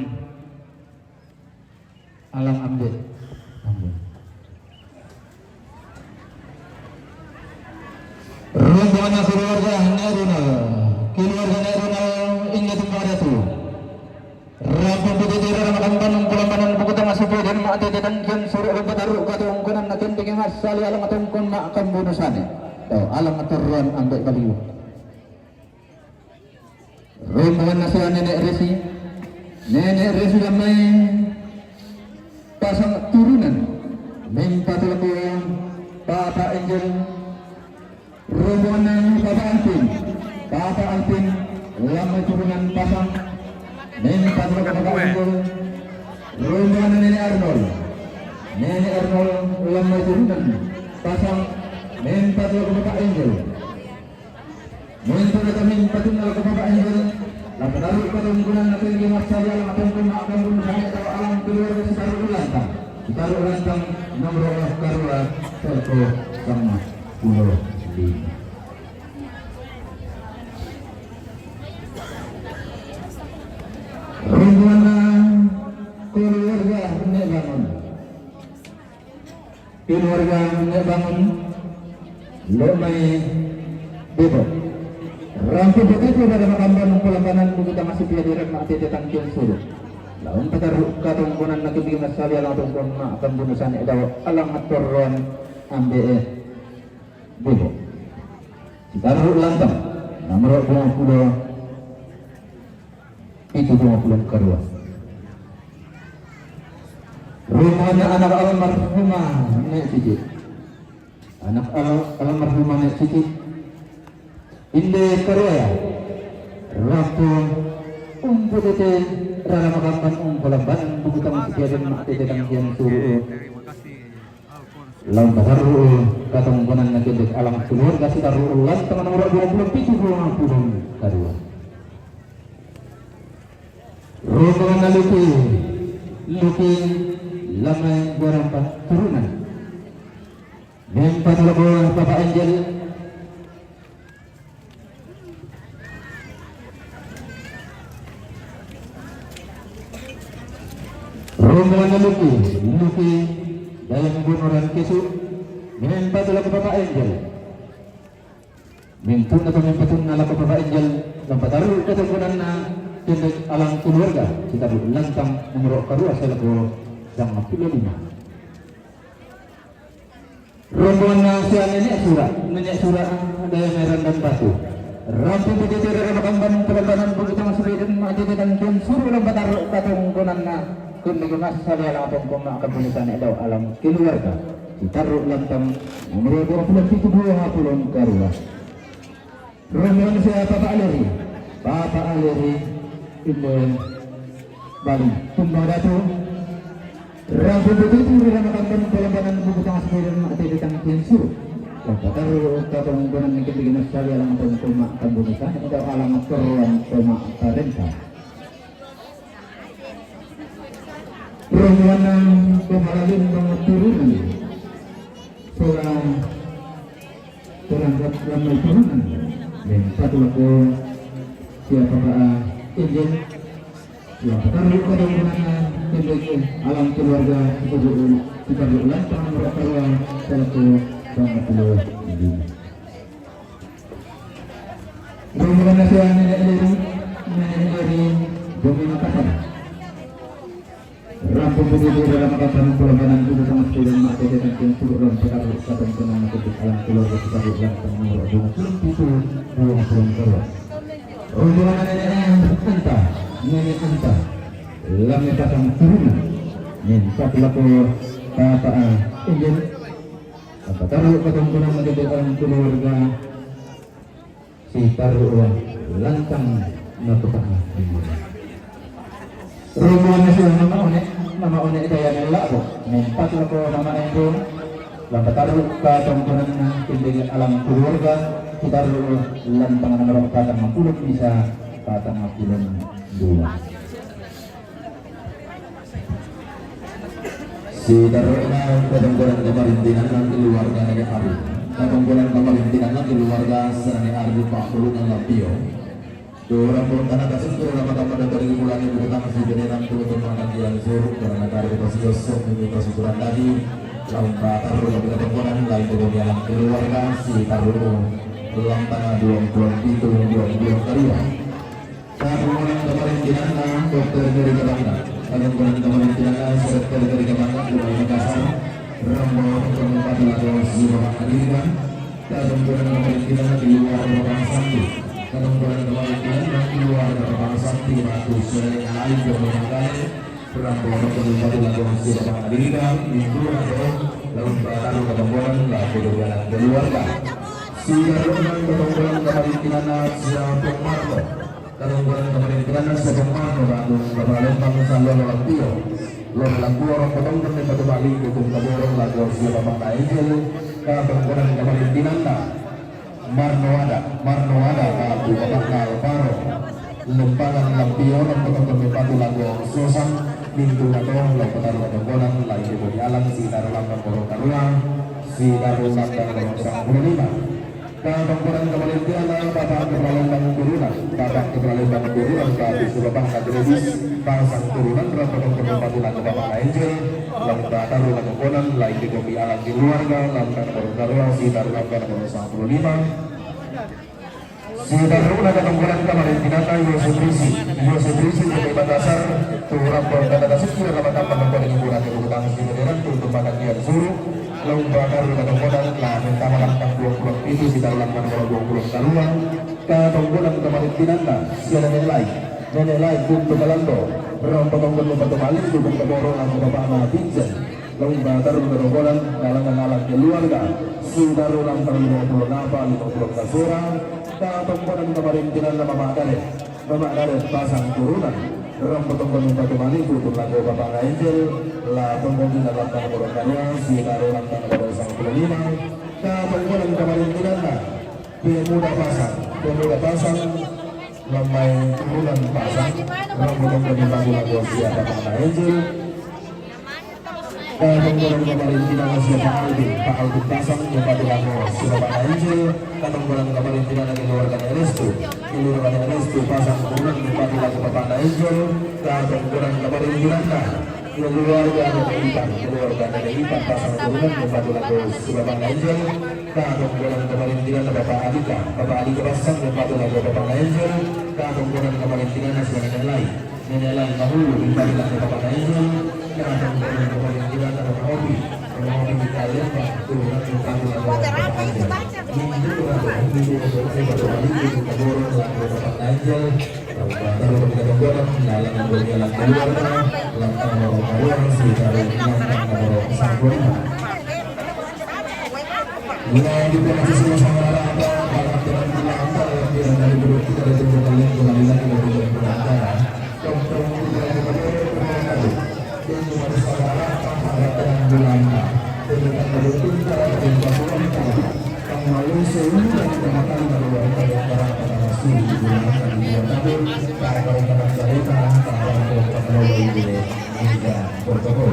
Alang ambe. Ambe. Rombongan keluarga Nerunal, keluarga Nerunal inda tumbang datu. Rampung putiti rara makamban umpolambanan bukutang sipiadiran maatiti tangkian suru lampataru katongkonan nakin diki masali alang tongkon makambuno sane dau alang atorroan. Ambe baliki. Rombongan na sia nenek resi, nenek resi damai pasang turunan, mempatulako papa Angel. Rombongan na papa Alvin, papa Alvin lamai turunan pasang, mempatulako papa Angel. Rombongan na nenek Arnold, nenek Arnold lamai turunan pasang, mempatulako papa Angel. Mintu kami patungal ko papa Angel, lampataru katongkonan nakin diki masali alang tongkon makambuno sane dau alang keluarga sitaru lantang, sitaru lantang nomor karua, toko sama pulo lima. Rombongan keluarga ne bangun. Keluarga ne bangun lo mai bebo. Rampung putiti rara makamban umpolambanan bukutang sipiadiran maatiti tangkian suru lampataru katongkonan nakin diki masali alang tongkon makambuno sane dau alang atorroan. Ambe e bebo. Sitaru lantang nomor dua pulo pitu dua pulo karua. Rombongan anak almarhumah Nek Cici. Anak al-, almarhumah Nek Cici. Inde karua ya. Rampung umputiti rara makamban umpolambanan bukutang sipiadiran maatiti tangkian suru lampataru katongkonan nakin diki alang keluarga sitaru lantang nomor dua pulo pitu dua pulo karua. Rombongan na Luki, Luki lamai garampa turunan. Mempatulako papa Angel. Rombongan na Luki, Luki daya bunoran kesu. Mempatulako papa Angel. Mempuna to mempatunna lako papa Angel, lampataru katongkonan Alang keluarga, si Taruk Lantang nomor karua selaku sang pulo lima. Rombongan na sia Nenek Sura, Nenek Sura, Daya Meran dan Batu. Rampung putih tiada ada makan ban pelengkapan bulu tengah sebelum mati dan kian suruh lompat taruh katong konanna. Kun minggu mas sabi alang apong koma akan boleh tanek dau alang keluarga. Si Taruk Lantang nomor dua puluh tujuh dua puluh karua. Rombongan sia Papa Aleri. Papa Aleri Indo Bali. Tumbang Datu. Rabu begitu di dalam kantor pelombangan buku tangah sepeda mati di tangah kian suruh. Lompat taruh katong konanna ketiga mas sabi alang apong koma akan boleh tanek dau alang keruan koma parenta. Rombongan kepala limbang turunan. Seorang terangkat ramai turunan. Lempar lako siapa ka Injil. Siapa taruh pada mana kendali alam keluarga. Kita berulang tangan berat keluar. Selaku bang pulau. Rombongan na sia Nenek Leri, Nenek Leri, Domino Kasana. Rampung putih di dalam kata pelombangan buku tangah sepeda mati di tangking suruh dalam petar kata tenang untuk alam keluarga kita di dalam tenang rombongan turun pintu ruang turun keluar. Rombongan Nenek Anta, Nenek Anta. Lami pasang turunan. Minta pelaku Papa Injil. Apa taruh katong konanna ketiga alang keluarga. Si Taruk Lantang na kota. Rombongan na sia Mama One, Mama One Daya Nela ko. Minta lako Mama Enro. Lompat taruh katong konanna ketiga alang keluarga. Si Taruk Lantang nomor patang puluh bisa patang puluh dua. Si Taruk na katong konanna kamarintinanna keluarga Nenek Ari. Katong konanna kamarintinanna keluarga Nenek Ari Pak Pulungan Lampio. Dua orang pun tanah kasih turun apa tanpa dapat dibulangi buku tangan si beneran turun turun akan dia suruh karena kari kita sih gosok ini pasukuran tadi. Lawan batar udah kita tempuran lain turun jalan keluarga si Taruk. Dalam tangah dua puluh pintu dua puluh kedua. Katong konanna kamarintinanna Dokter Gary Kabangga. Katong konanna kamarintinanna Dokter Gary Kabangga, Rumah Makassar. Rambo untuk membantu lagu si Bapak Adilika. Katong konanna kamarintinanna keluarga Bapak Santi. Katong konanna kamarintinanna keluarga Bapak Santi, Batu Sele, Alai, Jomo Manggale. Rambo untuk membantu lagu si Bapak Adilika. Minggu atau lalu baru katong konanna lagu keluarga. Si Darungan katong konanna kamarintinanna siapa Marco. Katong konanna kamarintinanna sia Marno, Batu Palembang, Salua, Lampio. Lon Lampio, orang potong kene batu bali, dukung kaborong, lagu sia Bapak Angel. Katong konanna kamarintinanna Marno ada, Marno ada, Batu Bapak Alvaro. Lempangan Lampio, orang potong kene batu, lagu Sosan. Mintu katong, lagu taruh katong konanna, lagi bodi alang, si Darungan, orang karua, si Darungan, orang sang puluh lima. Katong konanna kamarintinanna Bapak Kepala Lembang Turunan, Bapak Kepala Lembang Turunan, Bapak Sudah Bangka Gredis, Pasang Turunan, Rapat Kompon Batu Laga Bapak Angel, Lambang Taruh Laga Konan, lain di kopi alam keluarga, Lambang Taruh Taruh, si Taruh Lambang Taruh sepuluh lima. Si Taruh Laga Kompon kamarintinanna Yosef Risi, Yosef Risi, Jakarta Dasar, Turap Kota Tasik, Kota Batam, Kota Liburan, Kota Tasik, Kota Tutup Batak, Suruh, Lomba karu katong konanna, minta makan tang dua puluh itu di dalam nomor dua puluh kalua. Katong konanna kamarintinanna, sia Nenek Lai. Nenek Lai, Guntu Kalando. Rong potong genu batu bali, dukung keboro, lagu bapakna Vincent. Lomba karu katong konanna, ngalang-ngalang keluarga. Si Daru lambang lima puluh napa, lima puluh kasura. Katong konanna kamarintinanna Mama Kare. Mama Kare Pasang Turunan. Rong potong genu batu bali, dukung lagu bapakna Angel. La tongkong di dalam nomor karya, si Daru lambang nomor sepuluh lima. Katong konanna kamarintinanna, Pemuda Pasang, Pemuda Pasang, Lamai Turunan Pasang, Rambu Tongkol di Batu Lago, sia Bapak Angel. Katong konanna kamarintinanna sia Pak Alvin, Pak Alvin Pasang, Batu Lago, sia Bapak Angel. Katong konanna kamarintinanna keluarga Restu, keluarga Restu Pasang Turunan, Batu Lago, Bapak Angel. Katong konanna kamarintinanna keluarga Nenek Ipan, keluarga Nenek Ipan Pasang Turunan, Batu Lago, sia Bapak Angel. Katongkonan kamarintinanna Bapak Andika, Bapak Andika Bassang mempadu lako Bapak Naenjol, katongkonan kamarintinanna si Nenek Lai, Nenek Lai Mahulu mempadu lako Bapak Naenjol, katongkonan kamarintinanna Bapak Opi, Bapak Opi Kalemba, tulungan mempadu lako Bapak Naenjol. Minggu lako, minggu lako, minggu lako, minggu lako, Bapak Naenjol, Bapak Taruh, katongkonan, dalam dunia laki luar, lantang orang orang, si Taruh, lantang orang orang. Mulai dibuka sesi musyawarah apa, para teman kita yang tidak dari berhenti dari jemput kalian kembali lagi dari jemput antara. Tongkrong kita yang kembali berhenti. Dan cuma musyawarah apa, para teman kita. Dan kita berhenti dari jemput antara. Kembali sehingga kita makan dari warga yang para teman masih di dalam, di luar kabel, para teman cerita, para teman cerita, para teman cerita, protokol.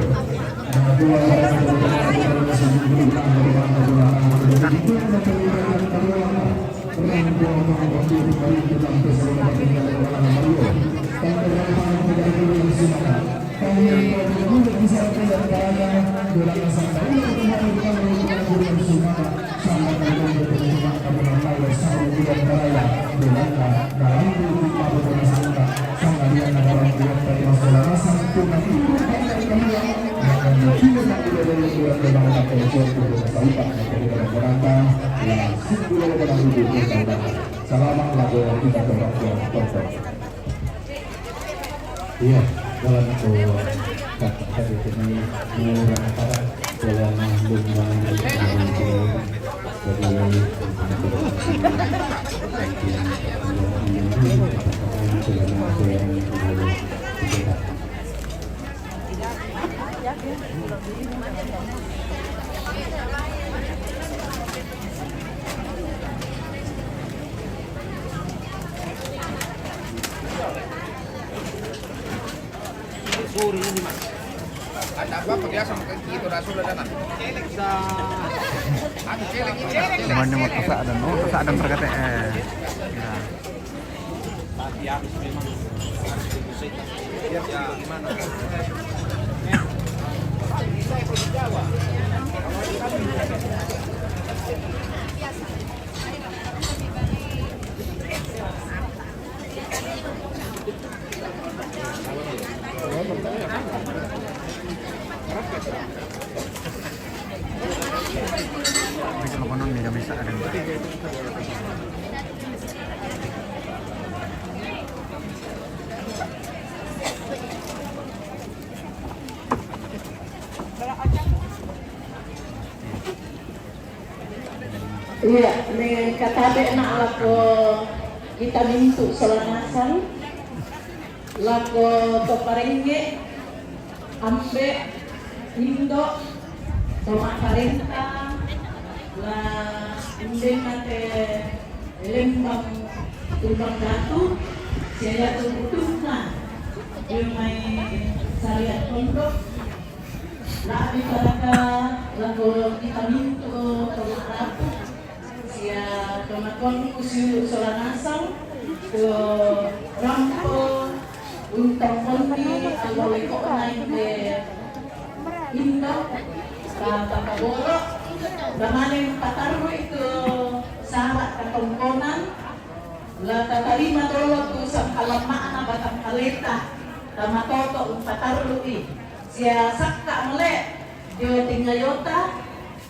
Selamat lagi kita coba. Iya, dalam ko kata itu ini murah apa? Dalam lumba jadi Suri ini, Mas. Ada apa-apa biasa makan gitu, Rasul ada, nah. Anu, celek ini, Mas, celek. Semuanya mau kesadaran, oh, kesadaran berkata, eh. Ya. Tapi habis memang harus dibersihkan. Ya, gimana? Iya, me katabe na lako kita mintu sola nasang, lako to parenge, ambe, indo, to ma'parenta, la inde mate lembang tumbang datu, sia tu butunna, mai syariat pondok, La'bi baraka lako kita mintu to ma'rapu, sia to makonku siulu sola nasang, to rampo, untamponni allo leko'na inde indo, ta, ta kaboro, ta mane patarru'i to sara katongkonan, la tatarima dolo tu sangkalamma'na batang kaleta, ta matoto umpatarru'i. Sia sakka mole dio tingayota,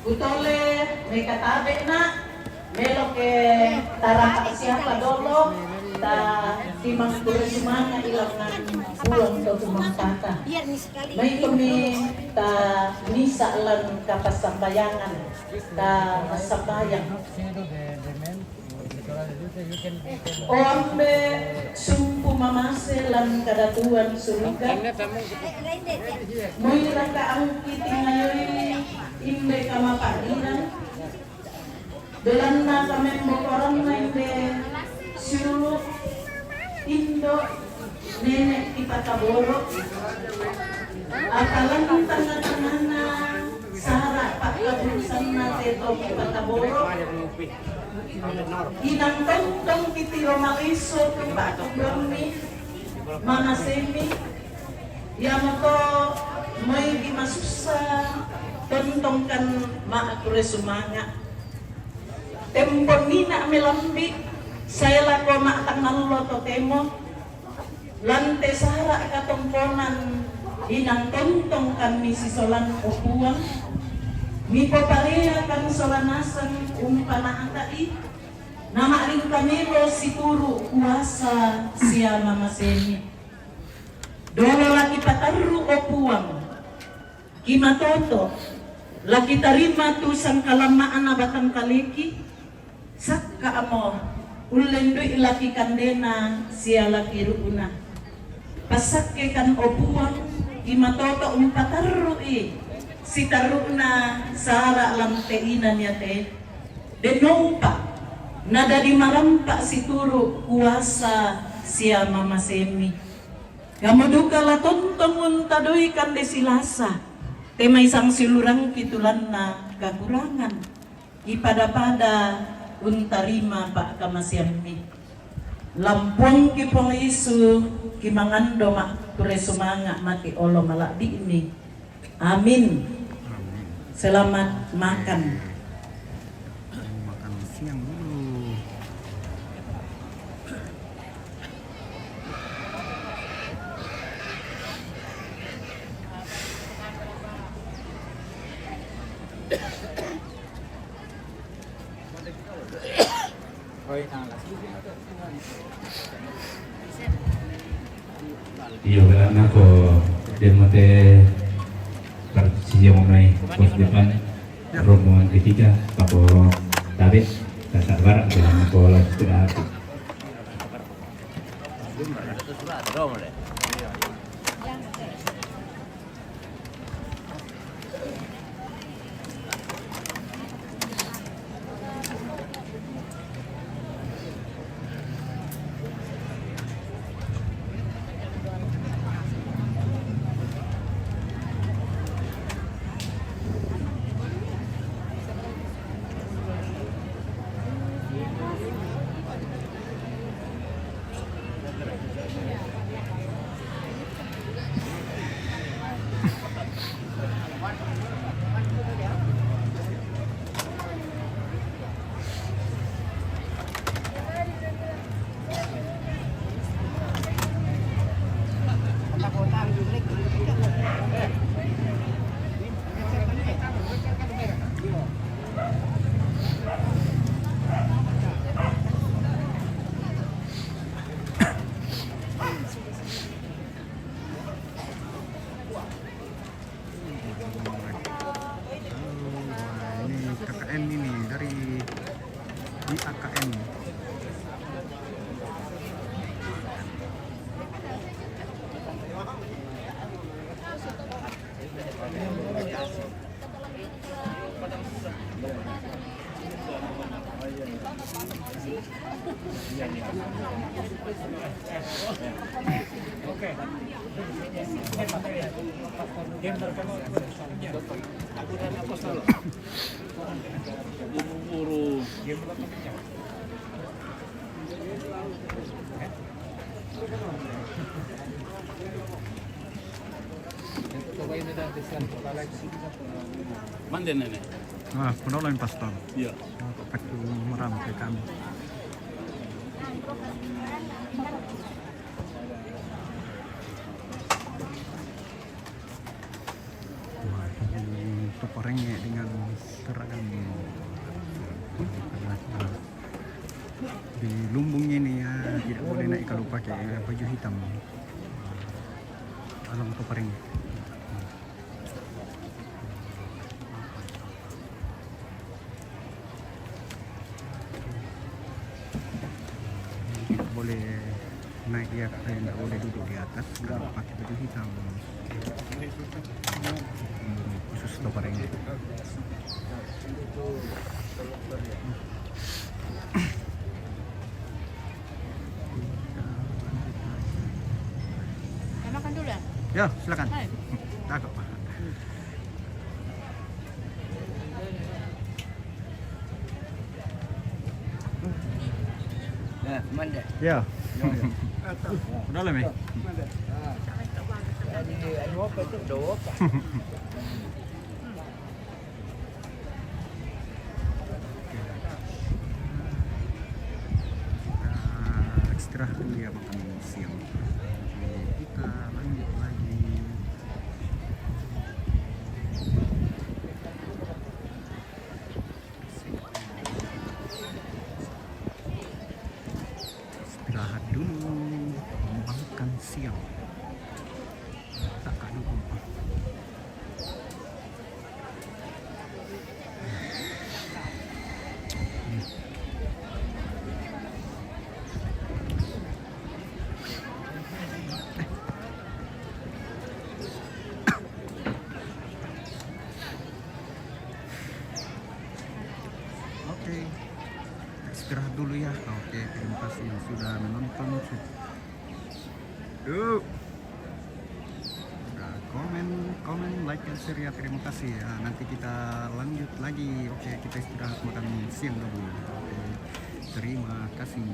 kutole meka tabe'na, meloke taraka siapa dolo, ta timang pura sumanga ilangan puang to tumampata. Maikomi ta misa lan kapassambayangan, ta massambayang. O ambe sumpu mamase lan kadatuan suruga, moi raka angki tingayoi inde kamapa'diran, belanna kamembokoranna inde siulu indo Nenek kita kaboro, apalagi tengah-tengahna sara pakkaburusanna te to kita kaboro. Inang tontong kitiro maliso tu pakkumbangmi, manasemi, iamoto moigi masussa, tontongkan makkure sumanga. Tempon mina' melambi', sae lako ma'tangallo totemo, lan te sara' katongkonan inang tontongkanni sisolan, o Puang, mipopaleakan sola naseng umpana'ta'i, nama'lingka melo situru' kuasa sia mamasemi. Dolo laki patarru', o Puang, ki matoto', laki tarima tu sangkalamma'na batangkaleki, sakka'mo ullendui laki kandena sia laki ru'na. Passakkekan, o Puang, ki matoto' umpatarru'i sitaru'na sara' lan te inang iate, dennopa nadadi marampa' situru' kuasa sia mamasemi. Kamu duka la tontong untadoi kande silasa, te maisang siulurangki tulanna kakurangan, ipada-pada untarima pa'kamaseammi. Lan Puangki Puang Yesu, ki mangando ma' ture sumanga' mati olo mala'bi'mi. Amin. Amin. Selamat makan. Oke. Makan siang dulu. Iyo, belakna ko demote partisi mai pos depan rombongan ketiga, Pako David, Tasar Barat, belakna ko langsung ke atas. Ini K K N ini, dari di A K N. Mande, Nene. Ah, kuno lo yang pastor. Iya. Ah, kok pakai meram ke kami. Wah, ini toparenge dengan seragam. Di Lumbung ini ya, tidak boleh naik kalau pakai baju hitam. Alang toparenge. Boleh naik ya, tapi nggak boleh duduk di atas kalau pakai baju hitam. Khusus toparenge. Saya makan dulu ya? Ya, silakan. Hai. Cakep. Ya, mande. Ya. Ya, ya. Udah lah, Mi. Jadi, anu apa tu? Dawa apa? Dulu ya makan siang. Oke, kita lanjut lagi. Istirahat dulu, makan siang. Tak kak dulu. Oke, istirahat dulu ya. Oke, terima kasih yang sudah menonton. Yuk. Udah komen, komen, like, and share ya. Terima kasih ya. Nanti kita lanjut lagi. Oke, kita istirahat makan siang dulu. Oke, terima kasih.